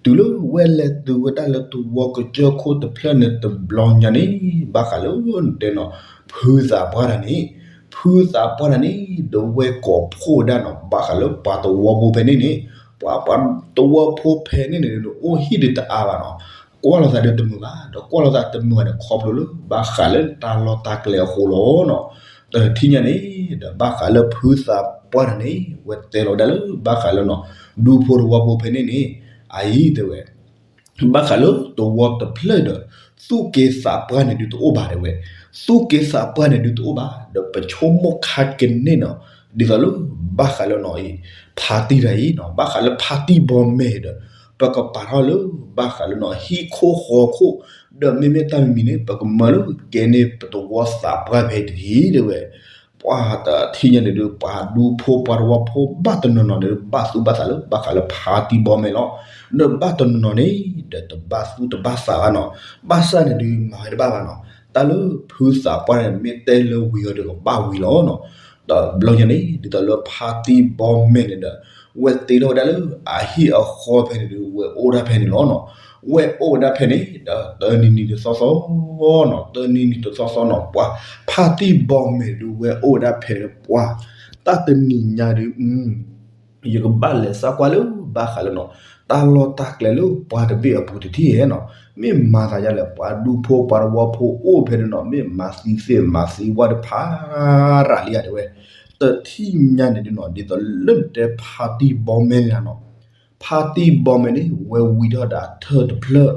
တုၤလၢဝဲလဲၤတုၤဝဲဒၣ်လၢတဝီကစၢၢ်ခိၣ်တဖျၢၣ်န့ၣ်တဘျီညါန့ၣ် ဘၣ်ဃးလၢနတဲနီၤ, ဖုသးပှၢ်တၢ်န့ၣ်, ဖုသးပှၢ်တၢ်န့ၣ် ဒီးဝဲကိးဖှိၣ်ဝဲဒၣ်နီၤ ဘၣ်ဃးလၢပှၤတဝီဖိဖဲန့ၣ်န့ၣ်, ပှၤ ပှၤတဝီဖိဖဲန့ၣ်န့ၣ် အိၣ်ဟံၣ်ဒုးတအါဘၣ်နီၤ. ကွၢ်လိာ်သးဒီးတမုာ်ဘၣ်, ဒီးကွၢ်လိာ်သးတမုာ်ဘၣ်န့ၣ် ခီဖျိလၢဘၣ်ဃးလၢတၢ်လီၢ်တၢ်ကျဲအဃိလီၤနီၤ. တထံၣ်ညါန့ၣ် ဒီးဘၣ်ဃးလၢဖုသးပှၢ်တဂၤန့ၣ် ဝဲတဲလီၤဝဲဒၣ်လၢဘၣ်ဃးလၢနီၤ ဒူဖိတဝီဖိဖဲန့ၣ်န့ၣ် အအံၤတဲဝဲ ဘၣ်ဃးလၢတဝီတဖျၢၣ်ဒီး သူၣ်က့သးပှၢ်န့ၣ်ဒုးတအိၣ်ဘၣ်တဲဝဲ, သူၣ်က့သးပှၢ်န့ၣ်ဒုးတအိၣ်ဘၣ် ဒီးပဆိကမိၣ်ခါကန့ၢ်နီၤ, ဒ်သိးလၢဘၣ်ဃးလၢနီၤအံၤ ဖါတံၢ်တဂၤအံၤနီၤ ဘၣ်ဃးလၢဖါတံၢ်ဘီမဲာ်ဒီး ပကပာ်ထီၣ်လၢဘၣ်ဃးလၢနီၤ ဟံၣ်ခိၣ်ဃီခိၣ်, ဒီးမ့မ့ၢ်တၢ်မံၤမံၤန့ၣ် ပကမၢလၢကဲန့ၢ်ပတဝီသးပှၢ်ဖဲတဂ့ၤတဲဝဲ ပှၤတထံၣ်ညါန့ၣ်ဒုး ပှၤဒူဖိပှၤတဝီဖိဘၣ်တနီၤနီၤန့ၣ် ဘၣ်သူၣ်ဘၣ်သးလၢဘၣ်ဃးလၢဖါတံၢ်ဘီမဲာ်လီၤ. ဒီးဘၣ်တနီၤနီၤန့ၣ် ဒီးတဘၣ်သူၣ်တဘၣ်သးဘၣ်နီၤ, ဘၣ်ဆၣ်န့ၣ်ဒုးမၤဝဲတဘၣ်ဘၣ်နီၤ, တၢ်လၢဖုသးပှၢ်န့ၣ် မ့ၢ်တဲလၢဝံၤအီၤဒီးကဘၣ်ဝံၤလီၤနီၤ. တဘျီညါန့ၣ် ဒ်သိးလၢဖါတံၢ်ဘီမဲာ်န့ၣ်ဒီး ဝဲတ့ထီၣ်ဝဲဒၣ်လၢအဟံၣ်အဃီဖဲန့ၣ်ဒုး ဝဲအိၣ်ဒၣ်ဖဲန့ၣ်လီၤနီၤ. ဝဲအိၣ်ဝဲဒၣ်ဖဲန့ၣ် ဒီးတနံၤနံၤတသီသီနီၤ, တနံၤနံၤတသီသီနီၤ ပှၤ ဖါတံၢ်ဘီမဲာ်ဒုး ဝဲအိၣ်ဝဲဒၣ်ဖဲန့ၣ်ပှၤ တၢ်တနံၤညါဒုး ယကဘၣ်လဲၤသံကွၢ်လၢဘၣ်ဃးလၢနီၤ တၢ်လီၢ်တၢ်ကျဲလၢပှၤတဘ့ၣ်အပူၤတထံၣ်နီၤ, မ့ၢ်မၤသးဒ်လဲၣ် ပှၤဒူဖိပှၤတဝီဖိအိၣ်ဖဲန့ၣ်နီၤ မ့ၢ်မၤသံသ့ၣ်မၤသံဝၣ်တဖၣ်ရၤလံဧါတဲဝဲ, တထံၣ်ညါန့ၣ်ဒုးနီၤ ဒ်သိးလၢတဲဖါတံၢ်ဘီမဲာ်န့ၣ်နီၤ ဖါတံၢ်ဘီမဲာ်န့ၣ် ဝဲဝံထီၣ်ဒီးအထၢၣ်တဖျၢၣ်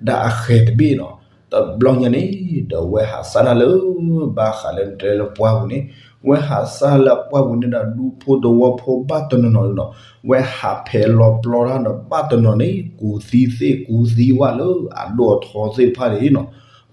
ဒီးအဃဲၤတဘ့ၣ်နီၤ, တဘျီညါန့ၣ် ဒီးဝဲဟးစၢ်ဒၣ်လၢ ဘၣ်ဃးလၢတဲလၢပှၢ်ပူၤန့ၣ်, ဝဲဟးစၢ်လၢပှၢ်ပူၤန့ၣ်ဒီး ဒူဖိတဝီဖိဘၣ်တနီၤနီၤနီၤ, ဝဲဟးဖဲးလီၤပျီတၢ်ဒီးဘၣ်တနီၤန့ၣ် ကူၣ်သံသ့ၣ်ကူၣ်သံဝၣ်လၢအဒိၣ်အထီသ့ၣ်တဖၣ်န့ၣ်နီၤ,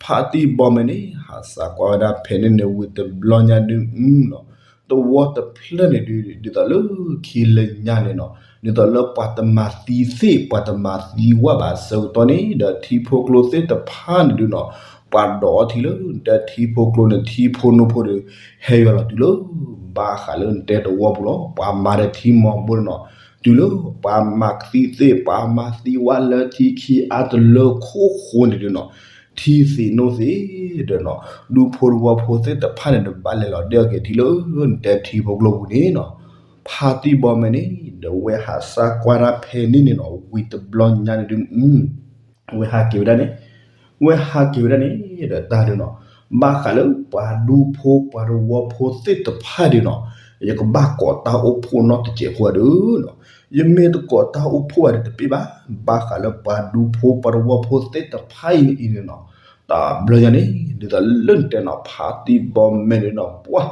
ဖါတံၢ်ဘီမဲာ်န့ၣ် ဟးစၢ်ကွၢ်ဝဲဒၣ်ဖဲန့ၣ်န့ၣ် ဝံၤတဘျီညါဒုးနီၤ တဝီတဖျၢၣ်န့ၣ်ဒုး ဒ်သိးလၢခံလၢညါန့ၣ်နီၤ, ဒ်သိးလၢပှၤတမၤသံသ့ၣ် ပှၤတမၤသံဝၣ်ဘၣ်အဆၢကတီၢ်န့ၣ် ဒီးထံဖိကျိသ့ၣ်တဖၣ်န့ၣ်ဒုးနီၤ, ပှၤဒိးအီထံလၢ ဒီးထံဖိကျိန့ၣ် ထံဖိနိဖိဒီး ဟဲယွၤလီၤတုၤလၢ ဘၣ်ဃးလၢနတဲတဝီပူၤလီၤ, ပှၤမၤဒီးထံမီၤဘိန့ၣ်နီၤ, တုၤလၢပှၤမၤသံသ့ၣ် ပှၤမၤသံဝၣ်လၢထံခံအါတလၢခိၣ်ဃိန့ၣ်ဒုးနီၤ ထံသ့ၣ်နိသ့ၣ်ဒီးနီၤ, ဒူဖိတဝီဖိသ့ၣ်တဖၣ်န့ၣ်ဒီး ဘၣ်လဲၤလီၤဒဲအီၤက့ၤထံလၢ နတဲထံဖိကျိပူၤန့ၣ်နီၤ, ဖါတံၢ်ဘီမဲာ်န့ၣ် ဒီးဝဲဟးစၢ်ကွၢ်တၢ်ဖဲန့ၣ်န့ၣ်နီၤ, ဝံၤတဘျီညါန့ၣ်ဒုး ဝဲဟးက့ၤဝဲဒၣ်န့ၣ်, ဝဲဟးက့ၤဝဲဒၣ်န့ၣ် ဒီးတၢ်ဒုးနီၤ, ဘၣ်ဃးလၢပှၤဒူဖိပှၤတဝီဖိသ့ၣ်တဖၣ်ဒုးနီၤ, ယကဘၣ်ကိးတၢ်အိၣ်ဖှိၣ်နီတစဲးဖိဒုးနီၤ, ယမ့ၢ်တကိးတၢ်အိၣ်ဖှိၣ်ဘၣ်ဒီးတပ့ၢ်ဘၣ်, ဘၣ်ဃးလၢပှၤဒူဖိပှၤတဝီဖိသ့ၣ်တဖၣ်အံၤန့ၣ်အံၤန့ၣ်နီၤ, တဘျီညါန့ၣ် ဒ်သိးလၢနတဲနီၤ ဖါတံၢ်ဘီမဲာ်န့ၣ်နီၤ ပှၤ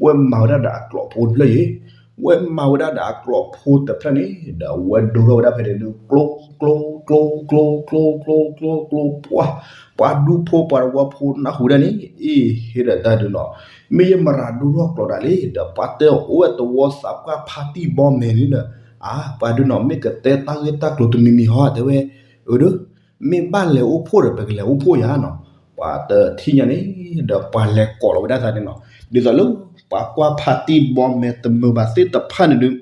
ဝဲမၤဝဲဒၣ်ဒီးအကျိာ်ဖိတဖျၢၣ်အံၤ, ဝဲမၤဝဲဒၣ်ဒီးအကျိာ်ဖိတဖျၢၣ်န့ၣ် ဒီးဝဲဒိထီၣ်ဝဲဒၣ်ဖဲန့ၣ်ဒုး ကျိ ကျိ ကျိ ကျိ ကျိ ကျိ ကျိ ကျိ ကျိ ပှၤ, ပှၤဒူဖိပှၤတဝီဖိနၢ်ဟူဒၣ်န့ၣ် အ့ၣ် ဟ့ၣ်ဒီးတၢ်ဒုးနီၤ, မ့ၢ်ယမရၤဒိထီၣ်ကျိာ်ဒၣ်လံ ဒီးပှၤတဲအိၣ်ဝဲတဝီသးပှၢ်ဖါတံၢ်ဘီမဲာ်န့ၣ်ဒီး, အါ ပှၤဒုးနီၤ မ့ၢ်ကတဲတၢ်ဂ့ၢ်တၢ်ကျိၤတမံၤမံၤဟီတဲဝဲ, အၢ ဒုး မ့ၢ်ဘၣ်လဲၤအိၣ်ဖှိၣ်ဒီး ပကလဲၤအိၣ်ဖှိၣ်ယၤနီၤ, ပှၤတထံၣ်ညါန့ၣ် ဒီးပှၤလဲၤကိးလီၤဝဲဒၣ်သးန့ၣ်နီၤ, ဒ်သိးလၢ ပှၤကွၢ်ဖါတံၢ်ဘီမဲာ်တမုာ်ဘၣ်သ့ၣ်တဖၣ်န့ၣ်ဒုး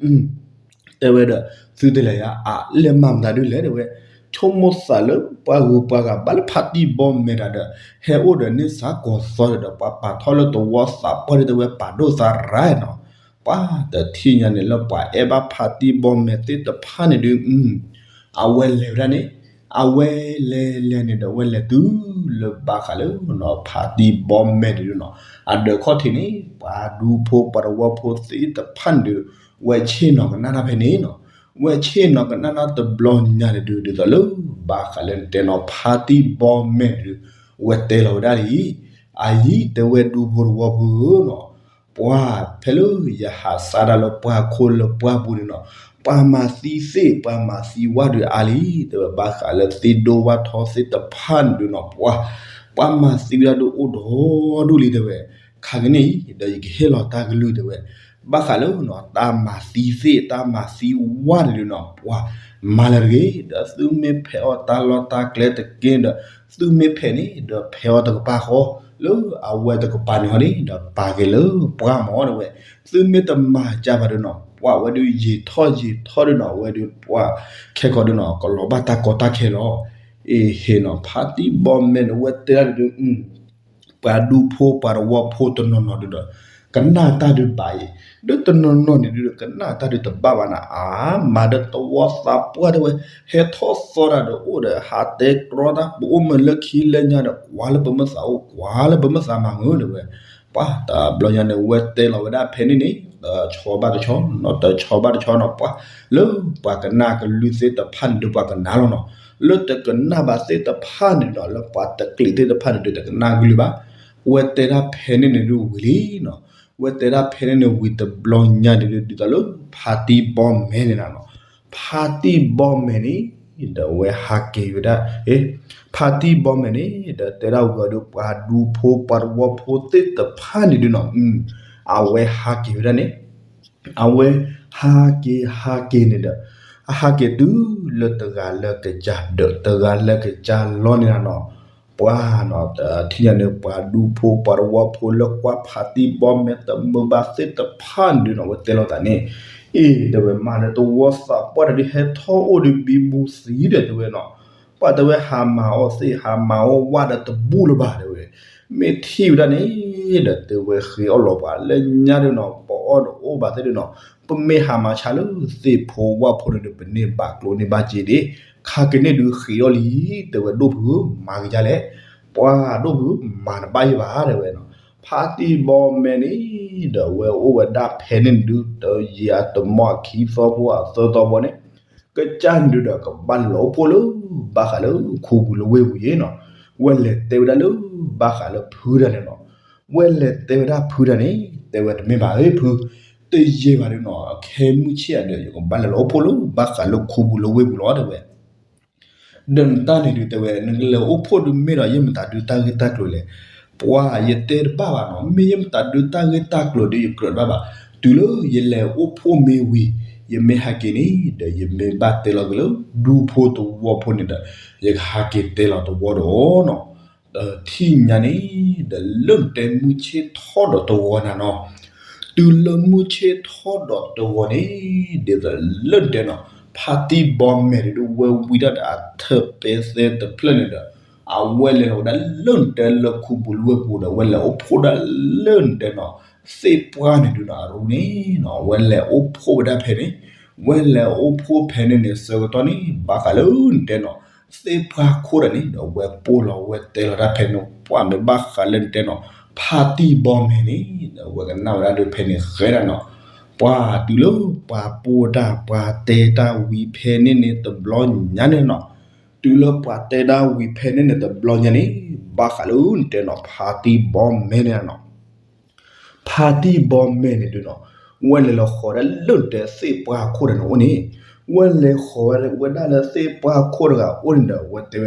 တဲဝဲဒီး သုတလဲၤယၤ အလဲၤမၤမတၤဒုးလဲၣ်တဲဝဲ, ဆိကမိၣ်သးလၢပှၤဂုၤပှၤဂၤဘၣ်လၢဖါတံၢ်ဘီမဲာ်တၢ်ဒီး ဟဲအိၣ်ဒီးန့ၢ်သးကီၤသီဒီး ပှၤပာ်ထီၣ်လၢတဝီသးပှၢ်ဒုးတဲဝဲပာ်ဒိၣ်သးရၤနီၤ, ပှၤတထံၣ်ညါန့ၣ်လၢပှၤအဲၣ်ဘၣ်ဖါတံၢ်ဘီမဲာ်သ့ၣ်တဖၣ်န့ၣ်ဒုး အဝဲလဲၤဝဲဒၣ်န့ၣ်, အဝဲလဲၤလဲၤန့ၣ်ဒီး အဝဲလဲၤတုၤလၢဘၣ်ဃးလၢနီၤ ဖါတံၢ်ဘီမဲာ်န့ၣ်ဒုးနီၤ, အဒၢးခီၣ်ထံးန့ၣ် ပှၤဒူဖိပှၤတဝီဖိသ့ၣ်တဖၣ်န့ၣ်ဒုး ဝဲဆ့ၣ်နီၤကနၣ်တၢ်ဖဲန့ၣ်နီၤ, ဝဲဆ့ၣ်နီၤကနၣ်တၢ်တဘျီညါန့ၣ်ဒုး ဒ်သိးလၢ ဘၣ်ဃးလၢနတဲနီၤ ဖါတံၢ်ဘီမဲာ်န့ၣ်ဒုး ဝဲတဲလီၤဝဲဒၣ်လံ, အအံၤတဲဝဲဒူဖိတဝီဖိဧၢနီၤ ပှၤဖဲလၢယဟးစးဒၣ်လၢပှၢ်ခိၣ်လၢပှၢ်ပူၤန့ၣ်နီၤ, ပှၤမၤသံသ့ၣ် ပှၤမၤသံဝၣ်ဒုးအါလံ တဲဝဲဘၣ်ဃးလၢသ့ၣ်ဒိၣ်ဝၣ်ထီသ့ၣ်တဖၣ်န့ၣ်ဒုးနီၤ ပှၤ, ပှၤမၤသံဝဲဒၣ်ဒုးအိၣ်ဒီဒူၣ်လံတဲဝဲ, ခါကန့ၣ်အံၤ ဒီးယကဟ့ၣ်လီၤတၢ်ကလုၢ်တဲဝဲ, ဘၣ်ဃးလၢနီၤ တၢ်မၤသံသ့ၣ် တၢ်မၤသံဝၣ်န့ၣ်ဒုးနီၤ ပှၤမၤလၢတဂ့ၤ ဒီးသုမ့ၢ်ဖဲးအီၣ်တၢ်လီၢ်တၢ်ကျဲတက့ၢ်ဒီး သုမ့ၢ်ဖဲးန့ၣ် ဒီးဖဲးအီၣ်တကပၤဃီ လၢအဝဲတကပၤန့ၣ်ဟီန့ၣ် ဒီးပာ်က့ၤလၢပှၢ်မၢ်တဲဝဲ, သုမ့ၢ်တမၤကၢ်ဘၣ်ဒီးနီၤ ပှၤဝဲဒုးယံာ်ထီၣ်ယံာ်ထီၣ်ဒုးနီၤ အဝဲဒုးပှၤခဲကီးဒုးနီၤ ကလီၤဘၣ်တၢ်ကီတၢ်ခဲလီၤ. အ့ၣ် ဟ့ၣ်နီၤ ဖါတံၢ်ဘီမဲာ်န့ၣ် ဝဲတဲဒၣ်ဒုး ပှၤဒူဖိပှၤတဝီဖိတနီၤနီၤဒုးဒီး ကနၣ်တၢ်ဒုးဘၣ်အံၤ, ဒီးတနီၤနီၤန့ၣ်ဒုး ကနၣ်တၢ်ဒုးတဘၣ်ဘၣ်နၤ, အါ မၤဒီးသဝီသးပှၢ်တဲဝဲ, ဟဲထီၣ်သီတၢ်ဒီးအိၣ်ဒီး ဟးတဲကြီတၢ် ပအိၣ်မ့ၢ်လၢခံလၢညါဒီး ကွၢ်လၢပမ့ၢ်သးအိၣ် ကွၢ်လၢပမ့ၢ်သးမၤမုာ်တဲဝဲ, ပှၤတဘျီညါန့ၣ် ဝဲတဲလီၤဝဲဒၣ်ဖဲန့ၣ်န့ၣ် တဆီဘၣ်တဆီနီၤ တဆီဘၣ်တဆီနီၤ ပှၤ လၢပှၤကနၣ်ကလုၢ်သ့ၣ်တဖၣ်န့ၣ်ဒုး ပှၤကနၣ်လီၤနီၤ, လၢတကနၣ်ဘၣ်သ့ၣ်တဖၣ်န့ၣ်ဒီး လၢပှၤတကျံးသ့ၣ်တဖၣ်န့ၣ်ဒုး တကနၣ်ကလုၢ်ဘၣ်, ဝဲတဲဒၣ်ဖဲန့ၣ်န့ၣ်ဒုးဝံၤလံနီၤ, ဝဲတဲဒၣ်ဖဲန့ၣ်န့ၣ်ဝံၤတဘျီညါန့ၣ်ဒုး ဒ်သိးလၢဖါတံၢ်ဘီမဲန့ၣ်နီၤ, ဖါတံၢ်ဘီမဲန့ၣ် ဒီးဝဲဟးက့ၤဝဲဒၣ်, ဖါတံၢ်ဘီမဲန့ၣ် ဒီးတဲဒၣ်ဝံၤအီၤဒီး ပှၤဒူဖိပှၤသဝီဖိသ့ၣ်တဖၣ်န့ၣ်ဒုးနီၤ, အဝဲဟးက့ၤဝဲဒၣ်န့ၣ် အဝဲဟးက့ၤဟးက့ၤန့ၣ်ဒီး အဟးက့ၤတုၤလၢတဂၤလၢကစၢ်ဒၢး တဂၤလၢကစၢ်လီၢ်န့ၣ်နီၤ, ပှၤနီၤ တထံၣ်ညါန့ၣ် ပှၤဒူဖိပှၤသဝီဖိလၢကွၢ်ဖါတံၢ်ဘီမဲတမုာ်ဘၣ်သ့ၣ်တဖၣ်န့ၣ်ဒုးနီၤ ဝဲတဲလီၤသးန့ၣ်, အ့ တဲဝဲမၤဒီးသဝီသးပှၢ်တဒုး ဟဲထီၣ်အိၣ်ဒီးဘံဘူသံဒီးတဲဝဲနီၤ, ပှၤတဲဝဲဟးမၤအီၣ်သ့ၣ် ဟးမၤအီၣ်ဝၣ်ဒီးတဘူၣ်လၢၤဘၣ်တဲဝဲ, မ့ၢ်ထံၣ်ဝဲဒၣ်န့ၣ် ဒီးတဲဝဲဃ့အီၣ်လီၤပှၤလၢညါဒုးနီၤ ပအီၣ်ဒီးအိၣ်ဘၣ်သ့ၣ်ဒုးနီၤ, ပမ့ၢ်ဟးမၤဆါလၢသ့ၣ်ဖိဝၣ်ဖိန့ၣ်ဒုး ပန့ၢ်ဘၣ်ကျိၣ်န့ၢ်ဘၣ်စ့ဒံး, ခါကန့ၣ်ဒုးဃ့အီၣ်လံ, တဲဝဲဒိၣ်ဖုမၤကယါလဲၣ်, ပှၤဒိၣ်ဖုမၤတဘၣ်ယဲဘၣ်တဲဝဲနီၤ, ဖါတံၢ်ဘီမဲန့ၣ် ဒီးဝဲအိၣ်ဝဲဒၣ်ဖဲန့ၣ်န့ၣ်ဒုး တယံာ်အတမီၢ်အခံသီဖိအသၢသီဖိန့ၣ် ကစၢ်န့ၣ်ဒုးဒီးကဘၣ်လဲၤလီၤအိၣ်ဖှိၣ်လၢ ဘၣ်ဃးလၢခူပူၤလၢဝ့ၢ်ပူၤယဲနီၤ, ဝဲလဲၤတဲဝဲဒၣ်လၢ ဘၣ်ဃးလၢဖုတၢ်န့ၣ်နီၤ, ဝဲလဲၤတဲဝဲဒၣ်ဖုတၢ်န့ၣ် တဲဝဲတမ့ၢ်ဘၣ်ဧၢဖု, တယံာ်ဘၣ်ဒုးနီၤ ခဲမုၢ်ဆ့ၣ်အဒုး ယကဘၣ်လဲၤလီၤအိၣ်ဖှိၣ်လၢ ဘၣ်ဃးလၢခူပူၤလၢဝ့ၢ်ပူၤလီၤတဲဝဲ ဒီးနတၢ်န့ၣ်ဒုးတဲဝဲ နကလဲၤအိၣ်ဖှိၣ်ဒုးမ့ၢ်ဒီး ယဲၢ်မတၤဒုးတၢ်ဂ့ၢ်တၢ်ကျိၤလဲၣ်, ပှၤယတဲတဘၣ်ဘၣ်နီၤ မ့ၢ်ယဲၢ်မတၤဒုးတၢ်ဂ့ၢ်တၢ်ကျိၤဒုး ယကြၢးတဘၣ်ဘၣ်, တုၤလၢယလဲၤအိၣ်ဖှိၣ်မ့ၢ်ဝံၤ ယမ့ၢ်ဟဲက့ၤန့ၣ် ဒီးယမ့ၢ်ဘၣ်တဲလီၤက့ၤလၢ ဒူဖိသဝီဖိန့ၣ်ဒီး ယကဟးက့ၤတဲလီၤသဝီဒီးနီၤ ဒီးထံၣ်ညါန့ၣ် ဒီးလၢနတဲမုၢ်ဆ့ၣ်ထီၣ်ဒီးတဂီၤနၤနီၤ, တုၤလၢမုၢ်ဆ့ၣ်ထီၣ်ဒီးတဂီၤန့ၣ် ဒ်သိးလၢနတဲနီၤ ဖါတံၢ်ဘီမဲာ်ဒုး ဝဲဝံတၢ်ဒီးအထၢၣ်ပဲသဲတဖျၢၣ်န့ၣ်ဒီး အဝဲလဲၤလီၤဝဲဒၣ်လၢနတဲလၢခူပူၤလၢဝ့ၢ်ပူၤဒီး ဝဲလဲၤအိၣ်ဖှိၣ်ဒၣ်လၢနတဲနီၤ သ့ၣ်ပှၢ်န့ၣ်ဒုးနီၤ အရူန့ၣ်နီၤ ဝဲလဲၤအိၣ်ဖှိၣ်ဝဲဒၣ်ဖဲန့ၣ်, ဝဲလဲၤအိၣ်ဖှိၣ်ဖဲန့ၣ်န့ၣ် ဆၢကတီၢ်န့ၣ် ဘၣ်ဃးလၢနတဲနီၤ သ့ၣ်ပှၢ်ခိၣ်ဒီးန့ၣ် ဒီးဝဲပိၢ်လီၤဝဲတဲလီၤတၢ်ဖဲန့ၣ် ပှၤမ့ၢ်ဘၣ်ဃးလၢနတဲနီၤ ဖါတံၢ်ဘီမဲာ်န့ၣ် ဒီးဝဲကနၣ်ဝဲဒၣ်ဒီးဖဲန့ၣ်ဃဲဒၣ်နီၤ, ပှၤတုၤလၢပှၤပိၢ်တၢ် ပှၤတဲတၢ်ဝံၤဖဲန့ၣ်န့ၣ်တဘျီညါန့ၣ်နီၤ, တုၤလၢပှၤတဲတၢ်ဝံၤဖဲန့ၣ်န့ၣ်တဘျီညါန့ၣ် ဘၣ်ဃးလၢနတဲနီၤ ဖါတံၢ်ဘီမဲာ်န့ၣ်နီၤ ဖါတံၢ်ဘီမဲာ်န့ၣ်ဒုးနီၤ ဝဲလဲၤလီၤဃီၤဒၣ်လၢနတဲသ့ၣ်ပှၢ်ခိၣ်တဂၤန့ၣ်အိၣ်န့ၣ်, ဝဲလဲၤဃီၤဝဲဒၣ်လၢသ့ၣ်ပှၢ်ခိၣ်တဂၤအိၣ်န့ၣ်ဒီး ဝဲတဲဝဲဒၣ်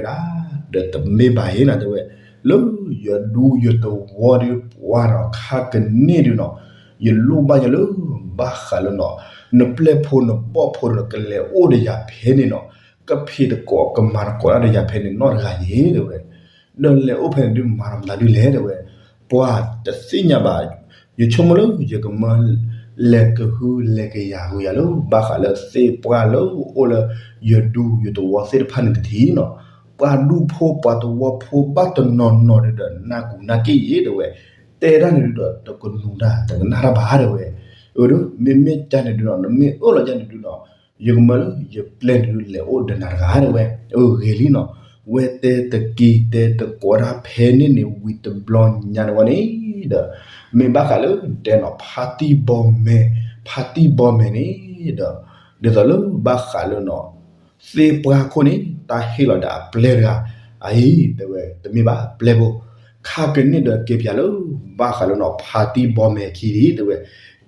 ဒီးတမ့ၢ်ဘၣ်အံၤနီၤ တဲဝဲ, လၢယဒူယသဝီဒီးပှၤနီၤ ခါကန့ၣ်ဒုးနီၤ ယလိၣ်ဘၣ်ယၤလၢ ဘၣ်ဃးလၢနီၤ နပျဲၢ်ဖိနဘီၣ်ဖိန့ၣ် ကလဲၤအိၣ်ဒီးယၤဖဲန့ၣ်နီၤ ကဖံးသကိးကမၤသကိးတၢ်ဒီးယၤဖဲန့ၣ်နီတဂၤအံၤ တဲဝဲ ဒီးလဲၤအိၣ်ဖဲန့ၣ်ဒုးမၤတၢ်မတၤဒုလဲၣ် တဲဝဲ, ပှၤတသ့ၣ်ညါဘၣ်, ယဆိကမိၣ်လၢယကမၢ လဲၤကဟုလဲၤကယာ်ဂုာ်ယၤလၢ ဘၣ်ဃးလၢသ့ၣ်ပှၢ်လၢအိၣ်လၢ ယဒူယသဝီသ့ၣ်တဖၣ်န့ၣ်တထံၣ်နီၤ, ပှၤဒူဖိပှၤသဝီဖိဘၣ်တနီၤနီၤဒုးဒီး နၢ်ကူနၢ်က့ၣ်အံၤ တဲဝဲ, တဲတၢ်န့ၣ်ဒုးဒီး တကနူၤတၢ်တကနၣ်တၢ်ဘၣ် တဲဝဲ, အၢ မ့မ့ၢ်ကန့ၣ်ဒုးနီၤ နမ့ၢ်အၢၣ်လီၤကန့ၣ်ဒုးနီၤ ယကမၢလၢယပျဲၢ်န့ၣ်ဒုးလဲၤအိၣ်ဒီးနၤတဂၤ တဲဝဲ, အၢ ဂ့ၤလံနီၤ, ဝဲတဲတက့ၤတဲတကိးတၢ်ဖဲန့ၣ်န့ၣ် ဝံၤတဘျီညါန့ၣ်ဝဲန့ၣ်ဒီး မ့ၢ်ဘၣ်ဃးလၢတဲနီၤ ဖါတံၢ်ဘီမဲာ်, ဖါတံၢ်ဘီမဲာ်န့ၣ်ဒီး ဒ်သိးလၢဘၣ်ဃးလၢနီၤ သ့ၣ်ပှၢ်ခိၣ်န့ၣ် တၢ်ဟ့ၣ်လီၤဒီးအပျဲၢ်တဂၤ အံၤ တဲဝဲ တမ့ၢ်ဘၣ်ပျဲၢ်ဖိ, ခါကန့ၣ်ဒီးက့ၤပၠးလၢ ဘၣ်ဃးလၢနီၤ ဖါတံၢ်ဘီမဲာ်အခံဒံး တဲဝဲ,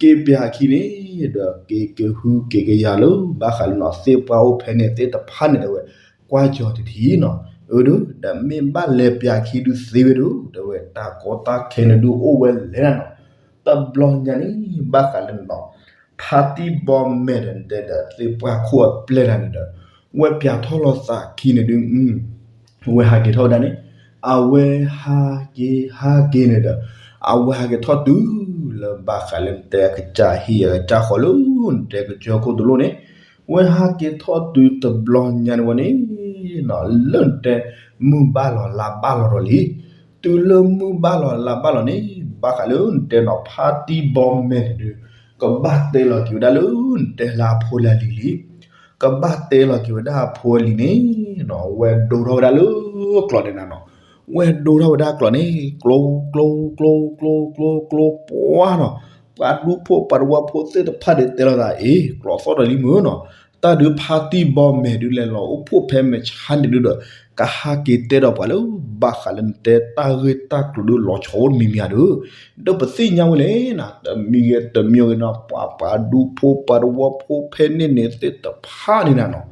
က့ၤပၠးအခံန့ၣ်ဒီး က့ၤကဟုက့ၤကယာ်လၢ ဘၣ်ဃးလၢနီၤ သ့ၣ်ပှၢ်အိၣ်ဖဲန့ၣ်သ့ၣ်တဖၣ်န့ၣ် တဲဝဲ, ကွၢ်ကၠီၤတထံၣ်နီၤ, အၢ ဒီးမ့ၢ်ဘၣ်လဲၤပၠးခံဒုးသ့ဝဲဒၣ် တဲဝဲ တၢ်ကီတၢ်ခဲန့ၣ်ဒုးအိၣ်ဝဲလဲၣ်နီၤ, တဘျီညါန့ၣ် ဘၣ်ဃးလၢနီၤ ဖါတံၢ်ဘီမဲာ်ဒီးတဲဒီး သ့ၣ်ပှၢ်ခိၣ်အပျဲၢ်တဂၤန့ၣ်ဒီး ဝဲပၠးထီၣ်လီၤသးခံန့ၣ်ဒုး ဝဲဟးက့ၤထီၣ်ဝဲဒၣ်န့ၣ်, အဝဲဟးက့ၤဟးက့ၤန့ၣ်ဒီး အဝဲဟးက့ၤထီၣ်တုၤလၢဘၣ်ဃးလၢနတဲအကစၢ်ဟံၣ်အကစၢ်ဃီလၢ နတဲကစၢၢ်ခိၣ်တလိၣ်န့ၣ်, ဝဲဟးက့ၤထီၣ်တုၤတဘျီညါန့ၣ်ဝဲန့ၣ် လၢနတဲ မုၢ်ဘၣ်လီၤလါဘၣ်လီၤဒီးလံ တုၤလၢမုၢ်ဘၣ်လီၤလါဘၣ်လီၤန့ၣ် ဘၣ်ဃးလၢနတဲနီၤ ဖါတံၢ်ဘီမဲာ်န့ၣ်ဒီး ကဘၣ်တဲလီၤက့ၤဝဲဒၣ်လၢနတဲလၢအဖိလၢအလံၤလံ, ကဘၣ်တဲလီၤက့ၤဝဲဒၣ်အဖိအလံၤန့ၣ်နီၤ ဝဲဒိထီၣ်ဝဲဒၣ်လၢကျိးန့ၣ်နၤနီၤ, ဝဲဒိထီၣ်ဝဲဒၣ်ကျိးန့ၣ် ကျိ ကျိ ကျိ ကျိ ကျိ ကျိ ပှၢ်နီၤ, ပှၤဒူဖိပှၤတဝီဖိသ့ၣ်တဖၣ်ဒီးတဲလီၤသးအံၤ ကျိးသီၣ်ဒီးလံမုၢ်နီၤ, တၢ်ဒုးဖါတံၢ်ဘီမဲာ်ဒုးလဲၤလီၤအိၣ်ဖှိၣ်ဖဲမဲာ်ဆါန့ၣ်ဒုးဒီး ကဟးက့ၤတဲဒီးပှၤလၢဘၣ်ဃးလၢနတဲတၢ်ဂ့ၢ်တၢ်ကျိၤဒုးလီၤဆီအိၣ်တမံၤမံၤဧါဒီး, ဒီးပသ့ၣ်ညါဝဲလဲၣ်နၤ တမံၤဂ့ၤတမံၤဂ့ၤနီၤ ပှၤပှၤဒူဖိပှၤတဝီဖိဖဲန့ၣ်န့ၣ်သ့ၣ်တဖၣ်န့ၣ်နၤနီၤ,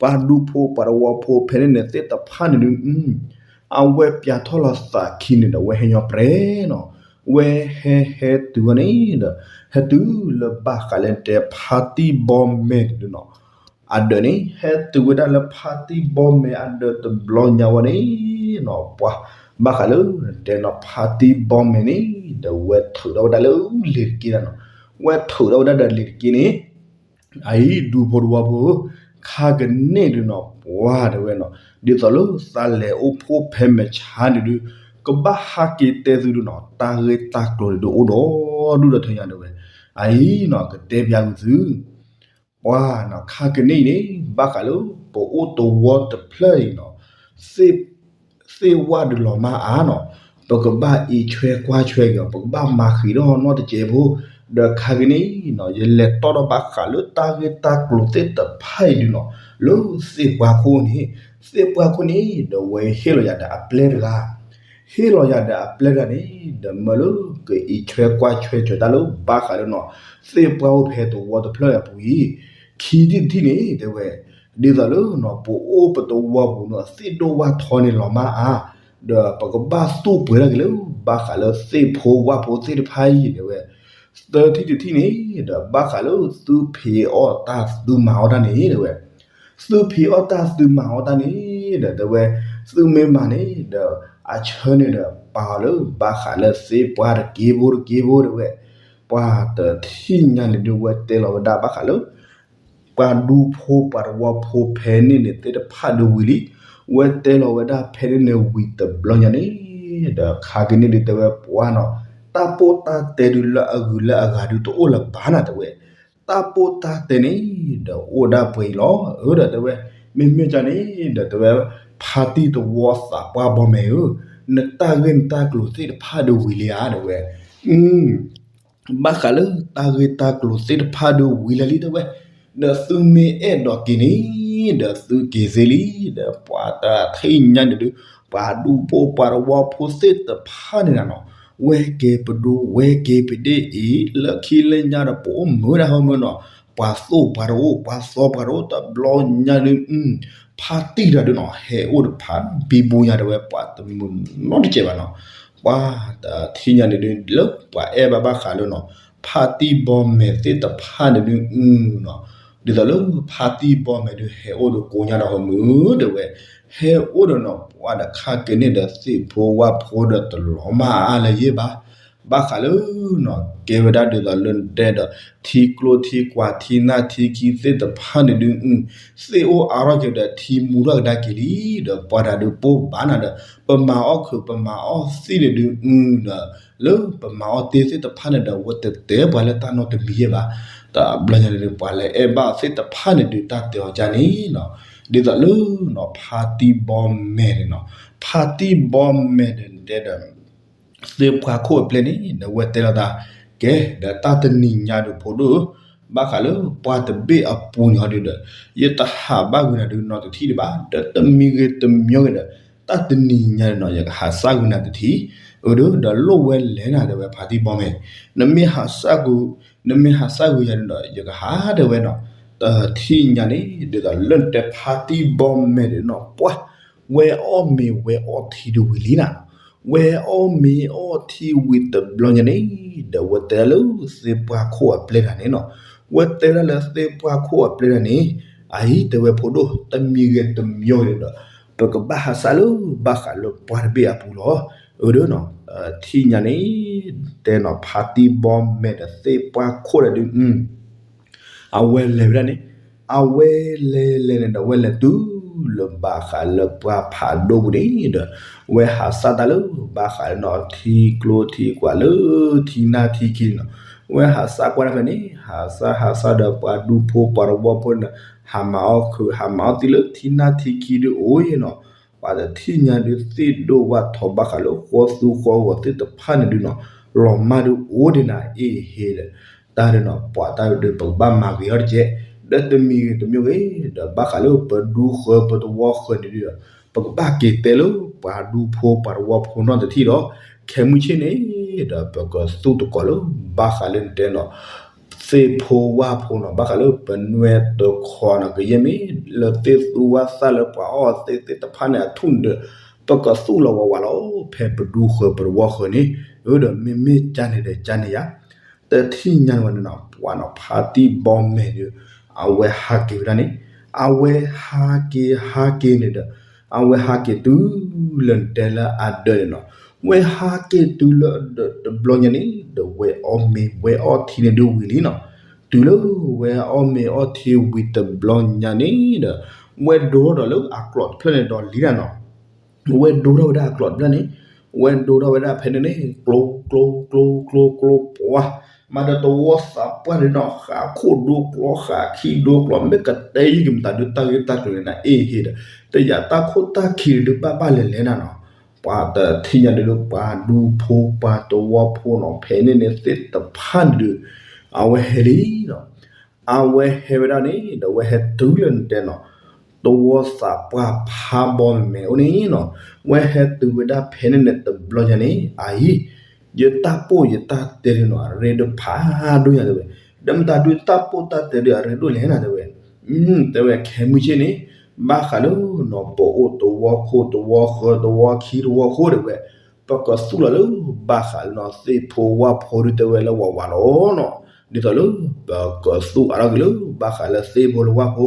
ပှၤဒူဖိပှၤတဝီဖိဖဲန့ၣ်န့ၣ်သ့ၣ်တဖၣ်န့ၣ်ဒုး အဝဲပျးထီၣ်လီၤသးခံန့ၣ်ဒီး ဝဲဟဲညီပြဲနီၤ, ဝဲဟဲဟဲတုၤဝဲန့ၣ်ဒီး ဟဲတုၤလၢဘၣ်ဃးလၢနတဲဖါတံၢ်ဘီမဲာ်န့ၣ်ဒုးနီၤ, အဒၢးန့ၣ် ဟဲတုၤဝဲဒၣ်လၢဖါတံၢ်ဘီမဲာ်အဒၢးတဘျီညါဝဲန့ၣ်နီၤ, ပှၤ ဘၣ်ဃးလၢနတဲနီၤ ဖါတံၢ်ဘီမဲာ်န့ၣ် ဒီးဝဲထုးထီၣ်ဝဲဒၣ်လၢလံာ်တက့ၢ်နၤနီၤ, ဝဲထုးထီၣ်ဝဲဒၣ်ဒီးလံာ်တက့ၢ်န့ၣ် အအံၤဒူဖိတဝီဖိဧၢ, ခါကန့ၣ်ဒုးနီၤ ပှၤတဲဝဲနီၤ ဒ်သိးလၢသးလဲၤအိၣ်ဖှိၣ်ဖဲမဲာ်ဆါန့ၣ်ဒုး ကဘၣ်ဟးက့ၤတဲသုဒုးနီၤ တၢ်ဂ့ၢ်တၢ်ကျိၤန့ၣ်ဒုးအိၣ်ဒီးဒူၣ်ဒီးထၢညါတဲဝဲ, အအံၤနီၤ ကတဲပျးကွံာ်သု ပှၤနီၤ ခါကန့ၣ်အံၤန့ၣ် ဘၣ်ဃးလၢပအိၣ်တဝီတဖျၢၣ်အံၤနီၤ သ့ၣ်ဝၣ်ဒုးလီၤမၢ်အါနီၤ, ပကဘၣ်အံးဆွဲကွၢ်ဆွဲက့ၤအီၤ ပကဘၣ်မၤဃံးထီၣ်နီတစဲးဖိ, ဒီးခါကန့ၣ်နီၤ ယလဲၤတီၣ်ထီၣ်ဘၣ်ဃးလၢတၢ်ဂ့ၢ်တၢ်ကျိၤသ့ၣ်တဖၣ်အံၤဒုးနီၤ လၢသ့ၣ်ပှၢ်ခိၣ်န့ၣ်, သ့ၣ်ပှၢ်ခိၣ်န့ၣ် ဒီးဝဲဟ့ၣ်လီၤယၤဒီးအပျဲၢ်တဂၤ ဟ့ၣ်လီၤယၤဒီးအပျဲၢ်တဂၤန့ၣ် ဒီးမၢလၢကအံးဆွဲကွၢ်ဆွဲစၢၤတၢ်လၢဘၣ်ဃးလၢနီၤ သ့ၣ်ပှၢ်အိၣ်ဖဲတဝီတဖျၢၣ်အပူၤအံၤ, ခံထံၣ်တထံၣ်န့ၣ် တဲဝဲ, ဒ်သိးလၢနီၤ ပအိၣ်ပတဝီပူၤနီၤ သ့ၣ်ဒိၣ်ဝၣ်ထီန့ၣ်လီၤမၢ်အါ, ဒီးပကဘၣ်သိၣ်ပှဲၤထီၣ်က့ၤလၢ ဘၣ်ဃးလၢသ့ၣ်ဖိဝၣ်ဖိသ့ၣ်တဖၣ်အံၤ တဲဝဲ, သၢထံၣ်တထံၣ်န့ၣ် ဒီးဘၣ်ဃးလၢသုဖံးအီၣ်တၢ်သုမၤအီၣ်တၢ်န့ၣ် တဲဝဲ သုဖံးအီၣ်တၢ်သုမၤအီၣ်တၢ်န့ၣ် ဒီးတဲဝဲ, သုမ့ၢ်မၤန့ၣ်ဒီး အဆၢန့ၣ်ဒီး ပာ်အီၤလၢဘၣ်ဃးလၢသ့ၣ်ပှၢ်တက့ၢ်ဖိတက့ၢ်ဖိတဲဝဲ, ပှၤတထံၣ်ညါန့ၣ်ဒုး ဝဲတဲလီၤဝဲဒၣ်ဘၣ်ဃးလၢ ပှၤဒူဖိပှၤတဝီဖိဖဲန့ၣ်န့ၣ်သ့ၣ်တဖၣ်ဒုးဝံၤလံ, ဝဲတဲလီၤဝဲဒၣ်ဖဲန့ၣ်န့ၣ်ဝံၤတဘျီညါန့ၣ် ဒီးခါက့ၤန့ၣ်ဒုးတဲဝဲပှၤနီၤ, တၢ်ပိၢ်တၢ်တဲဒုးလၢအဂုၤလၢအဂၤဒုးတအိၣ်လၢၤဘၣ်နၤတဲဝဲ, တၢ်ပိၢ်တၢ်တဲန့ၣ် ဒီးအိၣ်ဒၣ်ပှဲၤအံၤလီၤ. အၢဒီးတဲဝဲ, မ့မ့ၢ်ကန့ၣ် ဒီးတဲဝဲ, ဖါတံၢ်တဝီသးပှၢ်ဘီမဲာ်ဧၢ, နတၢ်ဂ့ၢ်နတၢ်ကျိၤသ့ၣ်တဖၣ်ဒုးဝံၤလံဧါ တဲဝဲ, ဘၣ်ဃးလၢတၢ်ဂ့ၢ်တၢ်ကျိၤသ့ၣ်တဖၣ်ဒုးဝံၤလံလံတဲဝဲ, ဒီးသုမ့ၢ်အဲၣ်ဒိးက့ၤန့ၣ် ဒီးသုက့ၤသ့လံ, ဒီးပှၤတထံၣ်ညါန့ၣ်ဒုး ပှၤဒူဖိပှၤတဝီဖိသ့ၣ်တဖၣ်န့ၣ်နၤနီၤ, ဝဲက့ၤပဒိ ဝဲက့ၤပဒ့ၣ်အံၤ လၢခံလၢညါဒီးပအိၣ်မုာ်ဒၣ်ဟီမုာ်နီၤ, ပှၤသိၣ်ပှၤတအိၣ် ပှၤသီပှၤတအိၣ်တဘျီညါဒုး ဖါတံၢ်တၢ်ဒုးနီၤ ဟဲအိၣ်တဖၣ်ဘံဘူညါတဲဝဲ ပှၤတမုာ်နီတစဲးဘၣ်နီၤ, ပှၤတထံၣ်ညါန့ၣ်ဒုး လၢပှၤအဲၣ်ဘၣ်ဘၣ်ဃးလၢနီၤ ဖါတံၢ်ဘီမဲာ်သ့ၣ်တဖၣ်န့ၣ်ဒုးနီၤ, ဒ်သိးလၢဖါတံၢ်ဘီမဲာ်ဒုးဟဲအိၣ်ဒီးကိးညါဒီးဟီမုာ်တဲဝဲ, ဟဲအိၣ်ဒီးနီၤ ပှၤဒီးခါက့ၤန့ၣ်ဒီးသ့ၣ်ဖိဝၣ်ဖိဒီးတလီၤမၢ်အါလၢၤယဲၢ်ဘၣ် ဘၣ်ဃးလၢနီၤ ကဲဝဲဒၣ်ဒ်သိးလၢနတဲဒီး ထံကျိထံကွၢ်ထံနၢ်ထံခံသ့ၣ်တဖၣ်န့ၣ်ဒုး သ့ၣ်အိၣ်အါထီၣ်က့ၤဒီးထံမူထီၣ်ကဒါက့ၤလံ, ဒီးပှၤတၢ်ဒုးပိၢ်ဘၣ်နၤဒီး ပမၤအီၣ်ခုးပမၤအီၣ်သံန့ၣ်ဒုးဒီး လၢပမၤအီၣ်တ့ၢ်သ့ၣ်တဖၣ်န့ၣ်ဒီး ဝဲတတဲပှၤလၢတၢ်နီတမံၤယဲၢ်ဘၣ်, တဘျီညါန့ၣ်ဒုး ပှၤလၢအဲၣ်ဘၣ်သ့ၣ်တဖၣ်န့ၣ်ဒုး တၢ်တဲအီၤကန့ၣ်နီၤ, ဒ်သိးလၢနီၤ ဖါတံၢ်ဘီမဲာ်န့ၣ်နီၤ, ဖါတံၢ်ဘီမဲာ်ဒီးတဲဒီး သ့ၣ်ပှၢ်ခိၣ်အပျဲၢ်န့ၣ် ဒီးဝဲတဲလီၤသး, ကဲ ဒီးတၢ်တနံၤညါဒုးဖိဒိၣ်ဧၢ, ဘၣ်ဃးလၢပှၢ်တဘ့ၣ်အပူၤန့ၣ်ဟီဒုးဒီး ယတဟးဘၣ်ကွံာ်နၤဒုးနီတထံၣ်ဒံးဘၣ်, ဒီးတမံၤဂ့ၤတမံၤဂ့ၤဒီး တၢ်တနံၤညါန့ၣ်နီၤ ယကဟးစၢ်ကွံာ်နၤတထံၣ်, အၢဒီး ဒီးလိၣ်ဝဲလဲၣ်နၤတဲဝဲဖါတံၢ်ဘီမဲာ်, နမ့ၢ်ဟးစၢ်ကွံာ် နမ့ၢ်ဟးစၢ်ကွံာ်ယၤန့ၣ်ဒီး ယကဟးတဲဝဲနီၤ, တထံၣ်ညါန့ၣ် ဒ်သိးလၢနတဲဖါတံၢ်ဘီမဲာ်ဒီးနီၤ ပှၢ် ဝဲအီၣ်မ့ၤဝဲအီထံဒုးဝံၤလံနၤ, ဝဲအီၣ်မ့ၤအီထံဝံၤတဘျီညါန့ၣ် ဒီးဝဲတဲဒၣ်လၢသ့ၣ်ပှၢ်ခိၣ်အပျဲၢ်တဂၤန့ၣ်နီၤ, ဝဲတဲဒၣ်လၢသ့ၣ်ပှၢ်ခိၣ်အပျဲၢ်တဂၤန့ၣ်, အအံၤတဲဝဲဖိဒိၣ် တမံၤဂ့ၤတမံၤဂ့ၤဒီး ပကဘၣ်ဟးစၢ်လၢဘၣ်ဃးလၢပှၢ်တဘ့ၣ်အပူၤလီၤ, အၢဒီးနီၤ, ထံၣ်ညါန့ၣ် တဲနီၤဖါတံၢ်ဘီမဲာ်ဒီးသ့ၣ်ပှၢ်ခိၣ်ဒီးဒုး အဝဲလဲၤဝဲဒၣ်န့ၣ်, အဝဲလဲၤလဲၤန့ၣ်ဒီး အဝဲလဲၤတုၤ လၢဘၣ်ဃးလၢပှၢ်ဖးဒိၣ်ပူၤန့ၣ်ဒီး ဝဲဟးစၢ်တၢ်လၢဘၣ်ဃးလၢနီၤ ထံကျိထံကွာ်လၢထံနၢ်ထံခံန့ၣ်နီၤ, ဝဲဟးစၢ်ကွၢ်တၢ်ဖဲန့ၣ် ဟးစၢ်ဟးစၢ်ဒီးပှၤဒူဖိပှၤတဝီဖိန့ၣ် ဟးမၤအီၣ်ခုး ဟးမၤအီၣ်သံလၢထံနၢ်ထံခံဒုးအိၣ်နီၤ, ပှၤတထံၣ်ညါဒုးသ့ၣ်ဒိၣ်ဝၣ်ထီဘၣ်ဃးလၢဃီသူဃီဂီၤသ့ၣ်တဖၣ်န့ၣ်ဒုးနီၤ, လီၤမၢ်ဒုးအိၣ်ဒံးနၤအ့ၣ်ဟ့ဒီး တၢ်ဒုးနီၤ ပှၤတၢ်ဒုးပကဘၣ်မၤဂ့ၤအီၤတကဲး, ဒီးတမံၤဂ့ၤတမံၤဂ့ၤ ဒီးဘၣ်ဃးလၢပဒူဃၢၤပတဝီဃၢၤန့ၣ်ဒုးဒီး ပကဘၣ်က့ၤတဲလၢပှၤဒူဖိပှၤတဝီဖိနီတထံၣ်ဒီး ခဲမုၢ်ဆ့ၣ်န့ၣ် ဒီးပကသူၣ်တကိးလၢဘၣ်ဃးလၢနတဲနီၤ သ့ၣ်ဖိဝၣ်ဖိနီၤ ဘၣ်ဃးလၢပနွဲၢ်တခီနီၤ ကယဲၢ်မ့ၢ်လၢသ့ၣ်သူဝၣ်သၣ်လၢပှၤအီၣ်သ့ၣ်သ့ၣ်တဖၣ်န့ၣ်အထူၣ်န့ၣ်ဒီး ပကသူၣ်လီၤဝးဝးလီၤ ဖဲပဒူဃၢၤပတဝီဃၢၤန့ၣ်, အၢ ဒီးမ့မ့ၢ်ကန့ၣ်ဒီးကန့ၣ်ယါ တထံၣ်ညါန့ၣ်ဝဲန့ၣ်နီၤ ပှၤနီၤ ဖါတံၢ်ဘီမဲာ်ဒီး အဝဲဟးက့ၤဝဲဒၣ်န့ၣ်, အဝဲဟးက့ၤဟးက့ၤန့ၣ်ဒီး အဝဲဟးက့ၤတုၤလၢနတဲလၢအဒၢးန့ၣ်နီၤ, ဝဲဟးက့ၤတုၤလၢအဒၢးတဘျီညါန့ၣ် ဒီးဝဲအီၣ်မ့ၤဝဲအီၣ်ထံန့ၣ်ဒုးဝံၤလံနီၤ, တုၤလၢဝဲအီၣ်မ့ၤအီၣ်ထံဝံၤတဘျီညါန့ၣ်ဒီး ဝဲဒိထီၣ်ဒီးလၢအကျိးတဖျၢၣ်န့ၣ်ဒီးလံဒၣ်နီၤ ဝဲဒိထီၣ်ဝဲဒၣ်အကျိးတဖျၢၣ်န့ၣ်, ဝဲဒိထီၣ်ဝဲဒၣ်ဖဲန့ၣ်န့ၣ် ကျိ ကျိ ကျိ ကျိ ကျိ ပှၤ, မၤဒီးတဝီသးပှၢ်န့ၣ်နီၤ ဃးခိၣ်ဒိကျိ ဃးခံဒိကျိ မ့ၢ်ကတဲယုၢ်က့ၤမတၤဒုး တၢ်ဂ့ၢ်တၢ်ကျိၤန့ၣ်နၤအ့ၣ်ဟ့ဒီး တယာ်တၢ်ခိၣ်တၢ်ခံန့ၣ်ဒုး ဘၣ်ဘၣ်လဲၤလဲၤနၤနီၤ, ပှၤတထံၣ်ညါဒုးလၢပှၤဒူဖိပှၤတဝီဖိနီၤ ဖဲန့ၣ်န့ၣ်သ့ၣ်တဖၣ်န့ၣ်ဒုး အဝဲဟဲလံနီၤ အဝဲဟဲဝဲဒၣ်န့ၣ် ဒီးဝဲဟဲတုၤလၢနတဲနီၤ, တဝီသးပှၢ်ဖါဘီမဲာ်မဲာ်အိၣ်န့ၣ်နီၤ, ဝဲဟဲတုၤဝဲဒၣ်ဖဲန့ၣ်န့ၣ်တဘျီညါန့ၣ် အအံၤ ယတၢ်ပိၢ်ယတၢ်တဲဒုးနီၤ အရ့ဒိၣ်ဖးဒိၣ်ညါတဲဝဲ, ဒီးမတၤဒုးတၢ်ပိၢ်တၢ်တဲဒုးအရ့ဒိၣ်လဲၣ်နၤတဲဝဲ, တဲဝဲခဲမုၢ်ဆ့ၣ်န့ၣ် ဘၣ်ဃးလၢနီၤ ပအိၣ်တဝီခိၣ်တဝီဃၢၤတဝီခံတဝီခိၣ်တဲဝဲ ပကသူၣ်လီၤလၢဘၣ်ဃးလၢနီၤ သ့ၣ်ဖိဝၣ်ဖိဒုးတဲဝဲလၢဝးဝးလီၤနီၤ, ဒ်သိးလၢ ပကသူၣ်အါထီၣ်က့ၤလၢဘၣ်ဃးလၢသ့ၣ်ဖိလၢဝၣ်ဖိ,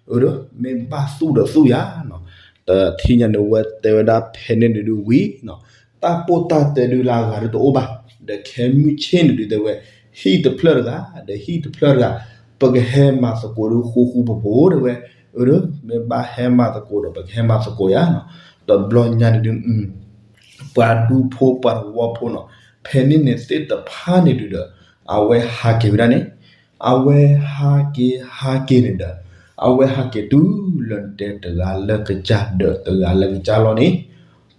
အၢ ဒီးမ့ၢ်ဘၣ်သူၣ်ဒီးသူၣ်ယါနီၤ, တထံၣ်ညါန့ၣ်ဝဲတဲဝဲဒၣ်ဖဲန့ၣ်န့ၣ်ဒုးဝံၤနီၤ, တၢ်ပိၢ်တၢ်တဲဒုးလၢအဂၤဒုးတအိၣ်ဘၣ်, ဒီးခဲမုၢ်ဆ့ၣ်န့ၣ်ဒုးတဲဝဲ ဟံၣ်တဖျၢၣ်တဂၤ ဒီးဟံၣ်တဖျၢၣ်တဂၤ ပကဟဲမၤသကိးဒုးဃူဃူဖိးဖိးတဲဝဲ, အၢ ဒီး မ့ၢ်ဘၣ်ဟဲမၤသကိးဒီး ပကဟဲမၤသကိးယါနီၤ, တဘျီညါန့ၣ်ဒုး ပှၤဒူဖိပှၤတဝီဖိနီၤ, ဖဲန့ၣ်န့ၣ်သ့ၣ်တဖၣ်န့ၣ်ဒုးဒီး အဝဲဟးက့ၤဝဲဒၣ်န့ၣ်, အဝဲဟးက့ၤဟးက့ၤန့ၣ်ဒီး အဝဲဟးက့ၤတုၤလၢနတဲတဂၤလၢကစၢ်ဒီးတဂၤလၢကစၢ်လီၤန့ၣ်,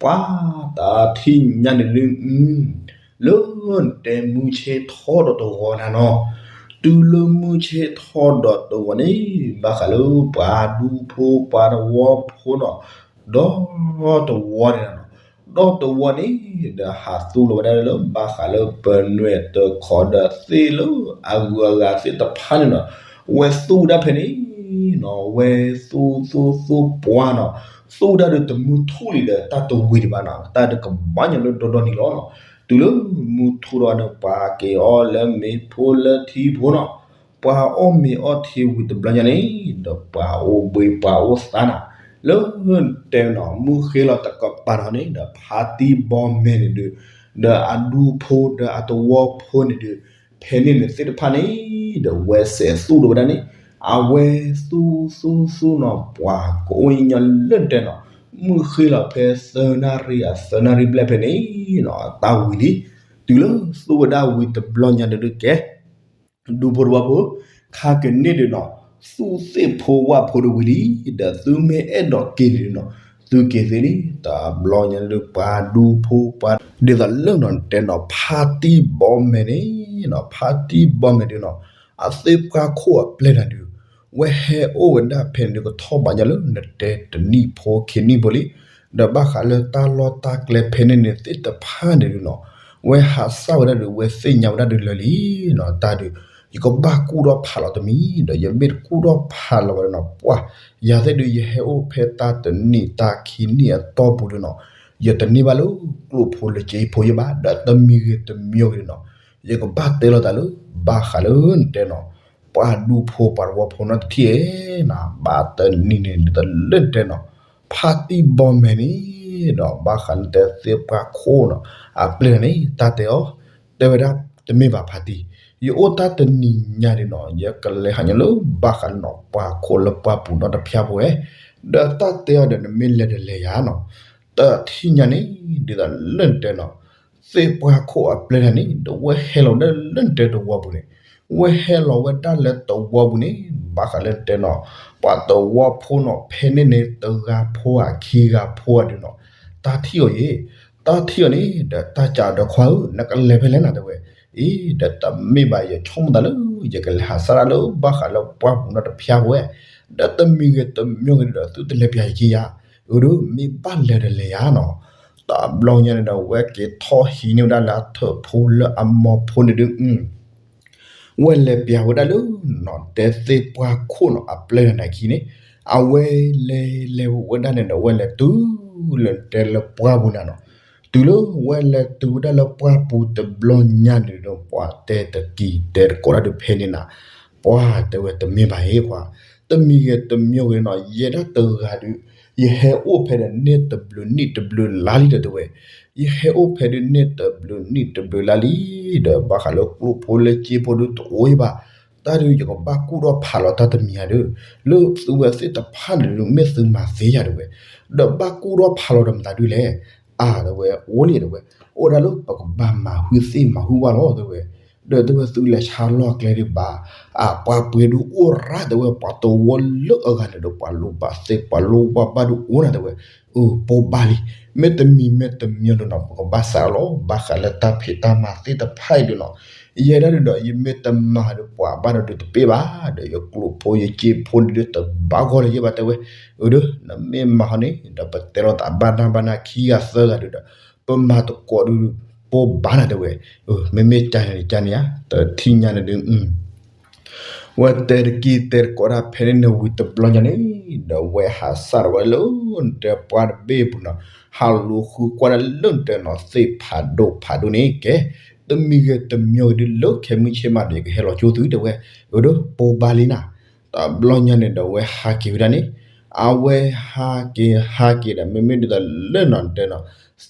ပှၤတၢ်ထံၣ်ညါန့ၣ်ဒုး လၢနတဲမုၢ်ဆ့ၣ်ထီၣ်ဒီးတဂီၤနၤနီၤ, တုၤလၢမုၢ်ဆ့ၣ်ထီၣ်ဒီးတဂီၤန့ၣ် ဘၣ်ဃးလၢပှၤဒူဖိပှၤတဝီဖိနီၤ, ဒီတဝီန့ၣ်နီၤ, ဒီတဝီန့ၣ် ဒီးဟးသူၣ်လီၤဝဲဒၣ်လၢဘၣ်ဃးလၢပနွဲၢ်တခီဒီးသ့ၣ်လၢအဂုၤအဂၤသ့ၣ်တဖၣ်န့ၣ်နီၤ, ဝဲသူၣ်သူၣ်သူၣ်ပှၤနီၤ, သူၣ်ဒၣ်ဒုးတမုၢ်ထူၣ်လံဒီးတၢ်တဝံၤဒံးဘၣ်နီၤ, တၢ်ဒုးကဘၣ်ညီလၢဒီဒီနံၤလီၤနီၤ, တုၤလၢမုၢ်ထူၣ်ဒီးန့ၣ် ပှၤက့ၤအီၣ်လၢမ့ၤဖိလၢထံဖိနီၤ, ပှၤအီၣ်မ့ၤအီၣ်ထံဝံၤတဘျီညါန့ၣ် ဒီးပှၤအိၣ်ဘှံးပှၤအိၣ်သါနၤ, လၢတဲနီၤ မုၢ်ဃ့လီၤတကပၤဒီးန့ၣ် ဒီးဖါတံၢ်ဘီမဲာ်န့ၣ်ဒုး ဒီးအဒူဖိဒီးအတဝီဖိန့ၣ်ဒုး ဖဲန့ၣ်န့ၣ်သ့ၣ်တဖၣ်န့ၣ် ဒီးဝဲစဲးသူၣ်ဒိးဝဲဒၣ်န့ၣ် အဝဲသူၣ်သူၣ်သူၣ်နီၤ ပှၤကအိၣ်ညီလၢတဲနီၤ မုၢ်ဃ့လီၤဖဲသၢနၣ်ရံၣ်အသၢနၣ်ရံၣ်ဘျဲၣ်ဖဲန့ၣ်နီၤ တၢ်ဝံၤလံ, တုၤလၢသူၣ်ဝဲဒၣ်ဝံၤတဘျီညါဒုးကဲ ဒူဖိတဝီဖိ ခါကန့ၢ်ဒုးနီၤ သူၣ်သ့ၣ်ဖိဝၣ်ဖိဒုးဝံၤလံ, ဒီးသုမ့ၢ်အဲၣ်ဒိးက့ၤန့ၣ်ဒုးနီၤ သုက့ၤသ့လံ, တဘျီညါဒုးပှၤဒူဖိပှၤ ဒ်သိးလၢနီၤတဲနီၤ ဖါတံၢ်ဘီမဲာ်န့ၣ်နီၤ ဖါတံၢ်ဘီမဲာ်ဒုးနီၤ အသ့ၣ်ပှၢ်ခိၣ်အပျဲၢ်နၤဒုး ဝဲဟဲအိၣ်ဝဲဒၣ်ဖဲန့ၣ်ဒုး ကထီၣ်ဘးညီလၢနတဲတနံၣ်ဖိခံနံၣ်ဖိလံ, ဒီးဘၣ်ဃးလၢတၢ်လီၢ်တၢ်ကျဲဖဲန့ၣ်န့ၣ်သ့ၣ်တဖၣ်န့ၣ်ဒုးနီၤ ဝဲဟးစၢ်ဝဲဒၣ်ဒုး ဝဲသ့ၣ်ညါဝဲဒၣ်ဒုးလၢာ်လံနီၤ တၢ်ဒုး ယကဘၣ်ကူၣ်ထီၣ်ဖးလီၤတမံၤ ဒီးယမ့ၢ်တကူၣ်ထီၣ်ဖးလီၤဘၣ်ဒီးနီၤ ပှၢ် ယၤသ့ၣ်ဒုး ယဟဲအိၣ်ဖဲတၢ်တနံၣ်တၢ်ခံနံၣ်အတီၢ်ပူၤဒုးနီၤ ယတန့ၢ်ဘၣ်လၢကျိၣ်ဖိလၢက့ဖိယဲၢ်ဘၣ် ဒီးတမံၤဂ့ၤတမံၤဂ့ၤဒုးနီၤ ယကဘၣ်တဲလီၤသးလၢ ဘၣ်ဃးလၢနတဲနီၤ ပှၤဒူဖိပှၤတဝီဖိနီတထံၣ်ဧါနီၤ ဘၣ်တနံၤန့ၣ် ဒ်သိးလၢနတဲနီၤ ဖါတံၢ်ဘီမဲာ်န့ၣ်ဒီး ဘၣ်ဃးနတဲသ့ၣ်ပှၢ်ခိၣ်နီၤ အပျဲၢ်န့ၣ် တၢ်တဲအီၤ တဲဝဲဒၣ် တမ့ၢ်ဘၣ်ဖါတံၢ် ယအိၣ်တၢ်တနံၤညါဒုးနီၤ ယကလဲၤဟးညီလၢဘၣ်ဃးနီၤ ပှၤခိၣ်လၢပှၢ်ပူၤနီတဖၠၣ်ဖိဧါ ဒီးတၢ်တဲအီၤဒီး နမ့ၢ်လဲၤတလဲၤယၤနီၤ, တထံၣ်ညါန့ၣ် ဒ်သိးလၢနတဲနီၤ, သ့ၣ်ပှၢ်ခိၣ်အပျဲၢ်တၢ်န့ၣ် ဒီးဝဲဟဲလီၤဝဲဒၣ်လၢနတဲတဝီပူၤန့ၣ်, ဝဲဟဲလီၤဝဲဒၣ်လၢတဝီပူၤန့ၣ် ဘၣ်ဃးလၢနတဲနီၤ, ပှၤတဝီဖိနီၤ ဖဲန့ၣ်န့ၣ် တဂၤဖိဧါ ခံဂၤဖိဧါဒုးနီၤ, တၢ်ထံၣ်အီၤယဲ, တၢ်ထံၣ်အီၤန့ၣ် ဒီးတၢ်စံးဒီး ခွါဧၢ နကလဲၤဖဲလဲၣ်နီၤ တဲဝဲ, အ့ ဒီးတမ့ၢ်ဘၣ် ယဆိကမိၣ်သးလၢ ယကလဲၤဟးစၢ်ဒၣ်လၢဘၣ်ဃးလၢပှၢ်ပူၤနီတဖျၢၣ်ဖိဝဲ, ဒီးတမံၤဂ့ၤတမံၤဂ့ၤဒီး သုတလဲၤပျၢ်ယက့ယၤ, အၢ ဒီးမ့ၢ်ဘၣ်လဲၤတလဲၤယၤနီၤ, တဘျီညါန့ၣ်ဒီး ဝဲက့ၤထီၣ်ဟံးန့ၢ်ဝဲဒၣ်လၢအထၢၣ်ဖိလၢအမိၢ်ဖိန့ၣ်ဒုး ဝဲလဲၤပျၢ်ဝဲဒၣ်လၢနီၤ တဲသ့ၣ်ပှၢ်ခိၣ်နီၤ အပျဲၢ်တၢ်န့ၣ်အခံန့ၣ်, အဝဲလဲၤလဲၤဝဲဒၣ်န့ၣ်ဒီး ဝဲလဲၤတုၤလၢတဲလၢပှၢ်ပူၤန့ၣ်နီၤ, တုၤလၢဝဲလဲၤတုၤဝဲဒၣ်လၢပှၢ်ပူၤတဘျီညါန့ၣ်ဒီး ပှၤတဲတကံၤတဲတကိးတၢ်ဒုးဖဲန့ၣ်နၤ, ပှၤတဲဝဲတမ့ၢ်ဘၣ်ဟ့ၣ်ခွါ, တမံၤဂ့ၤတမံၤဂ့ၤနီၤ ယဲဒၣ်တဂၤဒုး ယဟဲအိၣ်ဖဲဒီးန့ၢ်တဘျုးနံၣ်တဘျုးလါလံဒီးတဲဝဲ, ယဟဲအိၣ်ဖဲဒုးန့ၢ်တဘျုးနံၣ်တဘျုးလါလံ, ဒီးဘၣ်ဃးလၢကျိၣ်ဖိလၢစ့ဖိဒုးတအိၣ်ဘၣ်, တၢ်ဒုးယကဘၣ်ကူၣ်ထီၣ်ဖးလီၤတၢ်တမံၤဧါဒီး, လၢသုဝဲသ့ၣ်တဖၣ်န့ၣ်ဒုး မ့ၢ်သုမၤသ့ယၤတဲဝဲ, ဒီးဘၣ်ကူၣ်ထီၣ်ဖးလီၤဒီးမတၤဒုးလဲၣ်, အါတဲဝဲ အိၣ်လံတဲဝဲ, အိၣ်ဒၣ်လၢပကဘၣ်မၤဟုသ့ၣ်မၤဟုဝၣ်လီၤတဲဝဲ, ဒီးတဲဝဲသုလဲၤဆါလီၢ်ကျဲဒံးဘၣ်, အပှၤပှ့ၤဒုးအိၣ်ရၣ်တဲဝဲ ပှၤတဝီလၢအဂၤန့ၣ်ဒီး ပှၤလိၣ်ဘၣ်သ့ၣ် ပှၤလိၣ်ဝၣ်ဘၣ်ဒုးအိၣ်နၤတဲဝဲ, အၢ ပိၢ်ဘၣ်လံ, မ့တမံၤမ့တမံၤဒုးနီၤ ပကဘၣ်စးလီၤ ဘၣ်ဃးလၢတၢ်ဖံးတၢ်မၤသ့ၣ်တဖၣ်အံၤဒုးနီၤ, ယဲဒၣ်ဒုးဒီး ယမ့ၢ်တမၤဒီးပှၤဘၣ်ဒီးဒုးတပ့ၢ်ဘၣ်, ဒီးယကျိၣ်ဖိယစ့ဖိန့ၣ်ဒုးတဘၣ်ဂီၢ်လၢၤယဲဘၣ်တဲဝဲ, အၢ ဒီးနမ့ၢ်မၤဟီန့ၣ် ဒီးပတဲလီၤသးဘၣ်နၢ်ဘၣ်နၢ်ခံဂၤသၢဂၤဒုးဒီး ပမၤသကိးဒုး ပိၢ်ဘၣ်နၤတဲဝဲ, မ့မ့ၢ်ကန့ၣ်န့ၣ်ကန့ၣ်ဧါ တထံၣ်ညါန့ၣ်ဒုး ဝဲတဲတကံၢ်တဲတကိးတၢ်ဖဲန့ၣ်န့ၣ်ဝံၤတဘျီညါန့ၣ်, ဒီးဝဲဟးစၢ်ဒီးဝဲလၢနတဲပှၢ်တဘ့ၣ်ပူၤနီၤ, ဟးလူၤဃုကွၢ်ဒၣ်လၢနတဲနီၤ သ့ၣ်ဖးဒိၣ်ဖးဒိၣ်န့ၣ်ကဲ, တမံၤဂ့ၤတမံၤဂ့ၤဒုးလၢခဲမုၢ်ဆ့ၣ်မးဒီး ယကဟဲလီၤကၠိသုတဲဝဲ, အၢ ဒီးပိၢ်ဘၣ်လံနၤ, တဘျီညါန့ၣ်ဒီးဝဲဟးက့ၤဝဲဒၣ်န့ၣ်, အဝဲဟးက့ၤဟးက့ၤဒီး မ့မ့ၢ်ဒ်သိးလၢနီၤတဲနီၤ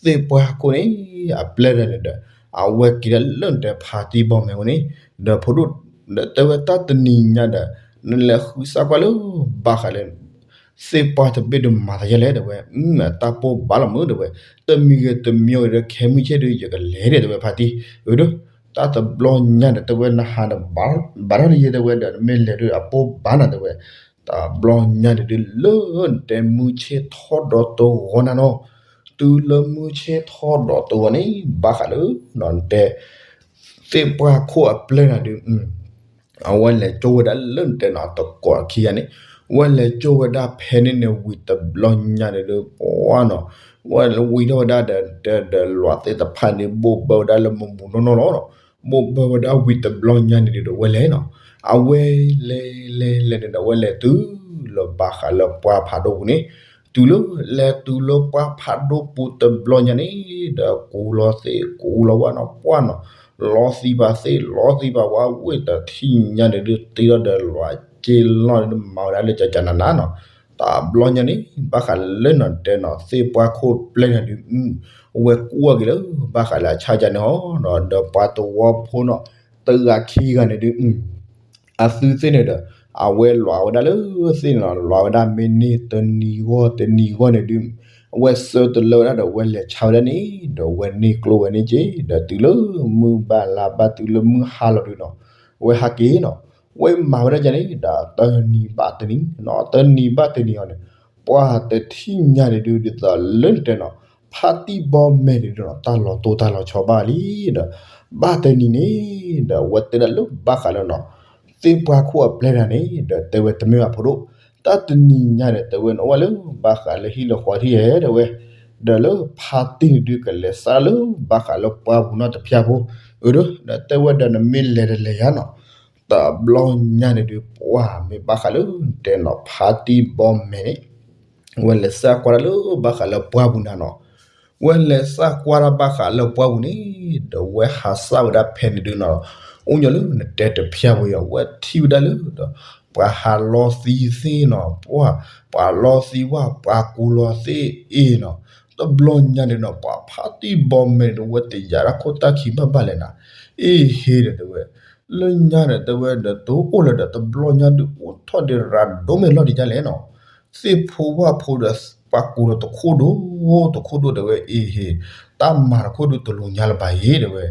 သ့ၣ်ပှၢ်ခိၣ်န့ၣ် အပျဲၢ်တၢ်န့ၣ်ဒီး အဝဲက့ၤဒၣ်လၢနတဲဖါတံၢ်ဘီမဲာ်ဝဲန့ၣ်, ဒီးဖိဒိၣ်, ဒီးတဲဝဲတၢ်တနံၤညါဒီး နလဲၤဃုစၢ်ကွၢ်လၢ ဘၣ်ဃးလၢ သ့ၣ်ပှၢ်တဘ့ၣ်ဒုးမၤသးယဲလဲၣ်တဲဝဲ, တၢ်ပိၢ်ဘၣ်လီၤမုၢ်တဲဝဲ, တမံၤဂ့ၤတမံၤဂ့ၤဒီးခဲမုၢ်ဆ့ၣ်ဒုး ယကလဲၤဒီးတဲဝဲဖါတံၢ်, အၢ ဒီး တၢ်တဘျီညါဒီးတဲဝဲနဟးဒီး ဘၣ်ထီၣ်လၢယဲတဲဝဲဒီး နမ့ၢ်လဲၤဒုးအပိၢ်ဘၣ်နၤတဲဝဲ, တဘျီညါန့ၣ်ဒုးလၢနတဲမုၢ်ဆ့ၣ်ထီၣ်ဒီးတဂီၤနၤနီၤ, တုၤလၢမုၢ်ဆ့ၣ်ထီၣ်ဒီးတဂီၤန့ၣ် ဘၣ်ဃးလၢ နတဲ သ့ၣ်ပှၢ်ခိၣ်အပျဲၢ်နၤဒုး အဝဲလဲၤကၠိဝဲဒၣ်လၢနတဲနီၤ တကိးခံဂၤန့ၣ်, ဝဲလဲၤကၠိဝဲဒၣ်ဖဲန့ၣ်န့ၣ်ဝံၤတဘျီညါန့ၣ်ဒုး ပှၢ်နီၤ, ဝဲဝံၤထီၣ်ဝဲဒၣ်ဒီး တဲဒီးလီၤသ့ၣ်တဖၣ်န့ၣ် ဘိၣ်ဘၢဝဲဒၣ်လၢမုၢ်မုၢ်နီၢ်နီၢ်လီၤ, ဘိၣ်ဘၢဝဲဒၣ်ဝံၤတဘျီညါန့ၣ်ဒုးဒီးဝဲလဲၤနီၤ, အဝဲလဲၤလဲၤလဲၤန့ၣ်ဒီး ဝဲလဲၤတုၤလၢဘၣ်ဃးလၢပှၢ်ဖးဒိၣ်ပူၤန့ၣ်, တုၤလၢ လဲၤတုၤလၢပှၢ်ဖးဒိၣ်ပူၤတဘျီညါန့ၣ် ဒီးကူလီၤသ့ၣ်ကူလီၤဝၣ်နီၤ ပှၢ်နီၤ, လီသံဘၣ်သ့ၣ်လီသံဘၣ်ဝၣ်ဝ့ၢ်တထံၣ်ညါန့ၣ်ဒုး တ့ထီၣ်ဒီးလွးက့လီၢ်န့ၣ်ဒုး မၤဝဲဒၣ်လၢကကနနနီၤ, တဘျီညါန့ၣ် ဘၣ်ဃးလၢနီၤတဲနီၤ သ့ၣ်ပှၢ်ခိၣ်ပျဲၢ်န့ၣ်ဒုး ဝဲကွၢ်က့ၤလၢ ဘၣ်ဃးလၢအဆၣ်ကန့ၣ်ဟီနီၤ ဒီးပှၤတဝီဖိနီၤ တဂၤခံဂၤန့ၣ်ဒုး အသုသ့ၣ်န့ၣ်ဒီး အဝဲလွးဝဲဒၣ်လၢသ့ၣ်န့ၣ်နီၤ လွးဝဲဒၣ်မ့ၢ်န့ၢ်တနံၤဂီၢ်တနံၤဂီၢ်န့ၣ်ဒုး အဝဲဆၢတလၢဝဲဒၣ်ဒီး ဝဲလဲၤဆါဝဲဒၣ်န့ၣ် ဒီးဝဲန့ၢ်ကျိဝဲန့ၣ်က့ၤ ဒီးတုၤလၢမုၢ်ဘၣ်လါဘၣ်တုၤလၢမုၢ်ဟါလီၤဒုးနီၤ ဝဲဟးက့ၤနီၤ ဝဲမၤဝဲဒၣ်ကန့ၣ် ဒီးတနံၤဘၣ်တနံၤနီၤ တနံၤဘၣ်တနံၤအီၤန့ၣ် ပှၤတထံၣ်ညါန့ၣ်ဒုး ဒ်သိးလၢနတဲနီၤ ဖါတံၢ်ဘီမဲာ်န့ၣ်ဒုးနီၤ တၢ်လီၤတိၢ်တၢ်လီၤဆီဘၣ်လံဒီး ဘၣ်တနံၤန့ၣ် ဒီးဝဲတဲဒၣ်လၢဘၣ်ဃးလၢနီၤ သ့ၣ်ပှၢ်ခိၣ်အပျဲၢ်တၢ်န့ၣ် ဒီးတဲဝဲတမ့ၢ်ဘၣ်ဖိဒိၣ် တၢ်တနံၤညါန့ၣ် တဲဝဲန့ၣ် အိၣ်ဝဲလၢဘၣ်ဃးလၢဟံၣ်လၢဃီထံၣ်ဧဲ တဲဝဲ ဒီးလၢဖါတံၢ်န့ၣ်ဒုးကလဲၤစးလၢဘၣ်ဃးလၢပှၢ်ပူၤနီတဖျၢၣ်ဖိ အၢ ဒီး ဒီးတဲဝဲဒီးနမ့ၢ်လဲၤတလဲၤယၤနီၤ တဘျီညါန့ၣ်ဒုး ပှၢ်မ့ၢ်ဘၣ်ဃးလၢတဲနီၤ ဖါတံၢ်ဘီမဲာ်န့ၣ် ဝဲလဲၤစးကွၢ်တၢ်လၢဘၣ်ဃးလၢပှၢ်ပူၤနၤနီၤ ဝဲလဲၤစးကွၢ်တၢ်ဘၣ်ဃးလၢပှၢ်ပူၤန့ၣ် ဒီးဝဲဟးစးဝဲဒၣ်ဖဲန့ၣ်ဒုးနီၤ အိၣ်ညီလၢနတဲတဖျၢၣ်ဖိယီၤ ဝဲထံၣ်ဝဲဒၣ်လၢဒီး ပှၤဟးလီသံသ့ၣ်နီၤ ပှၤ ပှၤလီသံဝၣ် ပှၤကူလီၤသ့ၣ်အ့ၣ်နီၤ တဘျီညါန့ၣ်နီၤ ပှၤဖါတံၢ်ဘီမဲာ်န့ၣ် ဝဲတယာ်တၢ်ခိၣ်တၢ်ခံဘၣ်ဘၣ်လဲၣ်နၤ အ့ၣ်ဟ့ဒီးတဲဝဲ လၢညါဒီးတဲဝဲဒီးတအိၣ်လၢၤဒီး တဘျီညါဒုးအိၣ်ထီၣ်ဒံးရၤဒိၣ်မဲာ်လီၢ်ဒံးဒ်လဲၣ်နီၤ သ့ၣ်ဖိဝၣ်ဖိဒီး ပှၤကူးဒီးတခိၣ်ဒိၣ်, တခိၣ်ဒိၣ်တဲဝဲအ့ဟ့ၣ်, တၢ်မၤတခိၣ်ဒိၣ်တလိၤညါလၢၤဘၣ်အံၤတဲဝဲ,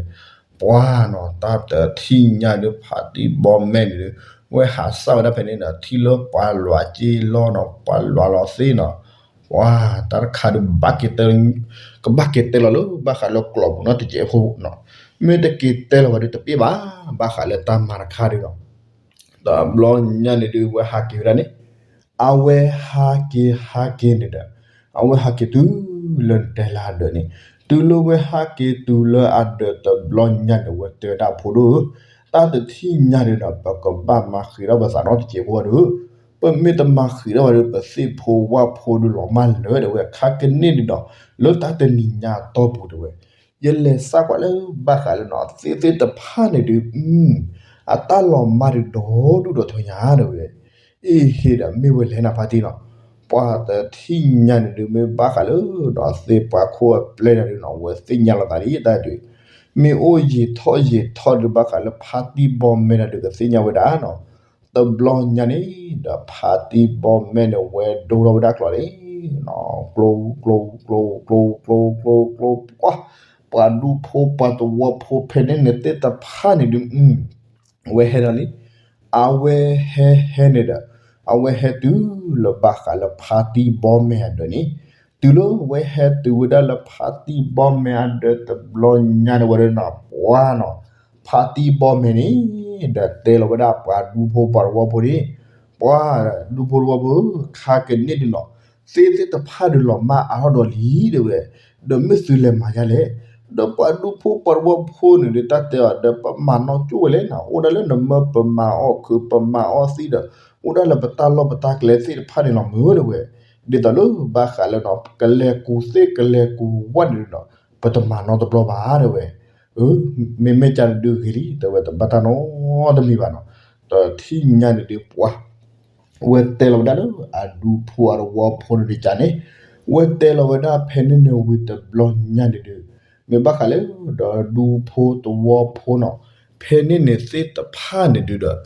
ပှၤနီၤ တၢ်တထံၣ်ညါဒီး ဖါတံၢ်ဘီမဲန့ၣ်ဒီး ဝဲဟးစၢ်ဝဲဒၣ်ဖဲန့ၣ်ဒီး ထံၣ်လၢပှၤလွးက့လီၤနီၤ ပှၤလွးလီၤသ့ၣ်နီၤ, ပှၤတၢ်တခါဒီးဘၣ်က့ၤတဲ ကဘၣ်က့ၤတဲလီၤလၢဘၣ်ဃးလၢကျိာ်ပူၤနီတစဲးဖိနီၤ, မ့ၢ်တက့ၤတဲလီၤဝဲဒီးတပ့ၢ်ဘၣ်, ဘၣ်ဃးလၢတၢ်မၤတခါဒီးနီၤ တဘျီညါန့ၣ်ဒုး ဝဲဟးက့ၤဝဲဒၣ်န့ၣ်, အဝဲဟးက့ၤဟးက့ၤန့ၣ်ဒီး အဝဲဟးက့ၤတုၤလၢနတဲလၢအဒၢးန့ၣ်, တုၤလၢဝဲဟးက့ၤတုၤလၢအဒၢးတဘျီညါန့ၣ် ဝဲတဲဝဲဒၣ်ဖိဒိၣ်ဧၢ, တၢ်တထံၣ်ညါဒုးဒီး ပကဘၣ်မၤဃံးထီၣ်ပသးနီတစဲးဖိဘၣ်ဒီး, ပမ့ၢ်တမၤဃံးထီၣ်ဘၣ်ဒီး ပသ့ၣ်ဖိဝၣ်ဖိဒုးလီၤမၢ်လၢာ်တဲဝဲ ခါကန့ၣ်ဒုးဒီး လၢတၢ်တနံၤညါအတီၢ်ပူၤတဲဝဲ ယလဲၤစးကွၢ်လၢဘၣ်ဃးလၢနီၤ သ့ၣ်သ့ၣ်တဖၣ်န့ၣ်ဒုး အတၢ်လီၤမၢ်ဒုးဒီဒူၣ်ဒီထၢညါတဲဝဲ, အ့ဟ့ၣ်ဒီး မ့ၢ်ဝဲလဲၤနၤဖါတံၢ်နီၤ, ပှၤတထံၣ်ညါန့ၣ်ဒုး မ့ၢ်ဘၣ်ဃးလၢဒီးသ့ၣ်ပှၢ်ခိၣ်အပျဲၢ်န့ၣ်ဒုးနီၤ ဝဲသ့ၣ်ညါလီၤသးဒ်တၢ်ဒုး, မ့ၢ်အိၣ်ယံာ်ထီၣ်ယံာ်ထီၣ်ဒုး ဘၣ်ဃးလၢဖါတံၢ်ဘီမဲန့ၣ်ဒုး ကသ့ၣ်ညါဝဲဒၣ်နီၤ, တဘျီညါန့ၣ်ဒီး ဖါတံၢ်ဘီမဲန့ၣ် ဝဲဒိထီၣ်ဝဲဒၣ်ကျိာ်န့ၣ် ကျိ ကျိ ကျိ ကျိ ကျိ ကျိ ကျိ ကျိ ပှၤ ပှၤဒူဖိပှၤသဝီဖိဖဲန့ၣ်န့ၣ်သ့ၣ်တဖၣ်န့ၣ်ဒုး ဝဲဟဲဒီးလံ, အဝဲဟဲဟဲန့ၣ်ဒီး အဝဲဟဲတုၤလၢဘၣ်ဃးလၢဖါတံၢ်ဘီမဲအဒၢးန့ၣ်, တုၤလၢဝဲဟဲတုၤဝဲဒၣ်လၢဖါတံၢ်ဘီမဲအဒၢးတဘျီညါန့ၣ်ဝဲဒၣ်နီၤ ပှၤနီၤ, ဖါတံၢ်ဘီမဲန့ၣ် ဒီးတဲလီၤဝဲဒၣ်ပှၤဒူဖိပှၤသဝီဖိန့ၣ်, ပှၤဒူဖိသဝီဖိဧၢ, ခါကန့ၣ်ဒုးနီၤ သ့ၣ်သ့ၣ်တဖၣ်ဒုးလီၤမၢ်အါထီၣ်ဒီးလံတဲဝဲ, ဒီးမ့ၢ်သုလဲၤမၤယါလဲၣ်, ဒီးပှၤဒူဖိပှၤသဝီဖိန့ၣ်ဒုး တၢ်တဲအီၤဒီး ပမၤနီၣ်ကၠိဝဲလဲၣ်နီၤ, အိၣ်ဒၣ်လၢနမၢပမၤအီၣ်ခုးပမၤအီၣ်သံဒီး အိၣ်ဒၣ်လၢပတၢ်လီၢ်ပတၢ်ကျဲသ့ၣ်တဖၣ်န့ၣ်လီၤမ့ၢ်တဲဝဲ, ဒ်သိးလၢဘၣ်ဃးလၢနီၤ ကလဲၤကူးသ့ၣ်ကလဲၤကူးဝၣ်န့ၣ်ဒုးနီၤ ပတမၤနီတဘျီဘၣ်တဲဝဲ, မ့မ့ၢ်ကန့ၣ်ဒုးဂ့ၤလံ တဲဝဲ တဘၣ်တၢ်နီတမံၤဘၣ်နီၤ, တထံၣ်ညါန့ၣ်ဒုးပှၤ ဝဲတဲလီၤဝဲဒၣ်လၢအဒူဖိအသဝီဖိန့ၣ်ဒုးကန့ၣ်, ဝဲတဲလီၤဝဲဒၣ်ဖဲန့ၣ်န့ၣ်ဝံၤတဘျီညါန့ၣ်ဒုး, မ့ၢ်ဘၣ်ဃးလၢဒီးဒူဖိသဝီဖိနီၤ, ဖဲန့ၣ်န့ၣ်သ့ၣ်တဖၣ်န့ၣ်ဒုးဒီး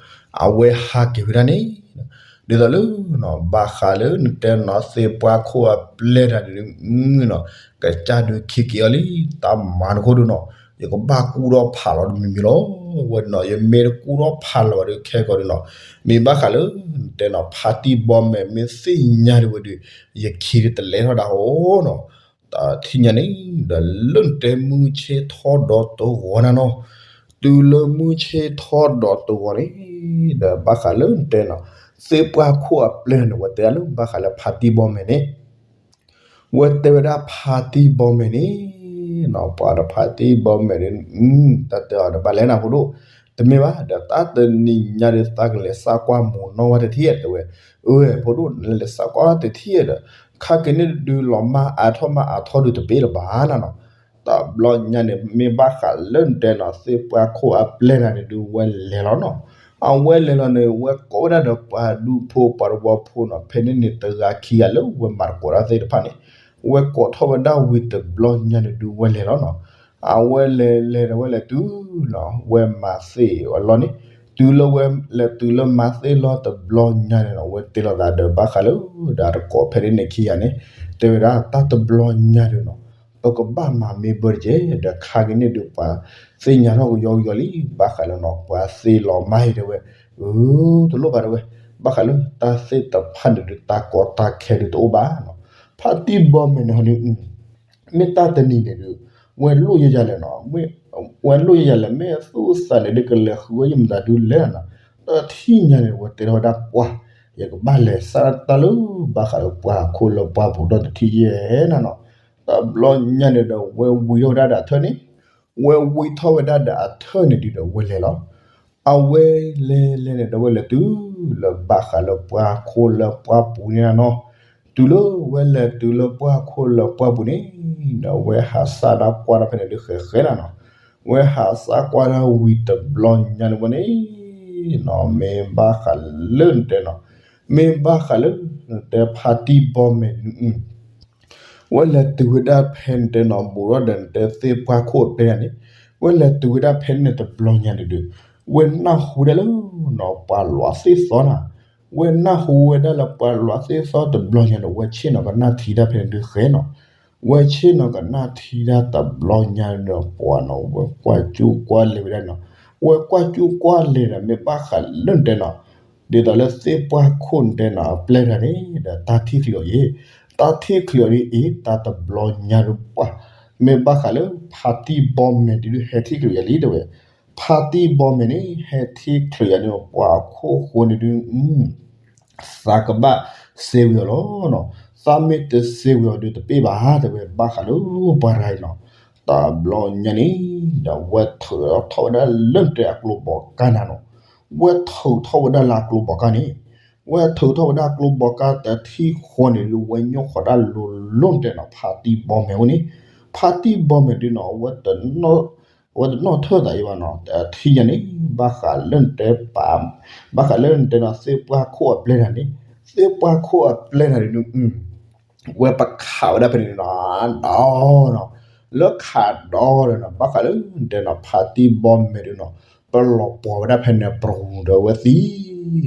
အဝဲဟးက့ၤဝဲဒၣ်န့ၣ်, ဒ်သိးလၢ ဘၣ်ဃးလၢနတဲနီၤ သ့ၣ်ပှၢ်ခိၣ်အပျဲၢ်တၢ်န့ၣ်ဒုးနီၤ, ကစၢ်ဒုးခံက့ၤအီၤလံ, တၢ်မၤနခိၣ်ဒုးနီၤ, ယကဘၣ်ကူၣ်ထီၣ်ဖးလီၤတမံၤမံၤလီၤ, ဝဲနီၤ ယမ့ၢ်တကူၣ်ထီၣ်ဖးလီၤဘၣ်ဒီးခဲကိာ်ဒုးနီၤ, မ့ၢ်ဘၣ်ဃးလၢ နတဲနီၤ ဖါတံၢ်ဘီမဲာ်မ့ၢ်သ့ၣ်ညါဒုးဝဲဒုး, ယခံဒုးတလဲၤထီၣ်ဒၣ်အီၤနီၤ, တထံၣ်ညါန့ၣ် ဒီးလၢနတဲမုၢ်ဆ့ၣ်ထီၣ်ဒီးတဂီၤနၤနီၤ, တုၤလၢမုၢ်ဆ့ၣ်ထီၣ်ဒီးတဂီၤန့ၣ်, ဒီးဘၣ်ဃးလၢနတဲနီၤ, သ့ၣ်ပှၢ်ခိၣ်အပျဲၢ်န့ၣ် ဝဲတဲဒၣ်လၢဘၣ်ဃးလၢဖါတံၢ်ဘီမဲာ်န့ၣ် ဝဲတဲဝဲဒၣ်ဖါတံၢ်ဘီမဲာ်န့ၣ်, ပှၤဒီးဖါတံၢ်ဘီမဲာ်န့ၣ်, တၢ်တဲအီၤဒီးဘၣ်လဲၤနၤဖိဒိၣ်, တမ့ၢ်ဘၣ် ဒီးတၢ်တနံၤညါဒီးသးကလဲၤစးကွၢ်မူးနီၢ်ဝဲတထံၣ်ဧါတဲဝဲ, အၢ ဖိဒိၣ် နလဲၤစးကွၢ်တထံၣ်ဧါဒီး, ခါကန့ၣ်ဒုးလီၤမၢ်အါထီၣ်မၢ်အါထီၣ်ဒုးတပ့ၢ်လၢၤဘၣ်နၤနီၤ, တဘျီညါန့ၣ် မ့ၢ်ဘၣ်ဃးလၢနတဲနီၤ သ့ၣ်ပှၢ်ခိၣ်အပျဲၢ်နၤန့ၣ်ဒုးဝဲလဲၤလီၤနီၤ, အဝဲလဲၤလီၤန့ၣ် ဝဲကိးဝဲဒၣ်ဒီးပှၤဒူဖိပှၤသဝီဖိနီၤ ဖဲန့ၣ်န့ၣ်တဂၤခံဂၤလၢဝဲမၤသကိးတၢ်သ့ၣ်တဖၣ်န့ၣ်, ဝဲကိးထီၣ်ဝဲဒၣ်ဝံၤတဘျီညါန့ၣ်ဒုးဝဲလဲၤလီၤနီၤ, အဝဲလဲၤလဲၤဒီးဝဲလဲၤတုၤနီၤ ဝဲမၤသ့ၣ်အလီၢ်န့ၣ်, တုၤလၢဝဲလဲၤတုၤလၢမၤသ့ၣ်လီၢ်တဘျီညါန့ၣ်နီၤ ဝဲတဲလီၤသးဒီးဘၣ်ဃးလၢ ဒီးတကိးဖဲန့ၣ်န့ၣ်ခံဂၤန့ၣ်, တဲဝဲဒၣ်တၢ်တဘျီညါဒုးနီၤ, ပကဘၣ်မၤမ့ၢ်ဘၢတက့ၢ် ဒီးခါကန့ၣ်ဒုးပှၤသ့ၣ်ညါထီၣ်ကယီကယီလံ ဘၣ်ဃးလၢနီၤ ပှၤသ့လီၤမၢ်အံၤတဲဝဲ, အၢ တလိၣ်ဘၣ်တဲဝဲ, ဘၣ်ဃးလၢတၢ်သ့ၣ်တဖၣ်န့ၣ်ဒုး တၢ်ကီတၢ်ခဲဒုးတအိၣ်ဘၣ်နီၤ, ဖါတံၢ်ဘီမဲာ်န့ၣ်ဟီဒုး မ့ၢ်တၢ်တနံၤန့ၣ်ဒုး ဝဲလိၣ်ယဲယၤလဲၣ်နီၤ, ဝဲလိၣ်ယဲယၤလဲၣ် မ့ၢ်သူၣ်သးန့ၣ်ဒုး ကလဲၤဃုဝဲယမတၤဒုးလဲၣ်နီၤ, တထံၣ်ညါန့ၣ် ဝဲတဲထီၣ်ဝဲဒၣ်ပှၤ, ယကဘၣ်လဲၤစးတၢ်လၢ ဘၣ်ဃးလၢပှၤခိၣ်လၢပှၢ်ပူၤဒီတထံၣ်ယဲနၤနီၤ, တဘျီညါန့ၣ်ဒီး ဝဲဝံထီၣ်ဝဲဒၣ်ဒီးအထၢၣ်န့ၣ်, ဝဲဝံထီၣ်ဝဲဒၣ်ဒီးအထၢၣ်န့ၣ်ဒုးဒီးဝဲလဲၤလီၤ အဝဲလဲၤလဲၤန့ၣ်ဒီးဝဲလဲၤတုၤ လၢဘၣ်ဃးလၢပှၤခိၣ်လၢပှၢ်ပူၤန့ၣ်နီၤ, တုၤလၢဝဲလဲၤတုၤလၢပှၤခိၣ်လၢပှၢ်ပူၤန့ၣ်, ဒီးဝဲဟးစးဒီးကွၢ်ဒီးဖဲန့ၣ်ဒုးဃဲးဃဲးနၤနီၤ, ဝဲဟးစးကွၢ်ဒီးဝံၤတဘျီညါန့ၣ်ဝဲန့ၣ်နီၤ မ့ၢ်ဘၣ်ဃးလၢနတဲနီၤ, မ့ၢ်ဘၣ်ဃးလၢနတဲဖါတံၢ်ဘီမဲာ်န့ၣ် ဝဲလဲၤတုၤဝဲဒၣ်ဖဲနတဲနီၤ ဘူးထီၣ်ဒီးနတဲသ့ၣ်ပှၢ်ခိၣ်အပျဲၢ်န့ၣ်, ဝဲလဲၤတုၤဝဲဒၣ်ဖဲန့ၣ်တဘျီညါန့ၣ်ဒုး, ဝဲနၢ်ဟူဒၣ်လၢနီၤ ပှၤလွးသ့ၣ်သီနၤ, ဝဲနၢ်ဟူဝဲဒၣ်လၢပှၤလီၤသ့ၣ်သီၣ်တဘျီညါဒီး ဝဲဆ့ၣ်နီၤကနၣ်ထံတၢ်ဖဲန့ၣ်ဒုးဃဲနီၤ. ဝဲဆ့ၣ်နီၤကနၣ်ထံတၢ်တဘျီညါဒီး ပှၤနီၤ ဝဲကွၢ်ကၠူၣ်ကွၢ်လဲၤဝဲဒၣ်နီၤ. ဝဲကွၢ်ကၠူၣ်ကွၢ်လဲၤဒီး မ့ၢ်ဘၣ်ဃးလၢနတဲနီၤ ဒ်သိးလၢသ့ၣ်ပှၢ်ခိၣ်နတဲနီၤ အပျဲၢ်တၢ်န့ၣ်ဒီး တၢ်ထံၣ်ချုးအီၤယဲ, တၢ်ထံၣ်ချုးအီၤဒ်အံၤ တၢ်တဘျီညါဒီးပှၤ မ့ၢ်ဘၣ်ဃးလၢဖါတံၢ်ဘီမဲာ်ဒုး ဟဲထံၣ်ချုးယၤလံတဲဝဲ. ဖါတံၢ်ဘီမဲာ်န့ၣ် ဟဲထံၣ်ချုးယၤန့ၣ် ပှၤအခိၣ်ဃိန့ၣ်ဒုး သးကဘၣ်စ့ဝံၤအီၤလီၤနီၤ. သးမ့ၢ်တစ့ဝံၤအီၤဒုးတပ့ၢ်ဘၣ်တဲဝဲ ဘၣ်ဃးလၢပှၤရၤအံၤနီၤ. တဘျီညါန့ၣ် ဒီးဝဲထုးထီၣ်ဝဲဒၣ်လၢနတဲအကျိဘီကါနၤနီၤ. ဝဲထုးထီၣ်ဝဲဒၣ်လၢအကျိဘီကါန့ၣ် ဝဲထုးထီၣ်ဝဲဒၣ်ကျိဘီကါတထံၣ်ဃီန့ၣ်ဒုး ဝဲညိၣ်ဃီၤဒၣ်လိၤလိၤနတဲနီၤ ဖါတံၢ်ဘီမဲာ်အအိၣ်န့ၣ်. ဖါတံၢ်ဘီမဲာ်ဒုးနီၤ အဝဲတနီၣ်ထၢၣ်သးအံၤဘၣ်နီၤ တထံၣ်ညါန့ၣ် ဘၣ်ဃးလၢနတဲပာ် ဘၣ်ဃးလၢနတဲနီၤ သ့ၣ်ပှၢ်ခိၣ်အပျဲၢ်တၢ်န့ၣ် သ့ၣ်ပှၢ်ခိၣ်အပျဲၢ်တၢ်န့ၣ်ဒုး ဝဲပခးဝဲဒၣ်ဖဲန့ၣ်နီၤ ဒီးနီၤ လၢခးဒီးဒီးနီၤ ဘၣ်ဃးလၢနတဲနီၤ ဖါတံၢ်ဘီမဲာ်ဒုးနီၤ ပလီၤပှီၤဝဲဒၣ်ဖဲန့ၣ် ပြူၤဒီးဝဲသံနီ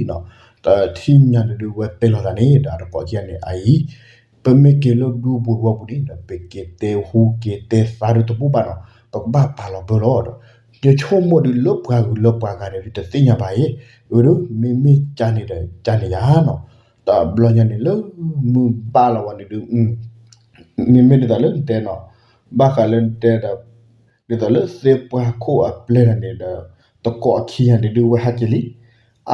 ၤ. တထံၣ်ညါန့ၣ်ဒုး ဝဲတဲလိာ်သးန့ၣ်ဒီး တကိးခံဂၤန့ၣ် အအံၤ ပမ့ၢ်က့ၤလၢဒူပူၤတဝီပူၤန့ၣ်ဒီး ပက့ၤတဲဟူက့ၤတဲသါဒုးတဘူၣ်ဘၣ်နီၤ ပကဘၣ်ပာ်လီၤဘၢလီၤဒီး ယဆိကမိၣ်ဒုးလၢပှၤဂုၤလၢပှၤဂၤန့ၣ်ဒုး တသ့ၣ်ညါဘၣ်အံၤ အဝဲဒၣ်မ့မ့ၢ်ကန့ၣ်ဒီးကန့ၣ်ယါနီၤ. တဘျီညါန့ၣ်လၢမုၢ်ဘၣ်လီၤဝဲန့ၣ်ဒုး မ့မ့ၢ်ဒ်သိးလၢနတဲနီၤ ဘၣ်ဃးလၢနတဲဒီး ဒ်သိးလၢသ့ၣ်ပှၢ်ခိၣ်အပျဲၢ်တၢ်န့ၣ်ဒီး တကိးခံဂၤန့ၣ်ဒုး ဝဲဟးက့ၤလံ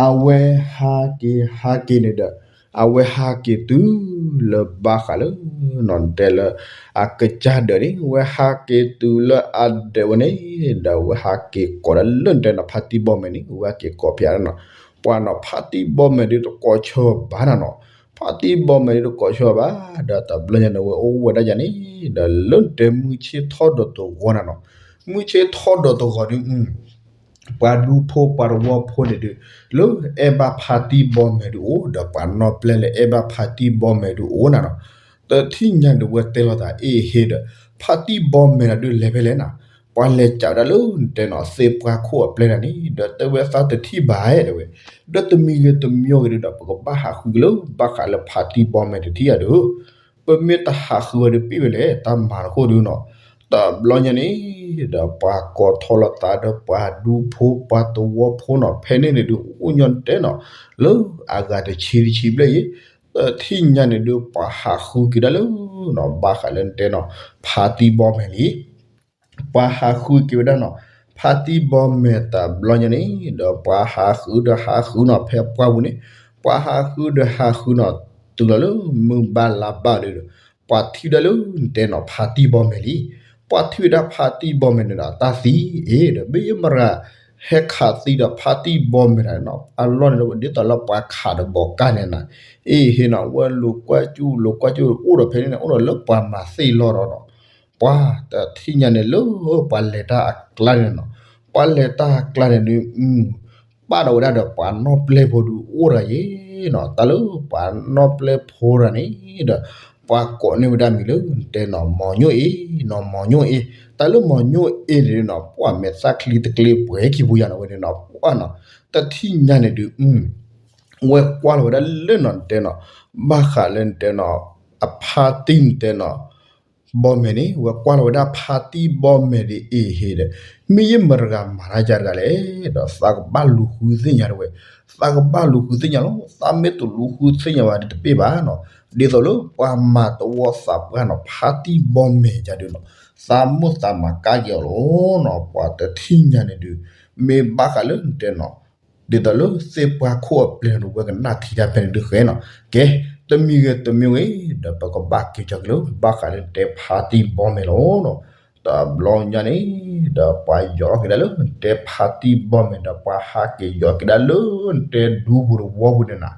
အဝဲဟးက့ၤဟးက့ၤန့ၣ်ဒီး အဝဲဟးက့ၤတုၤလၢဘၣ်ဃးလၢ နီၢ်နတဲလၢ အကစၢ်ဒၢးန့ၣ် ဝဲဟးက့ၤတုၤလၢအဒၢးဝဲန့ၣ် ဒီးဝဲဟးက့ၤကိးဒၣ်လၢနတဲနီၤ ဖါတံၢ်ဘီမဲာ်န့ၣ် ဝဲဟးက့ၤကိးဖဲန့ၣ်နီၤ. ပှၤနီၤ ဖါတံၢ်ဘီမဲာ်ဒုးတကိးဆၢဘၣ်နၤနီၤ. ဖါတံၢ်ဘီမဲာ်ဒုးတကိးဆၢဘၣ် ဒီးတဘျီညါန့ၣ် ဝဲအိၣ်ဝဲဒၣ်ယၤန့ၣ် ဒီးလၢနတဲမုၢ်ဆ့ၣ်ထီၣ်ဒီးတဂီၤနၤနီၤ. မုၢ်ဆ့ၣ်ထီၣ်ဒီးတဂီၤဒုး ပှၤဒူဖိပှၤတဝီဖိန့ၣ်ဒုး လၢအဲၣ်ဘၣ်ဖါတံၢ်ဘီမဲာ်ဒုးအိၣ် ဒီးပှၤနီၢ်ပျဲၢ်လၢအဲၣ်ဘၣ်ဖါတံၢ်ဘီမဲာ်ဒုးအိၣ်နၤနီၤ. တထံၣ်ညါန့ၣ် ဝဲတဲလိာ်သးအ့ၣ်ဟ့ဒီး ဖါတံၢ်ဘီမဲာ်တၢ်ဒုးလဲၤဖဲလဲၣ်နၤ. ပှၤလဲၤကးဝဲဒၣ်လၢနတဲနီၤ သ့ၣ်ပှၢ်ခိၣ်အပျဲၢ်တၢ်န့ၣ် ဒီးတဲဝဲသးတထံၣ်ဘၣ်တဲဝဲ ဒီးတမံၤဂ့ၤတမံၤဂ့ၤဒုးဒီး ပကဘၣ်ဟးဃုက့ၤလၢဘၣ်ဃးလၢဖါတံၢ်ဘီမဲာ်တထံၣ်ယၤဒုး ပမ့ၢ်တဟးဃုဝဲဒုးပ့ၣ်ဝဲလဲၣ် တၢ်မၤတခိၣ်ဒုးနီၤ. တဘျီညါန့ၣ် ဒီးပှၤကိးထီၣ်လိာ်သးဒီးပှၤဒူဖိပှၤတဝီဖိနီၤ ဖဲန့ၣ်န့ၣ်ဒုး အိၣ်ညီတဲနီၤ လၢအဂၤတဆံတဆံဘျဲၣ်ယဲ တထံၣ်ညါန့ၣ်ဒုး ပှၤဟးဃုက့ၤဒၣ်လၢနီၤ ဘၣ်ဃးလၢနတဲနီၤ ဖါတံၢ်ဘီမဲာ်လံ ပှၤဟးဃုက့ၤဝဲဒၣ်နီၤ ဖါတံၢ်ဘီမဲာ်တဘျီညါန့ၣ် ဒီးပှၤဟးဃုဒီးဟးဃုနီၤ ဖဲပှၢ်ပူၤန့ၣ် ပှၤဟးဃုဒီးဟးဃုနီၤ တုၤလီၤလၢမုၢ်ဘၣ်လါဘၣ်ဒုးဒီး ပှၤထံၣ်ဝဲဒၣ်လၢနတဲနီၤ ဖါတံၢ်ဘီမဲာ်လံ. ပှၤထံၣ်ဝဲဒၣ်ဖါတံၢ်ဘီမဲာ်န့ၣ်ဒီး တၢ်သံအ့ၣ်ဒီး မ့ၢ်ယမတဂၤ ဟဲခးသံဒီးဖါတံၢ်ဘီမဲာ်တၢ်နီၤ အလီၢ်န့ၣ် ဒ်သိးလၢပှၤခးဒီးဘီကါန့ၣ်နၤ အ့ၣ်ဟ့နီၤ ဝဲလိာ်ကွၢ်ကၠူၣ်လိာ်ကွၢ်ကၠူၣ် အိၣ်ဒီးဖဲန့ၣ်န့ၣ် အိၣ်ဒီးလၢပှၤမၤသ့ၣ်လီၢ်ဒီးနီၤ ပှၤတထံၣ်ညါန့ၣ်လၢပှၤလဲၤတၢ်အကျါန့ၣ်နီၤ ပှၤလဲၤတၢ်အကျါန့ၣ်ဒုး ပာ်ဒီးဝဲဒၣ်ဒီးပှၤနီၢ်ပျဲၢ်ဖိဒုးအိၣ်တဂၤယဲနီၤ တၢ်လၢပှၤနီၢ်ပျဲၢ်ဖိတၢ်န့ၣ်ဒီး ပှၤကိးန့ၢ်ဝဲဒၣ်မံၤလၢနတဲနီၤ မီၤညိၣ်အ့ၣ်နီၤ မီၤညိၣ်အ့ၣ် တၢ်လၢမီၤညိၣ်အ့ၣ်န့ၣ်နီၤ ပှၤမဲာ်သၣ်ချံတကျ့ပှဲၤခံပူၤယၤနီၤ ဝဲန့ၣ်နီၤ ပှၤနီၤ တထံၣ်ညါန့ၣ်ဒုး ဝဲကွၢ်လီၤဝဲဒၣ်လၢနီၤ နတဲနီၤ ဘၣ်ဃးလၢနတဲနီၤ အဖါတံၢ်နတဲနီၤ ဘီမဲာ်န့ၣ် ဝဲကွၢ်လီၤဝဲဒၣ်ဖါတံၢ်ဘီမဲာ်ဒ်အ့ၣ်ဟ့ဒီး မ့ၢ်ယမတဂၤမၤတၢ်ယၤတဂၤလဲၣ် ဒီးသးကဘၣ်လူၤဃုသ့ၣ်ညါတဝဲ သးကဘၣ်လူၤဃုသ့ၣ်ညါလီၤ သးမ့ၢ်တလူၤဃုသ့ၣ်ညါဘၣ်ဒ်တပ့ၢ်ဘၣ်နီၤ ဒ်သိးလၢပှၤမၤတဝီသးပှၢ်နီၤ ဖါတံၢ်ဘီမဲာ်ယၤဒုးနီၤ သးမိၣ်သးမၤကါက့ၤအီၤလီၤနီၤ ပှၤတထံၣ်ညါန့ၣ်ဒုး မ့ၢ်ဘၣ်ဃးလၢနတဲနီၤ ဒ်သိးလၢသ့ၣ်ပှၢ်ခိၣ်အပျဲၢ်န့ၣ် ဝဲကနၣ်ထံတၢ်ဖဲန့ၣ်ဒုးဃဲနီၤ ကဲ တမံၤဂ့ၤတမံၤဂ့ၤ ဒီးပကဘၣ်က့ၤကီၤက့ၤလၢ ဘၣ်ဃးလၢနတဲဖါတံၢ်ဘီမဲာ်လီၤနီၤ တဘျီညါန့ၣ် ဒီးပှၤယီၤက့ၤဒၣ်လၢနတဲဖါတံၢ်ဘီမဲာ် ဒီးပှၤဟးက့ၤယီၤက့ၤဒၣ်လၢနတဲဒူပူၤတဝီပူၤန့ၣ်နီၤ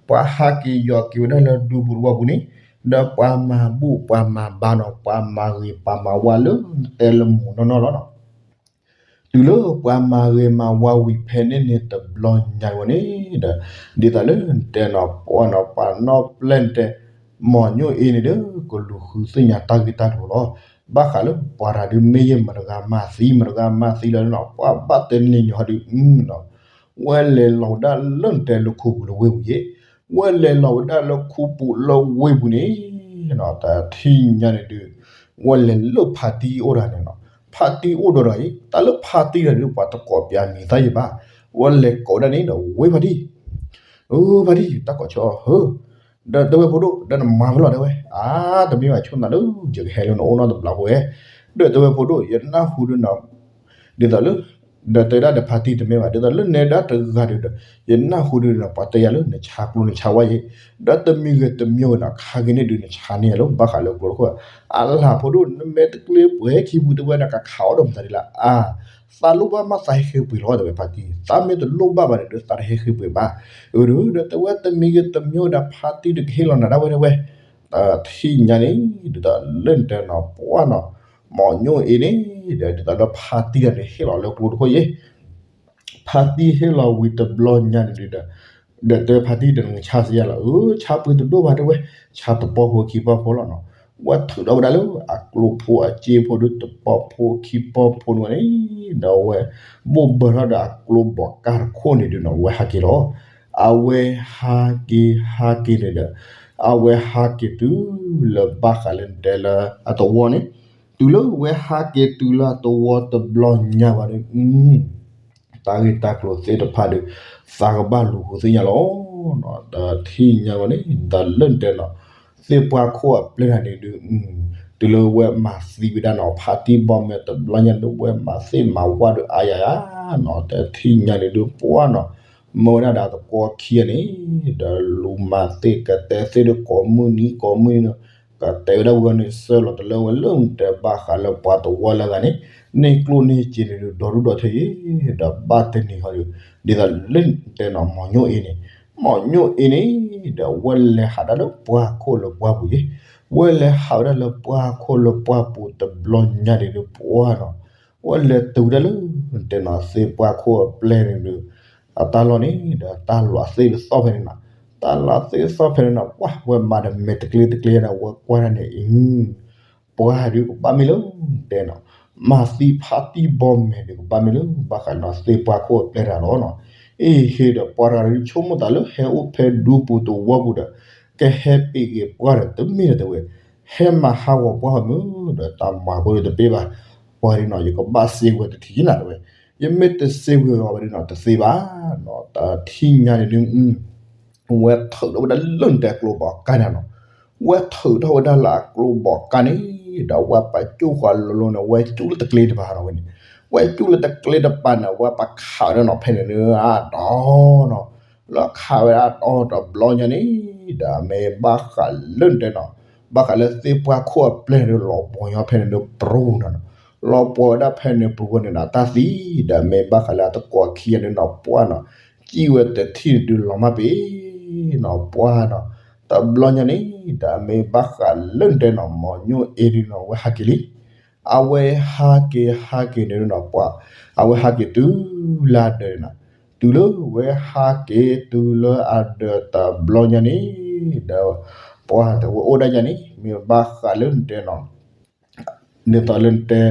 ပှၤဟးက့ၤယီၤက့ၤဝဲဒၣ်လၢဒူပူၤတဝီပူၤန့ၣ် ဒီးပှၤမၤဘူၣ်ပှၤမၤဘါနီၤ ပှၤမၤဂ့ၤပှၤမၤဝါလၢနတဲလၢမူးနီၢ်နီၢ်လီၤနီၤ တုၤလၢပှၤမၤဂ့ၤမၤဝါဝံၤဖဲန့ၣ်န့ၣ် တဘျီညါဝဲန့ၣ်ဒီး ဒ်သိးလၢနတဲနီၤ ပှၤနီၤ ပှၤနီၢ်ပျဲၢ်နတဲ မီၤညိၣ်အ့ၣ်န့ၣ်ဒီး ကလူၤဃုသ့ၣ်ညါတၢ်ဂ့ၢ်တၢ်ကျိၤလီၤ. ဘၣ်ဃးလၢပှၤတၢ်ဒုးမ့ၢ်ယဲၢ်မတဂၤမၤသံ မတဂၤမၤသံလီၤနီၤ ပှၤဘၣ်တဲန့ၢ်ညီဟီဒုးနီၤ ဝဲလဲၤလီၤဝဲဒၣ်လၢနတဲလၢခိပူၤလၢဝ့ၢ်ပူၤယဲၢ် ဝဲလဲၤလီၤဝဲဒၣ်လၢခူပူၤလၢဝ့ၢ်ပူၤန့ၣ်, တထံၣ်ညါန့ၣ်ဒုး, ဝဲလဲၤလၢဖါတံၢ်အိၣ်တဂၤန့ၣ်လီၤ. ဖါတံၢ်အိၣ်ဒီးတဂၤအံၤ, တၢ်လၢဖါတံၢ်တဂၤဒုး ပှၤတကိးပျးမံၤသၣ်ယံၤဘၣ်. ဝဲလဲၤကိးဝဲဒၣ်န့ၣ်ဒီး ဝ့ၢ်ဖါတံၢ်, အၢ ဖါတံၢ် တၢ်ကိးဆၢအီၤဧၢ, ဒီးတဲဝဲဖိဒိၣ် ဒီးနမၤဖဲလဲၣ် တဲဝဲ, အါ တမ့ၢ်ဘၣ် ဆိနၤလၢ ယကဟဲလၢနအိၣ်နီတဘျီဖိဝဲ, ဒီးတဲဝဲဖိဒိၣ် ယနၢ်ဟူဒုးနီၤ ဒ်သိးလၢ, ဒီးတဲဒၣ်ဒီးဖါတံၢ်တမ့ၢ်ဘၣ် ဒ်သိးလၢနဲဒၣ်တဂၤဒုးဒီး, ယနၢ်ဟူဒုးနီၤ ပှၤတဲယၤလၢနဆါကျိနဆါဝါယဲ, ဒီးတမံၤဂ့ၤတမံၤဂ့ၤနီၤ ခါက့ၤန့ၣ်ဒုးနဆါန့ၢ်ယၤလၢဘၣ်ဃးလၢကျိတခိၣ်, အလၢဖိဒိၣ် နမ့ၢ်တကျ့ပှဲၤခံပူၤတဲဝဲ နကခးအီၣ်ဒီးမတၤဒ်လဲၣ် အါ, သးလိၣ်ဘၣ်မးသးဟဲဃ့ပှ့ၤလီၤ တဲဝဲဖါတံၢ်, သးမ့ၢ်တလိၣ်ဘၣ်ဘၣ်န့ၣ်ဒုး သးတဟဲဃ့ပှ့ၤဘၣ်, အၢ ဒီးတဲဝဲတမံၤဂ့ၤတမံၤဂ့ၤဒီးဖါတံၢ်ဒုးကဟ့ၣ်လီၤနၤဒၣ်ဝဲတဲဝဲ, တထံၣ်ညါန့ၣ်, ဒ်သိးလၢနတဲနီၤ ပှၢ်နီၤ, မီၤညိၣ်အ့န့ၣ်, ဒီးဒ်သိးလၢဖါတံၢ်တဂၤန့ၣ် ဟ့ၣ်လီၤလၢကျိတခိၣ်ယဲ, ဖါတံၢ်ဟ့ၣ်လီၤဝံၤတဘျီညါန့ၣ်ဒုးဒီး, ဒီးတဲဖါတံၢ်ဒီးနကဆါစ့ယၤလီၤ, အၢ ဆါပှ့ၤတဒိၣ်ဘၣ်တဲဝဲ, ဆါတပီၢ်ဖိခံပီၢ်ဖိလီၤနီၤ, ဝဲထုးထီၣ်ဝဲဒၣ်လၢအကျိဖိအစ့ဖိဒုးတပီၢ်ဖိခံပီၢ်ဖိန့ၣ်, ဒီးဝဲ, ဘိၣ်ဘၢထီၣ်ဒီးအကျိဘီးကၢ်တခိၣ်န့ၣ်ဒုးနီၤ ဝဲဟးက့ၤလီၤ, အဝဲဟးက့ၤဟးက့ၤန့ၣ်ဒီး, အဝဲဟးက့ၤတုၤလၢဘၣ်ဃးလၢတဲလၢအသဝီန့ၣ်, တုၤလၢဝဲဟးက့ၤတုၤလၢအသဝီတဘျီညါဘၣ်ဒီး, တၢ်ဂ့ၢ်တၢ်ကျိၤသ့ၣ်တဖၣ်ဒီး, သးကဘၣ်လူၤဃုသ့ၣ်ညါလီၤ. တထံၣ်ညါဝဲန့ၣ် ဒီးလၢနတဲနီၤ, သ့ၣ်ပှၢ်ခိၣ်အပျဲၢ်တဂၤန့ၣ်ဒုး, တုၤလၢဝဲမၤသံဝဲဒၣ်နီၤ ဖါတံၢ်ဘီမဲာ်တဘျီညါဒုး ဝဲမၤသ့ၣ်မၤဝၣ်ဒီးအါယၤယၤနီၤ တထံၣ်ညါန့ၣ်ဒုးပှၢ်နီၤ, မၢဝဲဒၣ်ဒီးသကိးခံဂၤန့ၣ်, ဒီးလူၤမၤသ့ၣ်ကတဲသ့ၣ်ဒီးကိးမုၢ်နံၤကိးမုၢ်နံၤနီၤ, ကတဲဝဲဒၣ်ဝဲန့ၣ် ဆှၢလီၤတလၢဝဲလၢနတဲဘၣ်ဃးလၢပှၤသဝီလၢအဂၤန့ၣ်, န့ၢ်ကျိၣ်န့ၢ်စ့န့ၣ်ဒုး ဒီဒူၣ်ဒီထၢအံၤ, ဒီးဘၣ်တနံၤဃီဒီး, ဒ်သိးလၢနတဲနီၤ မီၤညိၣ်အ့န့ၣ်, မီၤညိၣ်အ့န့ၣ်, ဒီးဝဲလဲၤဟးဒၣ်လၢပှၢ်ခိၣ်လၢပှၢ်ပူၤယဲ, ဝဲလဲၤဟးဝဲဒၣ်လၢပှၢ်ခိၣ်လၢပှၢ်ပူၤတဘျီညါန့ၣ်ဒုးပှၢ်နီၤ, ဝဲလဲၤတုၤဒၣ်လၢနတဲနီၤ သ့ၣ်ပှၢ်ခိၣ်အပျဲၢ်န့ၣ်ဒုး, အတၢ်လီၢ်န့ၣ် ဒီးတၢ်လီၤသ့ၣ်တသီၣ်ဖဲန့ၣ်နီၤ, တၢ်လီၤသ့ၣ်တသီၣ်ဖဲန့ၣ်နီၤ ပှၢ်ဝဲမၤဒီးမဲာ်တကျ့တကျ့ဒီး ဝဲကွၢ်ဒၣ်န့ၣ်အံၤ, ပှၢ်ဒုးကဘၣ်မ့ၢ်လၢနတဲနီၤ, မၤသံဖါတံၢ်ဘီမဲာ်ဒုးကဘၣ်မ့ၢ်လၢဘၣ်ဃးနီၤ သ့ၣ်ပှၢ်ခိၣ်အပျဲၢ်တဂၤလီၤနီၤ, အ့ဟ့ဒီးပှၤတဂၤဒုး ဆိကမိၣ်သးလၢဟဲအိၣ်ဖဲဒူပူၤသဝီပူၤဒီး, ကဟဲပ့ၤက့ၤပှၢ်ဒီးတမ့ၢ်ဒီးတဲဝဲ, ဟဲမၤဟးဂီၤပှၢ်မုၢ်ဒီးတၢ်မၤဖိဒီးတပ့ၢ်ဘၣ်, ပှၢ်ဒုးနီၤ ယကဘၣ်စ့ဝဲတထံၣ်နၤတဲဝဲ, ယမ့ၢ်တစ့ဝဲအီၤဘၣ်ဒုးနီၤ တသ့ဘၣ်နီၤ တထံၣ်ညါန့ၣ်ဒုး ဝဲထုးထီၣ်ဝဲဒၣ်လၢနတဲကျိဘီးကၢ်န့ၣ်နီၤ, ဝဲထုးထီၣ်ဝဲဒၣ်လၢအကျိဘီးကၢ်န့ၣ်, ဒီးဝဲပာ်ကၠိၣ်ဃာ်လိၤလိၤန့ၣ် ဝဲကၠူၣ်လၢတကျ့တပၤနီၤဝဲန့ၣ်, ဝဲကၠူၣ်လၢတကျ့တပၤန့ၣ် ဝဲပာ်ခးဝဲဒၣ်နီၤဖဲန့ၣ်လၢအတီၢ်နီၤ, လၢခးဝဲဒၣ်အတီၢ်တဘျီညါန့ၣ်, ဒီးမ့ၢ်ဘၣ်ဃးလၢနတဲနီၤ, ဘၣ်ဃးလၢသ့ၣ်ပှၢ်ခိၣ်အပျဲၢ်န့ၣ် လီၤပှီၤညီဖဲန့ၣ်လၢပရူၤနီၤ, လီၤပှီၤဝဲဒၣ်ဖဲန့ၣ်ပရူၤဝဲန့ၣ်ဒီးတၢ်သံ, ဒီးမ့ၢ်ဘၣ်ဃးလၢအသကိးခံဂၤန့ၣ်နီၤ ပှၢ်နီၤ, စံၣ်ဝဲတထံၣ်န့ၣ်ဒုးလီၤမၢ်ပ့ၤနီၤ ပှၢ်နီၤ, တဘျီညါန့ၣ် ဒီးမ့ၢ်ဘၣ်ဃးလၢနတဲနီၤ မီၤညိၣ်အ့ဒုးနီၤ ဝဲဟးက့ၤလံ, အဝဲဟးက့ၤဟးက့ၤန့ၣ်နီၤ ပှၢ်, အဝဲဟးက့ၤတုၤလၢအဒၢးန့ၣ်နီၤ, တုၤလၢဝဲဟးက့ၤတုၤလၢအဒၢးတဘျီညါန့ၣ်, ဒီးပှၢ်တဝဲအိၣ်ဒၣ်ယၤန့ၣ် မ့ၢ်ဘၣ်ဃးလၢနတဲနီၤ ဒ်သိးလၢနတဲ,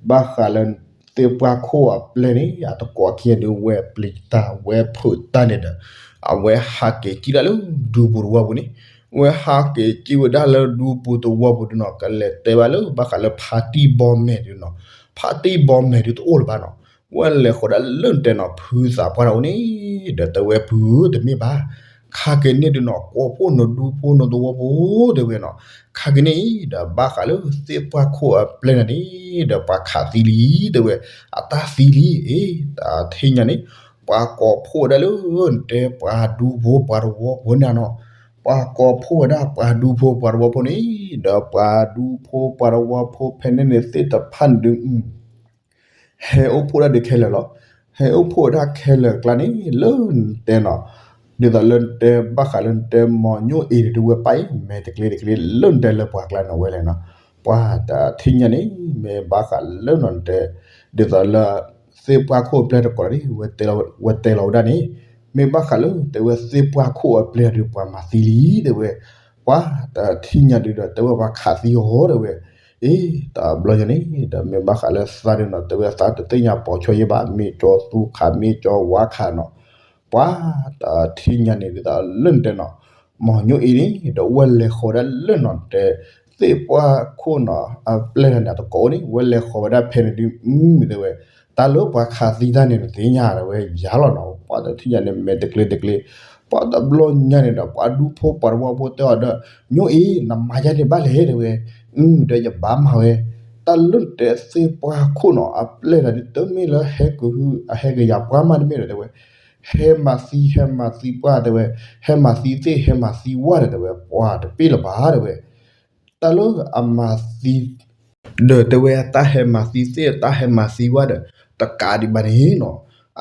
ဘၣ်ဃးလၢ သ့ၣ်ပှၢ်ခိၣ်အပျဲၢ်န့ၣ် အသကိးခံဂၤဒုးဝဲပျံၤတၢ်ဝဲဖုးတၢ်န့ၣ်ဒီး, အဝဲဟးက့ၤစံၣ်ဒၣ်လၢဒူပူၤသဝီပူၤန့ၣ်, ဝဲဟးက့ၤစံၣ်ဝဲဒၣ်လၢဒူပူၤသဝီပူၤဒုးနီၤ ကလဲၤတဲဘၣ်လၢဘၣ်ဃးလၢဖါတံၢ်ဘီမဲာ်ဒုးနီၤ, ဖါတံၢ်ဘီမဲာ်ဒုးတအိၣ်လၢၤဘၣ်နီၤ, ဝဲလဲၤဃီၤဒၣ်လၢနတဲနီၤ ဖုသးပှၢ်တၢ်အိၣ်န့ၣ်, ဒီးတဲဝဲဖုဧၢတမ့ၢ်ဘၣ် ခါက့ၤန့ၣ်ဒုးနီၤ ကိးဖှိၣ်နဒူဖိနသဝီဖိတဲဝဲနီၤ, ခါက့ၤန့ၣ် ဒီးဘၣ်ဃးလၢသ့ၣ်ပှၢ်ခိၣ်အပျဲၢ်န့ၣ်န့ၣ် ဒီးပှၤခးသံလံတဲဝဲ, အတၢ်သံလံအ့, တထံၣ်ညါန့ၣ်, ပှၤကိးဖှိၣ်ဝဲဒၣ်လၢနတဲပှၤဒူဖိပှၤသဝီဖိန့ၣ်နီၤ, ပှၤကိးဖှိၣ်ဝဲဒၣ်ပှၤဒူဖိပှၤသဝီဖိန့ၣ်, ဒီးပှၤဒူဖိပှၤသဝီဖိဖဲန့ၣ်န့ၣ်သ့ၣ်တဖၣ်န့ၣ်ဒုး ဟဲအိၣ်ဖှိၣ်ဒၣ်ဒုးခဲလၢာ်လီၤ. ဟဲအိၣ်ဖှိၣ်ဝဲဒၣ်ခဲလၢာ်အကျါန့ၣ် လၢနတဲနီၤ, ဒ်သိးလၢနတဲဘၣ်ဃးလၢနတဲမီၤညိၣ်အ့ဒုးဝဲပာ်အံၤ မဲာ်တကျ့တကျ့လၢနတဲလၢပှၤကျါန့ၣ်ဝဲလဲၣ်နီၤ, ပှၤတထံၣ်ညါန့ၣ် မ့ၢ်ဘၣ်ဃးလၢနီၤနတဲ, ဒ်သိးလၢ သ့ၣ်ပှၢ်ခိၣ်အပျဲၢ်တကိးဒၣ် ဝဲတဲလီၤဝဲဒၣ်န့ၣ်, မ့ၢ်ဘၣ်ဃးလၢတဲဝဲသ့ၣ်ပှၢ်ခိၣ်အပျဲၢ်ဒုးပှၤမၤသံလံတဲဝဲ, ပှၤတထံၣ်ညါဒုးဒီးတဲဝဲပှၤခးသံအီၤတဲဝဲ, အ့ တဘျီညါန့ၣ် ဒီးမ့ၢ်ဘၣ်ဃးလၢသးဒုးနီၤ တဲဝဲသးတသ့ၣ်ညါပိာ်ထွဲယဲဘၣ် မ့ၢ်ကၠီသူခး မ့ၢ်ကၠီဝါခးနီၤ, ပှၤတထံၣ်ညါန့ၣ်ဒ်သိးလၢနတဲနီၤ, မ့ၢ်ညိၣ်အ့န့ၣ် ဒီးဝဲလဲၤဃီၤဝဲဒၣ်လၢနီၤ တဲ သ့ၣ်ပှၢ်ခိၣ်နီၤ အပျဲၢ်တၢ်န့ၣ် အတကိးအိၣ်န့ၣ် ဝဲလဲၤဃီၤဝဲဒၣ်ဖဲန့ၣ်ဒုး အတဲဝဲ တၢ်လၢပှၤခးသံတၢ်န့ၣ် တသ့ၣ်ညါ တဲဝဲ ယၤလီၤနီၤ ပှၤတထံၣ်ညါန့ၣ် မဲာ်တကျ့တကျ့ ပှၤတဘျီညါန့ၣ်ဒီး ပှၤဒူဖိပှၤတဝီဖိတဲအီၤဒီး ညိၣ်အ့ နမၤယဲန့ၣ်ဘၣ်လဲၣ် တဲဝဲ ဒီးယဘၣ်မၤဝဲ တၢ်လၢနတဲသ့ၣ်ပှၢ်ခိၣ်နီၤ အပျဲၢ်တၢ်ဒုး တမ့ၢ်လၢဟဲကဟု အဟဲကယာ်ပှၢ်မးတမ့ၢ်ဒီး တဲဝဲ ဟဲမၤသံ ဟဲမၤသံပှၢ် တဲဝဲ ဟဲမၤသံသ့ၣ် ဟဲမၤသံဝၣ်ဒီး တဲဝဲ ပှၤတပ့ၢ်လၢၤဘၣ် တဲဝဲ တၢ်လၢအမၤသံ ဒီးတဲဝဲ တၢ်ဟဲမၤသံသ့ၣ် တၢ်ဟဲမၤသံဝၣ်ဒီး တကးဒံးဘၣ်န့ၣ်နီၤ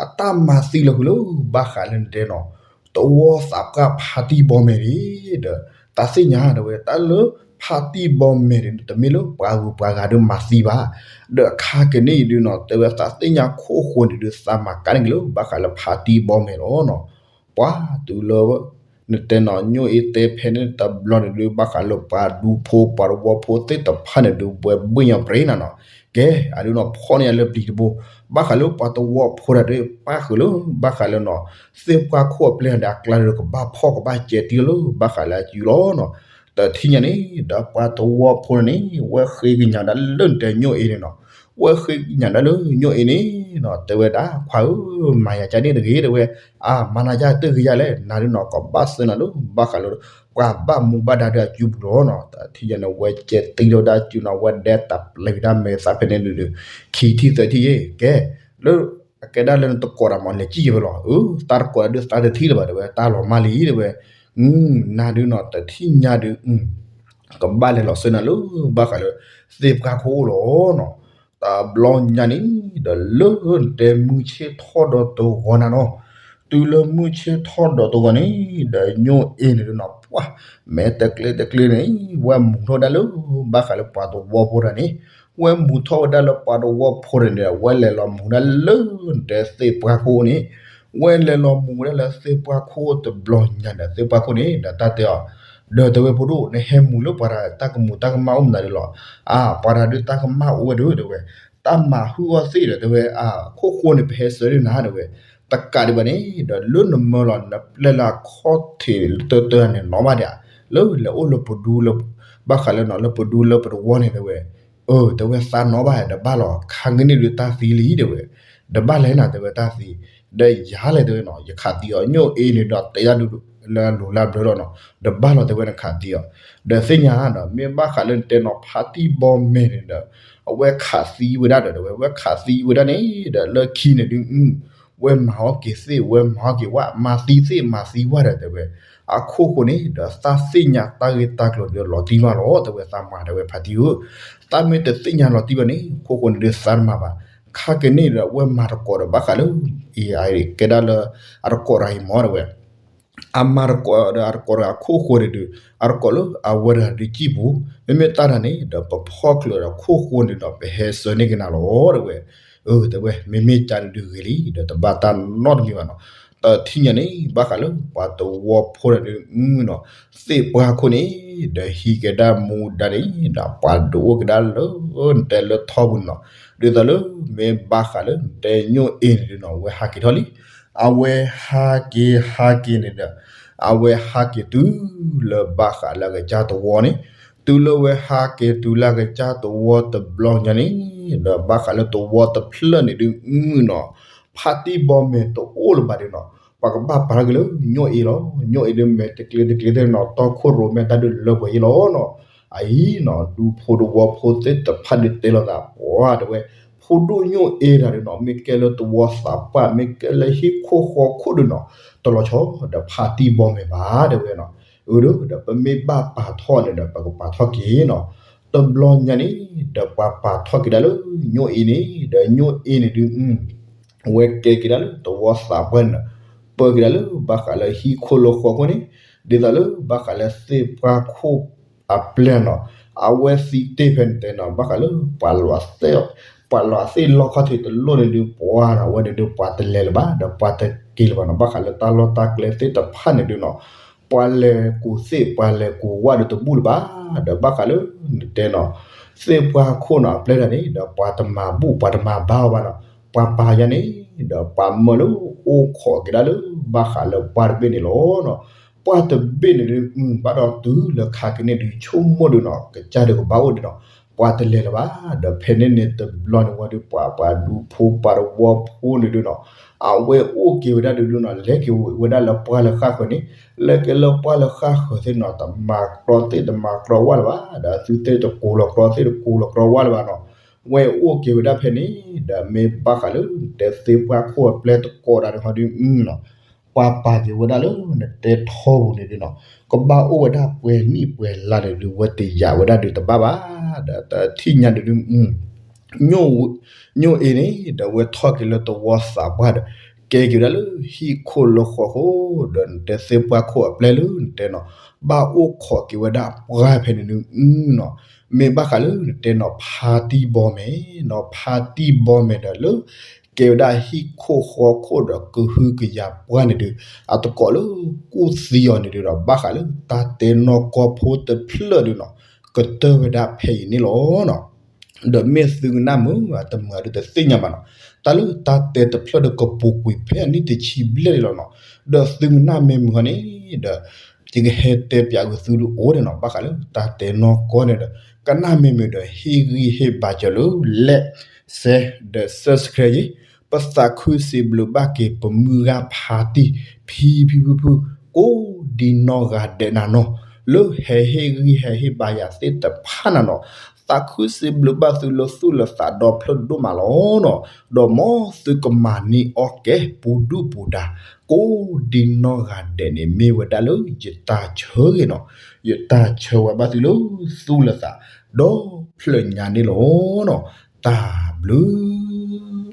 အတၢ်မၤသံလၢဃုာ်လၢ ဘၣ်ဃးလၢနတဲနီၤ သဝီသးပှၢ်ဖါတံၢ်ဘီမဲာ်န့ၣ်ဒီး တၢ်သ့ၣ်ညါ တဲဝဲ တၢ်လၢဖါတံၢ်ဘီမဲာ်န့ၣ် တမ့ၢ်လၢပှၤဂုၤပှၤဂၤဒုးမၤသံဘၣ် ဒီးခါကန့ၣ်အံၤဒုးနီၤ တဲဝဲ သးသ့ၣ်ညါခိၣ်ဃိန့ၣ်ဒုး သးမၤကါန့ၣ်က့ၤလၢ ဘၣ်ဃးလၢဖါတံၢ်ဘီမဲာ်လီၤနီၤ ပှၤတုၤလၢ နတဲနီၤ ညိၣ်အ့တဲဖဲန့ၣ်တဘျီန့ၣ်ဒုး ဘၣ်ဃးလၢပှၤဒူဖိပှၤတဝီဖိသ့ၣ်တဖၣ်န့ၣ်ဒုး ဝဲဘှ့ၣ်ညါပြ့နၤနီၤ ကဲ အဒုးနီၤ ဖီၣ်န့ၢ်ယၤလၢပျံၤတဘိ ဘၣ်ဃးလၢပှၤတဝီဖိတၢ်ဒုး ပၣ်ဃုာ်လၢ ဘၣ်ဃးလၢနီၤ သ့ၣ်ပှၢ်ခိၣ်အပျဲၢ်ဒီး အကျါဒီးကဘၣ်ဖီၣ်ကဘၣ်ကဲတံၢ်လၢ ဘၣ်ဃးလၢအစုလီၤနီၤ တထံၣ်ညါန့ၣ် ဒီးပှၤတဝီဖိန့ၣ် ဝဲဃ့ကညးဒၣ်လၢနတဲညိၣ်အ့န့ၣ်နီၤ ဝဲဃ့ကညးဒၣ်လၢညိၣ်အ့န့ၣ်နီၤ တဲဝဲဒၣ် ခွါဧၢ မၤယၤကန့ၣ်တဂ့ၤ တဲဝဲ အါ မၤနၤယၤတဂ့ၤယၤလဲၣ် နၤဒုးနီၤ ကဘၣ်သၢနၤလၢ ဘၣ်ဃးလၢ ပှၤဘၣ်မူဘၣ်ဒါဒုးအစုပူၤလီၤနီၤ တထံၣ်ညါန့ၣ် ဝဲကဲတံၢ်လၢဒၣ်စုနီၤ ဝဲဒဲတၢ်ပျဲၤကဒါမဲာ်သးဖဲန့ၣ်ဒုး ခံထံၣ်သၢထံၣ်ယဲ ကဲ လၢ အကဲဒၣ်လၢနတကိးတၢ်မး လဲၤစံၣ်ယဲဖဲလီၤ အၢ တၢ်တကိးဒုးသးတထံၣ်လၢၤဘၣ် တဲဝဲ တၢ်လီၤမၢ်လံ တဲဝဲ နၤဒုးနီၤ တထံၣ်ညါဒုး ကဘၣ်လဲၤလီၤဆှၢနၤလၢ ဘၣ်ဃးလၢ သ့ၣ်ပှၢ်ခိၣ်လီၤနီၤ တဘျီညါန့ၣ် ဒီးလၢနတဲမုၢ်ဆ့ၣ်ထီၣ်ဒီးတဂီၤနၤနီၤ တုၤလၢမုၢ်ဆ့ၣ်ထီၣ်ဒီးတဂီၤန့ၣ် ဒီးညိၣ်အ့န့ၣ်ဒုးနီၤ ပှၤ မဲာ်တကျ့တကျ့န့ၣ် ဝဲမူၤထီၣ်ဝဲဒၣ်လၢ ဘၣ်ဃးလၢပှၤတဝီဖိတၢ်န့ၣ် ဝဲမူၤထီၣ်ဝဲဒၣ်လၢပှၤတဝီဖိတၢ်န့ၣ် ဝဲလဲၤလီၤမူၤဒၣ်လၢ နတဲသ့ၣ်ပှၢ်ခိၣ်န့ၣ် ဝဲလဲၤလီၤမူၤဝဲဒၣ်လၢသ့ၣ်ပှၢ်ခိၣ်တဘျီညါဒီး သ့ၣ်ပှၢ်ခိၣ်န့ၣ် ဒီးတၢ်တဲအီၤ ဒီးတဲဝဲဖိဒိၣ် နဟဲမူၤလၢပှၤတၢ်တၢ်ကမူၤတၢ်ကမၣ်အိၣ်မနုၤဒုးလီၤ အါ ပှၤတၢ်ဒုးတၢ်ကမၣ်အိၣ်ဝဲဒုး တဲဝဲ တၢ်မၤဟုၣ်အီၣ်သ့ၣ်ဒီး တဲဝဲ အါ ခိၣ်ဃိန့ၣ် ပဟဲဆှၢဒုးနၤ တဲဝဲ တကးဒံးဘၣ်န့ၣ် ဒီးလၢနမၢလီၤ နပျဲလၢအခီၣ်ထံးတၢတၢန့ၣ် နီၣ်ဘၣ်ဒၣ် လၢလဲၤအိၣ်လၢပဒူလၢ ဘၣ်ဃးလၢနီၤ လၢပဒူလၢပတဝီန့ၣ် တဲဝဲ အၢ တဲဝဲ သးနီၣ်ဘၣ် ဒီးဘၣ်လီၤ ခါကန့ၣ်ဒုးတၢ်သံလံ တဲဝဲ ဒီးဘၣ်လဲၣ်နၤ တဲဝဲတၢ်သံ ဒီးယၤလဲၣ် တဲဝဲနီၤ ယခးသံအီၤ ညိၣ်အ့န့ၣ်ဒီးတဲဒၣ်ဒုးလၢအလိၤလၢအဘျၢလီၤနီၤ ဒီးဘၣ်လီၤ တဲဝဲ နခးသံအီၤ ဒီးသ့ၣ်ညါဒီး မ့ၢ်ဘၣ်ဃးလၢနတဲနီၤ ဖါတံၢ်ဘီမဲာ်န့ၣ်ဒီး အဝဲခးသံဝဲဒၣ်ဒီး တဲဝဲ ဝဲခးသံဝဲဒၣ်န့ၣ်ဒီး လၢခံန့ၣ်ဒုး ဝဲမၤအီၣ်က့ၤသ့ၣ် ဝဲမၤအီၣ်က့ၤဝၣ် မၤသံသ့ၣ် မၤသံဝၣ်ဒီး တဲဝဲ အခိၣ်ဃိန့ၣ် ဒီးသးသ့ၣ်ညါတၢ်ဂ့ၢ်တၢ်ကျိၤဒီးလီၤတံၢ်မးလီၤ တဲဝဲ သးမၤ တဲဝဲ ဖါတံၢ်ဧၢ သးမ့ၢ်တသ့ၣ်ညါလီၤတံၢ်ဘၣ်န့ၣ် ခိၣ်ဃိန့ၣ်ဒုးသးတမၤဘၣ် ခါကန့ၣ်ဒီး ဝဲမၤတကိးဒီးဘၣ်ဃးလၢ အံၤ ကဲဒၣ်လၢ အတကိးတဂၤအံၤမ့ၢ် တဲဝဲ အမၤတကိးဒီးအတကိးတဂၤအခိၣ်ဃိန့ၣ်ဒုး အတကိးလၢအဝဲတဂၤဒုးစံၣ်ပူၤ မ့မ့ၢ်တၢ်တၢ်န့ၣ် ဒီးပဖီၣ်ကျၢၤဒီးခိၣ်ဃိန့ၣ်ဒီး ပဟဲဆှၢန့ၢ်က့ၤနၤလီၤ တဲဝဲ အၢ တဲဝဲ မ့မ့ၢ်ကန့ၣ်ဒုးဂ့ၤလံ ဒီးတဘၣ်တၢ်နီတမံၤဘၣ်နီၤ တထံၣ်ညါန့ၣ် ဘၣ်ဃးလၢပှၤတဝီဖိတၢ်ဒုး မုၢ်နီၤ သ့ၣ်ပှၢ်ခိၣ်န့ၣ် ဒီးဟံးက့ၤဒၣ်မူဒါန့ၣ် ဒီးပှၤဒုးအိၣ်က့ၤဒၣ်လၢ နတဲလၢထီပူၤန့ၣ်နီၤ ဒ်သိးလၢ မ့ၢ်ဘၣ်ဃးလၢနတဲညိၣ်အ့န့ၣ်နီၤ ဝဲဟးက့ၤထီၣ်လံ အဝဲဟးက့ၤဟးက့ၤန့ၣ်ဒီး အဝဲဟးက့ၤတုၤလၢဘၣ်ဃးလၢအကစၢ်သဝီန့ၣ် တုၤလၢဝဲဟးက့ၤတုၤလၢအကစၢ်သဝီတဘျီညါန့ၣ် ဒီးဘၣ်ဃးလၢသဝီတဖျၢၣ်န့ၣ်ဒုး မုၢ်နီၤ ဖါတံၢ်ဘီမဲာ်တအိၣ်လၢၤဘၣ်ဒုးနီၤ ပှၤကဘၣ်ပာ်ထီၣ်က့ၤလၢညိၣ်အ့လီၤ ညိၣ်အ့ဒုးမဲာ်တကျ့တကျ့သ့ၣ်နီၤ တီခိၣ်ရိၣ်မဲတၢ်ဒုးလၢပှဲၤယ့လီၤနီၤ အအံၤနီၤ ဒူဖိတဝီဖိသ့ၣ်တဖၣ်ဒုးတဲလိာ်သးပှၤတဲဝဲ ဖိဒိၣ်ညိၣ်အ့တၢ်ဒုးနီၤ မ့ၢ်ကဲလၢသဝီသးပှၢ် မ့ၢ်ကဲလၢဟံၣ်ခိၣ်ဃီခိၣ်ဒုးနီၤ တလီၤဆီဒီးဖါတံၢ်ဘီမဲာ်ဘၣ်တဲဝဲနီၤ အၢ ဒီးပမ့ၢ်ဘၣ်ပာ်ထီၣ်န့ၣ်ဒီး ပကပာ်ထီၣ်က့ၤနီၤ တဘျီညါန့ၣ် ဒီးပှၤပာ်ထီၣ်က့ၤဒၣ်လၢညိၣ်အ့န့ၣ် ဒီးညိၣ်အ့န့ၣ်ဒုး ဝဲကဲက့ၤဒၣ်လၢသဝီသးပှၢ်န့ၣ်ဒီး ပၢက့ၤဒၣ်လၢဘၣ်ဃးလၢဟံၣ်ခိၣ်လၢဃီခိၣ်န့ၣ် ဒ်သိးလၢဘၣ်ဃးလၢသ့ၣ်ပှၢ်ခိၣ်အပျဲၢ်နီၤ အဝဲသံတ့ၢ်ဖဲန့ၣ်တဲနီၤ ဘၣ်ဃးလၢ ပှၤလီၤသ့ၣ်လီခီၣ်ထံးတလိၣ်န့ၣ်ဒုး ပှၤနီၤ အဝဲန့ၣ်ဒုးပှၤတလဲၤလၢၤဘၣ် ဒီးပှၤတက့ၤလၢၤဘၣ်နီၤ ဘၣ်ဃးလၢတၢ်လီၢ်တၢ်ကျဲသ့ၣ်တဖၣ်န့ၣ်ဒုးနီၤ ပှၤလဲၤကူၣ်သ့ၣ် ပှၤလဲၤကူၣ်ဝၣ်ဒုးတဘူၣ်လၢၤဘၣ် ဒီးဘၣ်ဃးလၢနတဲနီၤ သ့ၣ်ပှၢ်ခိၣ်နီၤ အပျဲၢ်တၢ်န့ၣ် ဒီးပှၤတမၤဘူၣ် ပှၤတမၤဘါအီၤဘၣ်နီၤ ပှၤပာ်ယါန့ၣ် ဒီးပှၤမၢလၢအိၣ်ခိးက့ၤဒၣ်လၢ ဘၣ်ဃးလၢပှၢ်တဘ့ၣ်န့ၣ်လီၤနီၤ ပှၢ်တဘ့ၣ်န့ၣ်ဒုး ဘၣ်ဒီးတုၤလၢခါက့ၤန့ၣ်ဒုး ဆိကမိၣ်ဒုးနီၤ ကစၢ်ဒုးကဘၣ်အိၣ်ဒံးနီၤ, ပှၤတလဲၤလၢၤဘၣ်. ဒီးဖဲန့ၣ်န့ၣ်တဘျီန့ၣ်ဝံၤဒီး ပှၤ ပှၤဒူဖိပှၤတဝီဖိန့ၣ်ဒုးနီၤ, အဝဲအိၣ်က့ၤဝဲဒၣ်ဒုးနီၤ လဲၤက့ၤဝဲဒၣ်လၢပှၢ်လၢဃၣ်ဃၢၤန့ၣ်, လဲၤက့ၤလၢပှၢ်လၢဃၣ်ဃၢၤသ့ၣ်နီၤ တမၤကြီသ့ၣ်တမၤကြီဝၣ်လၢၤဘၣ်, ဒီးသုသ့ၣ်တကိးလီၤကြီသ့ၣ်တကိးလီၤကြီဝၣ်လၢၤဘၣ်နီၤ, ဝဲအိၣ်က့ၤဝဲဒၣ်ဖဲန့ၣ် ဒီးမ့ၢ်ဘၣ်ဃးလၢ နတဲသ့ပှၢ်ခိၣ်အပျဲၢ်တကိးဒၣ်န့ၣ်ဟီဒုးနီၤ ပှၤပာ်က့ၤဝဲဒၣ်လၢ နတဲထီပူၤန့ၣ်ဒုးနီၤ, ကဘၣ်အိၣ်ဝဲဒၣ်ပှဲၤနံၣ်ပှဲၤလါန့ၣ်ဒုး ဝဲတယာ်ဝဲဒၣ်ဒုးတဘၣ်ဘၣ်, ဒီးတထံၣ်ညါဒုးဒုး ညိၣ်အ့န့ၣ် ဒီးဝဲထီၣ်က့ၤလၢသဝီသးပှၢ်ဒီး ကဲက့ၤဝဲဒၣ်လၢဟံၣ်ခိၣ်လၢဃီခိၣ် ဒီးနတဲသ့ပှၢ်ခိၣ်အပျဲၢ်လၢနတဲနီၤ, ဘၣ်အိၣ်ခိးက့ၤဝဲဒၣ်ပှၢ်ဖဲန့ၣ်ဒုးနီၤ, မ့ၢ်ဘၣ်ဃးလၢနတဲနီၤ ဖါတံၢ်ဘီမဲာ်နီၤ, ဖါတံၢ်ဘီမဲာ်ဒီးလၢ ကဲဝဲဒၣ်ဟံၣ်ခိၣ်ဃီခိၣ်ဒီးကဟုကယာ်ပှၢ်န့ၣ်ဒုး အတကိးလၢကူၣ်သံအီၤန့ၣ်ဒုးဒီး ဘၣ်ဃးလၢတၢ်တဲနီၢ်ကီၢ်ဖိတဖျၢၣ်ဒုးနီၤ ကတၢၢ်ဝဲဒၣ်ဖဲအံၤန့ၣ်လီၤနီၤ. ဒီးမ့ၢ်သုကနၣ်မုာ်တမုာ်ဒုးတသ့ၣ်ညါဘၣ်နီၤ, တၢ်လၢတၢ်တဲတဖျၢၣ်ဒီးကပူၤကွံာ်ဖဲအနံၣ်တဆံဘျဲၣ်လီၤနီၤ, ဒီးသုကနၣ်မ့ၢ်မုာ်ဟီန့ၣ်ဒီး ယကဟဲတဲပၠးက့ၤသုဒုးအိၣ်န့ၣ်နီၤ, ဘၣ်ဃးလၢတၢ်တဲနီၢ်ကီၢ်န့ၣ်ဒီး ကနၣ်မ့ၢ်မုာ်ဒီး ဟ့ၣ်ဂံၢ်ဟ့ၣ်ဘါစၢၤလၢ like share ဒီး subscribe ယ့ၤ, ပသးခုစံးဘျုးဘၣ်က့ၤပမုၢ်ဂၤဖါတံၢ် ဖံဖံဖုဖု ကိးဒံနီၢ်ဂၤဒဲးနၤနီၤ, လၢဟဲဟ့ၣ်ဂံၢ်ဟဲဟ့ၣ်ဘါယၤသ့ၣ်တဖၣ်နၤနီၤ, သးခုစံးဘျုးဘၣ်သုလၢသူၣ်လၢသးဒီဖျၢၣ်ဒိၣ်မးလီၤနီၤ, ဒီးမ်သုကမၤန့ၢ်အီၣ်ကဲပူၤဒုၣ်ပူၤဒါ ကိးဒံနီၢ်ဂၤဒဲးန့ၣ် မ့ၢ်ဝဲဒၣ်လၢယတၢ်ဆၢဂ့ၤနီၤ, ယတၢ်ဆၢဝဲဘၣ်သုလၢသူၣ်လၢသးဒီဖျၢၣ်ညါန့ၣ်လီၤနီၤ, တၢ်ဘျုး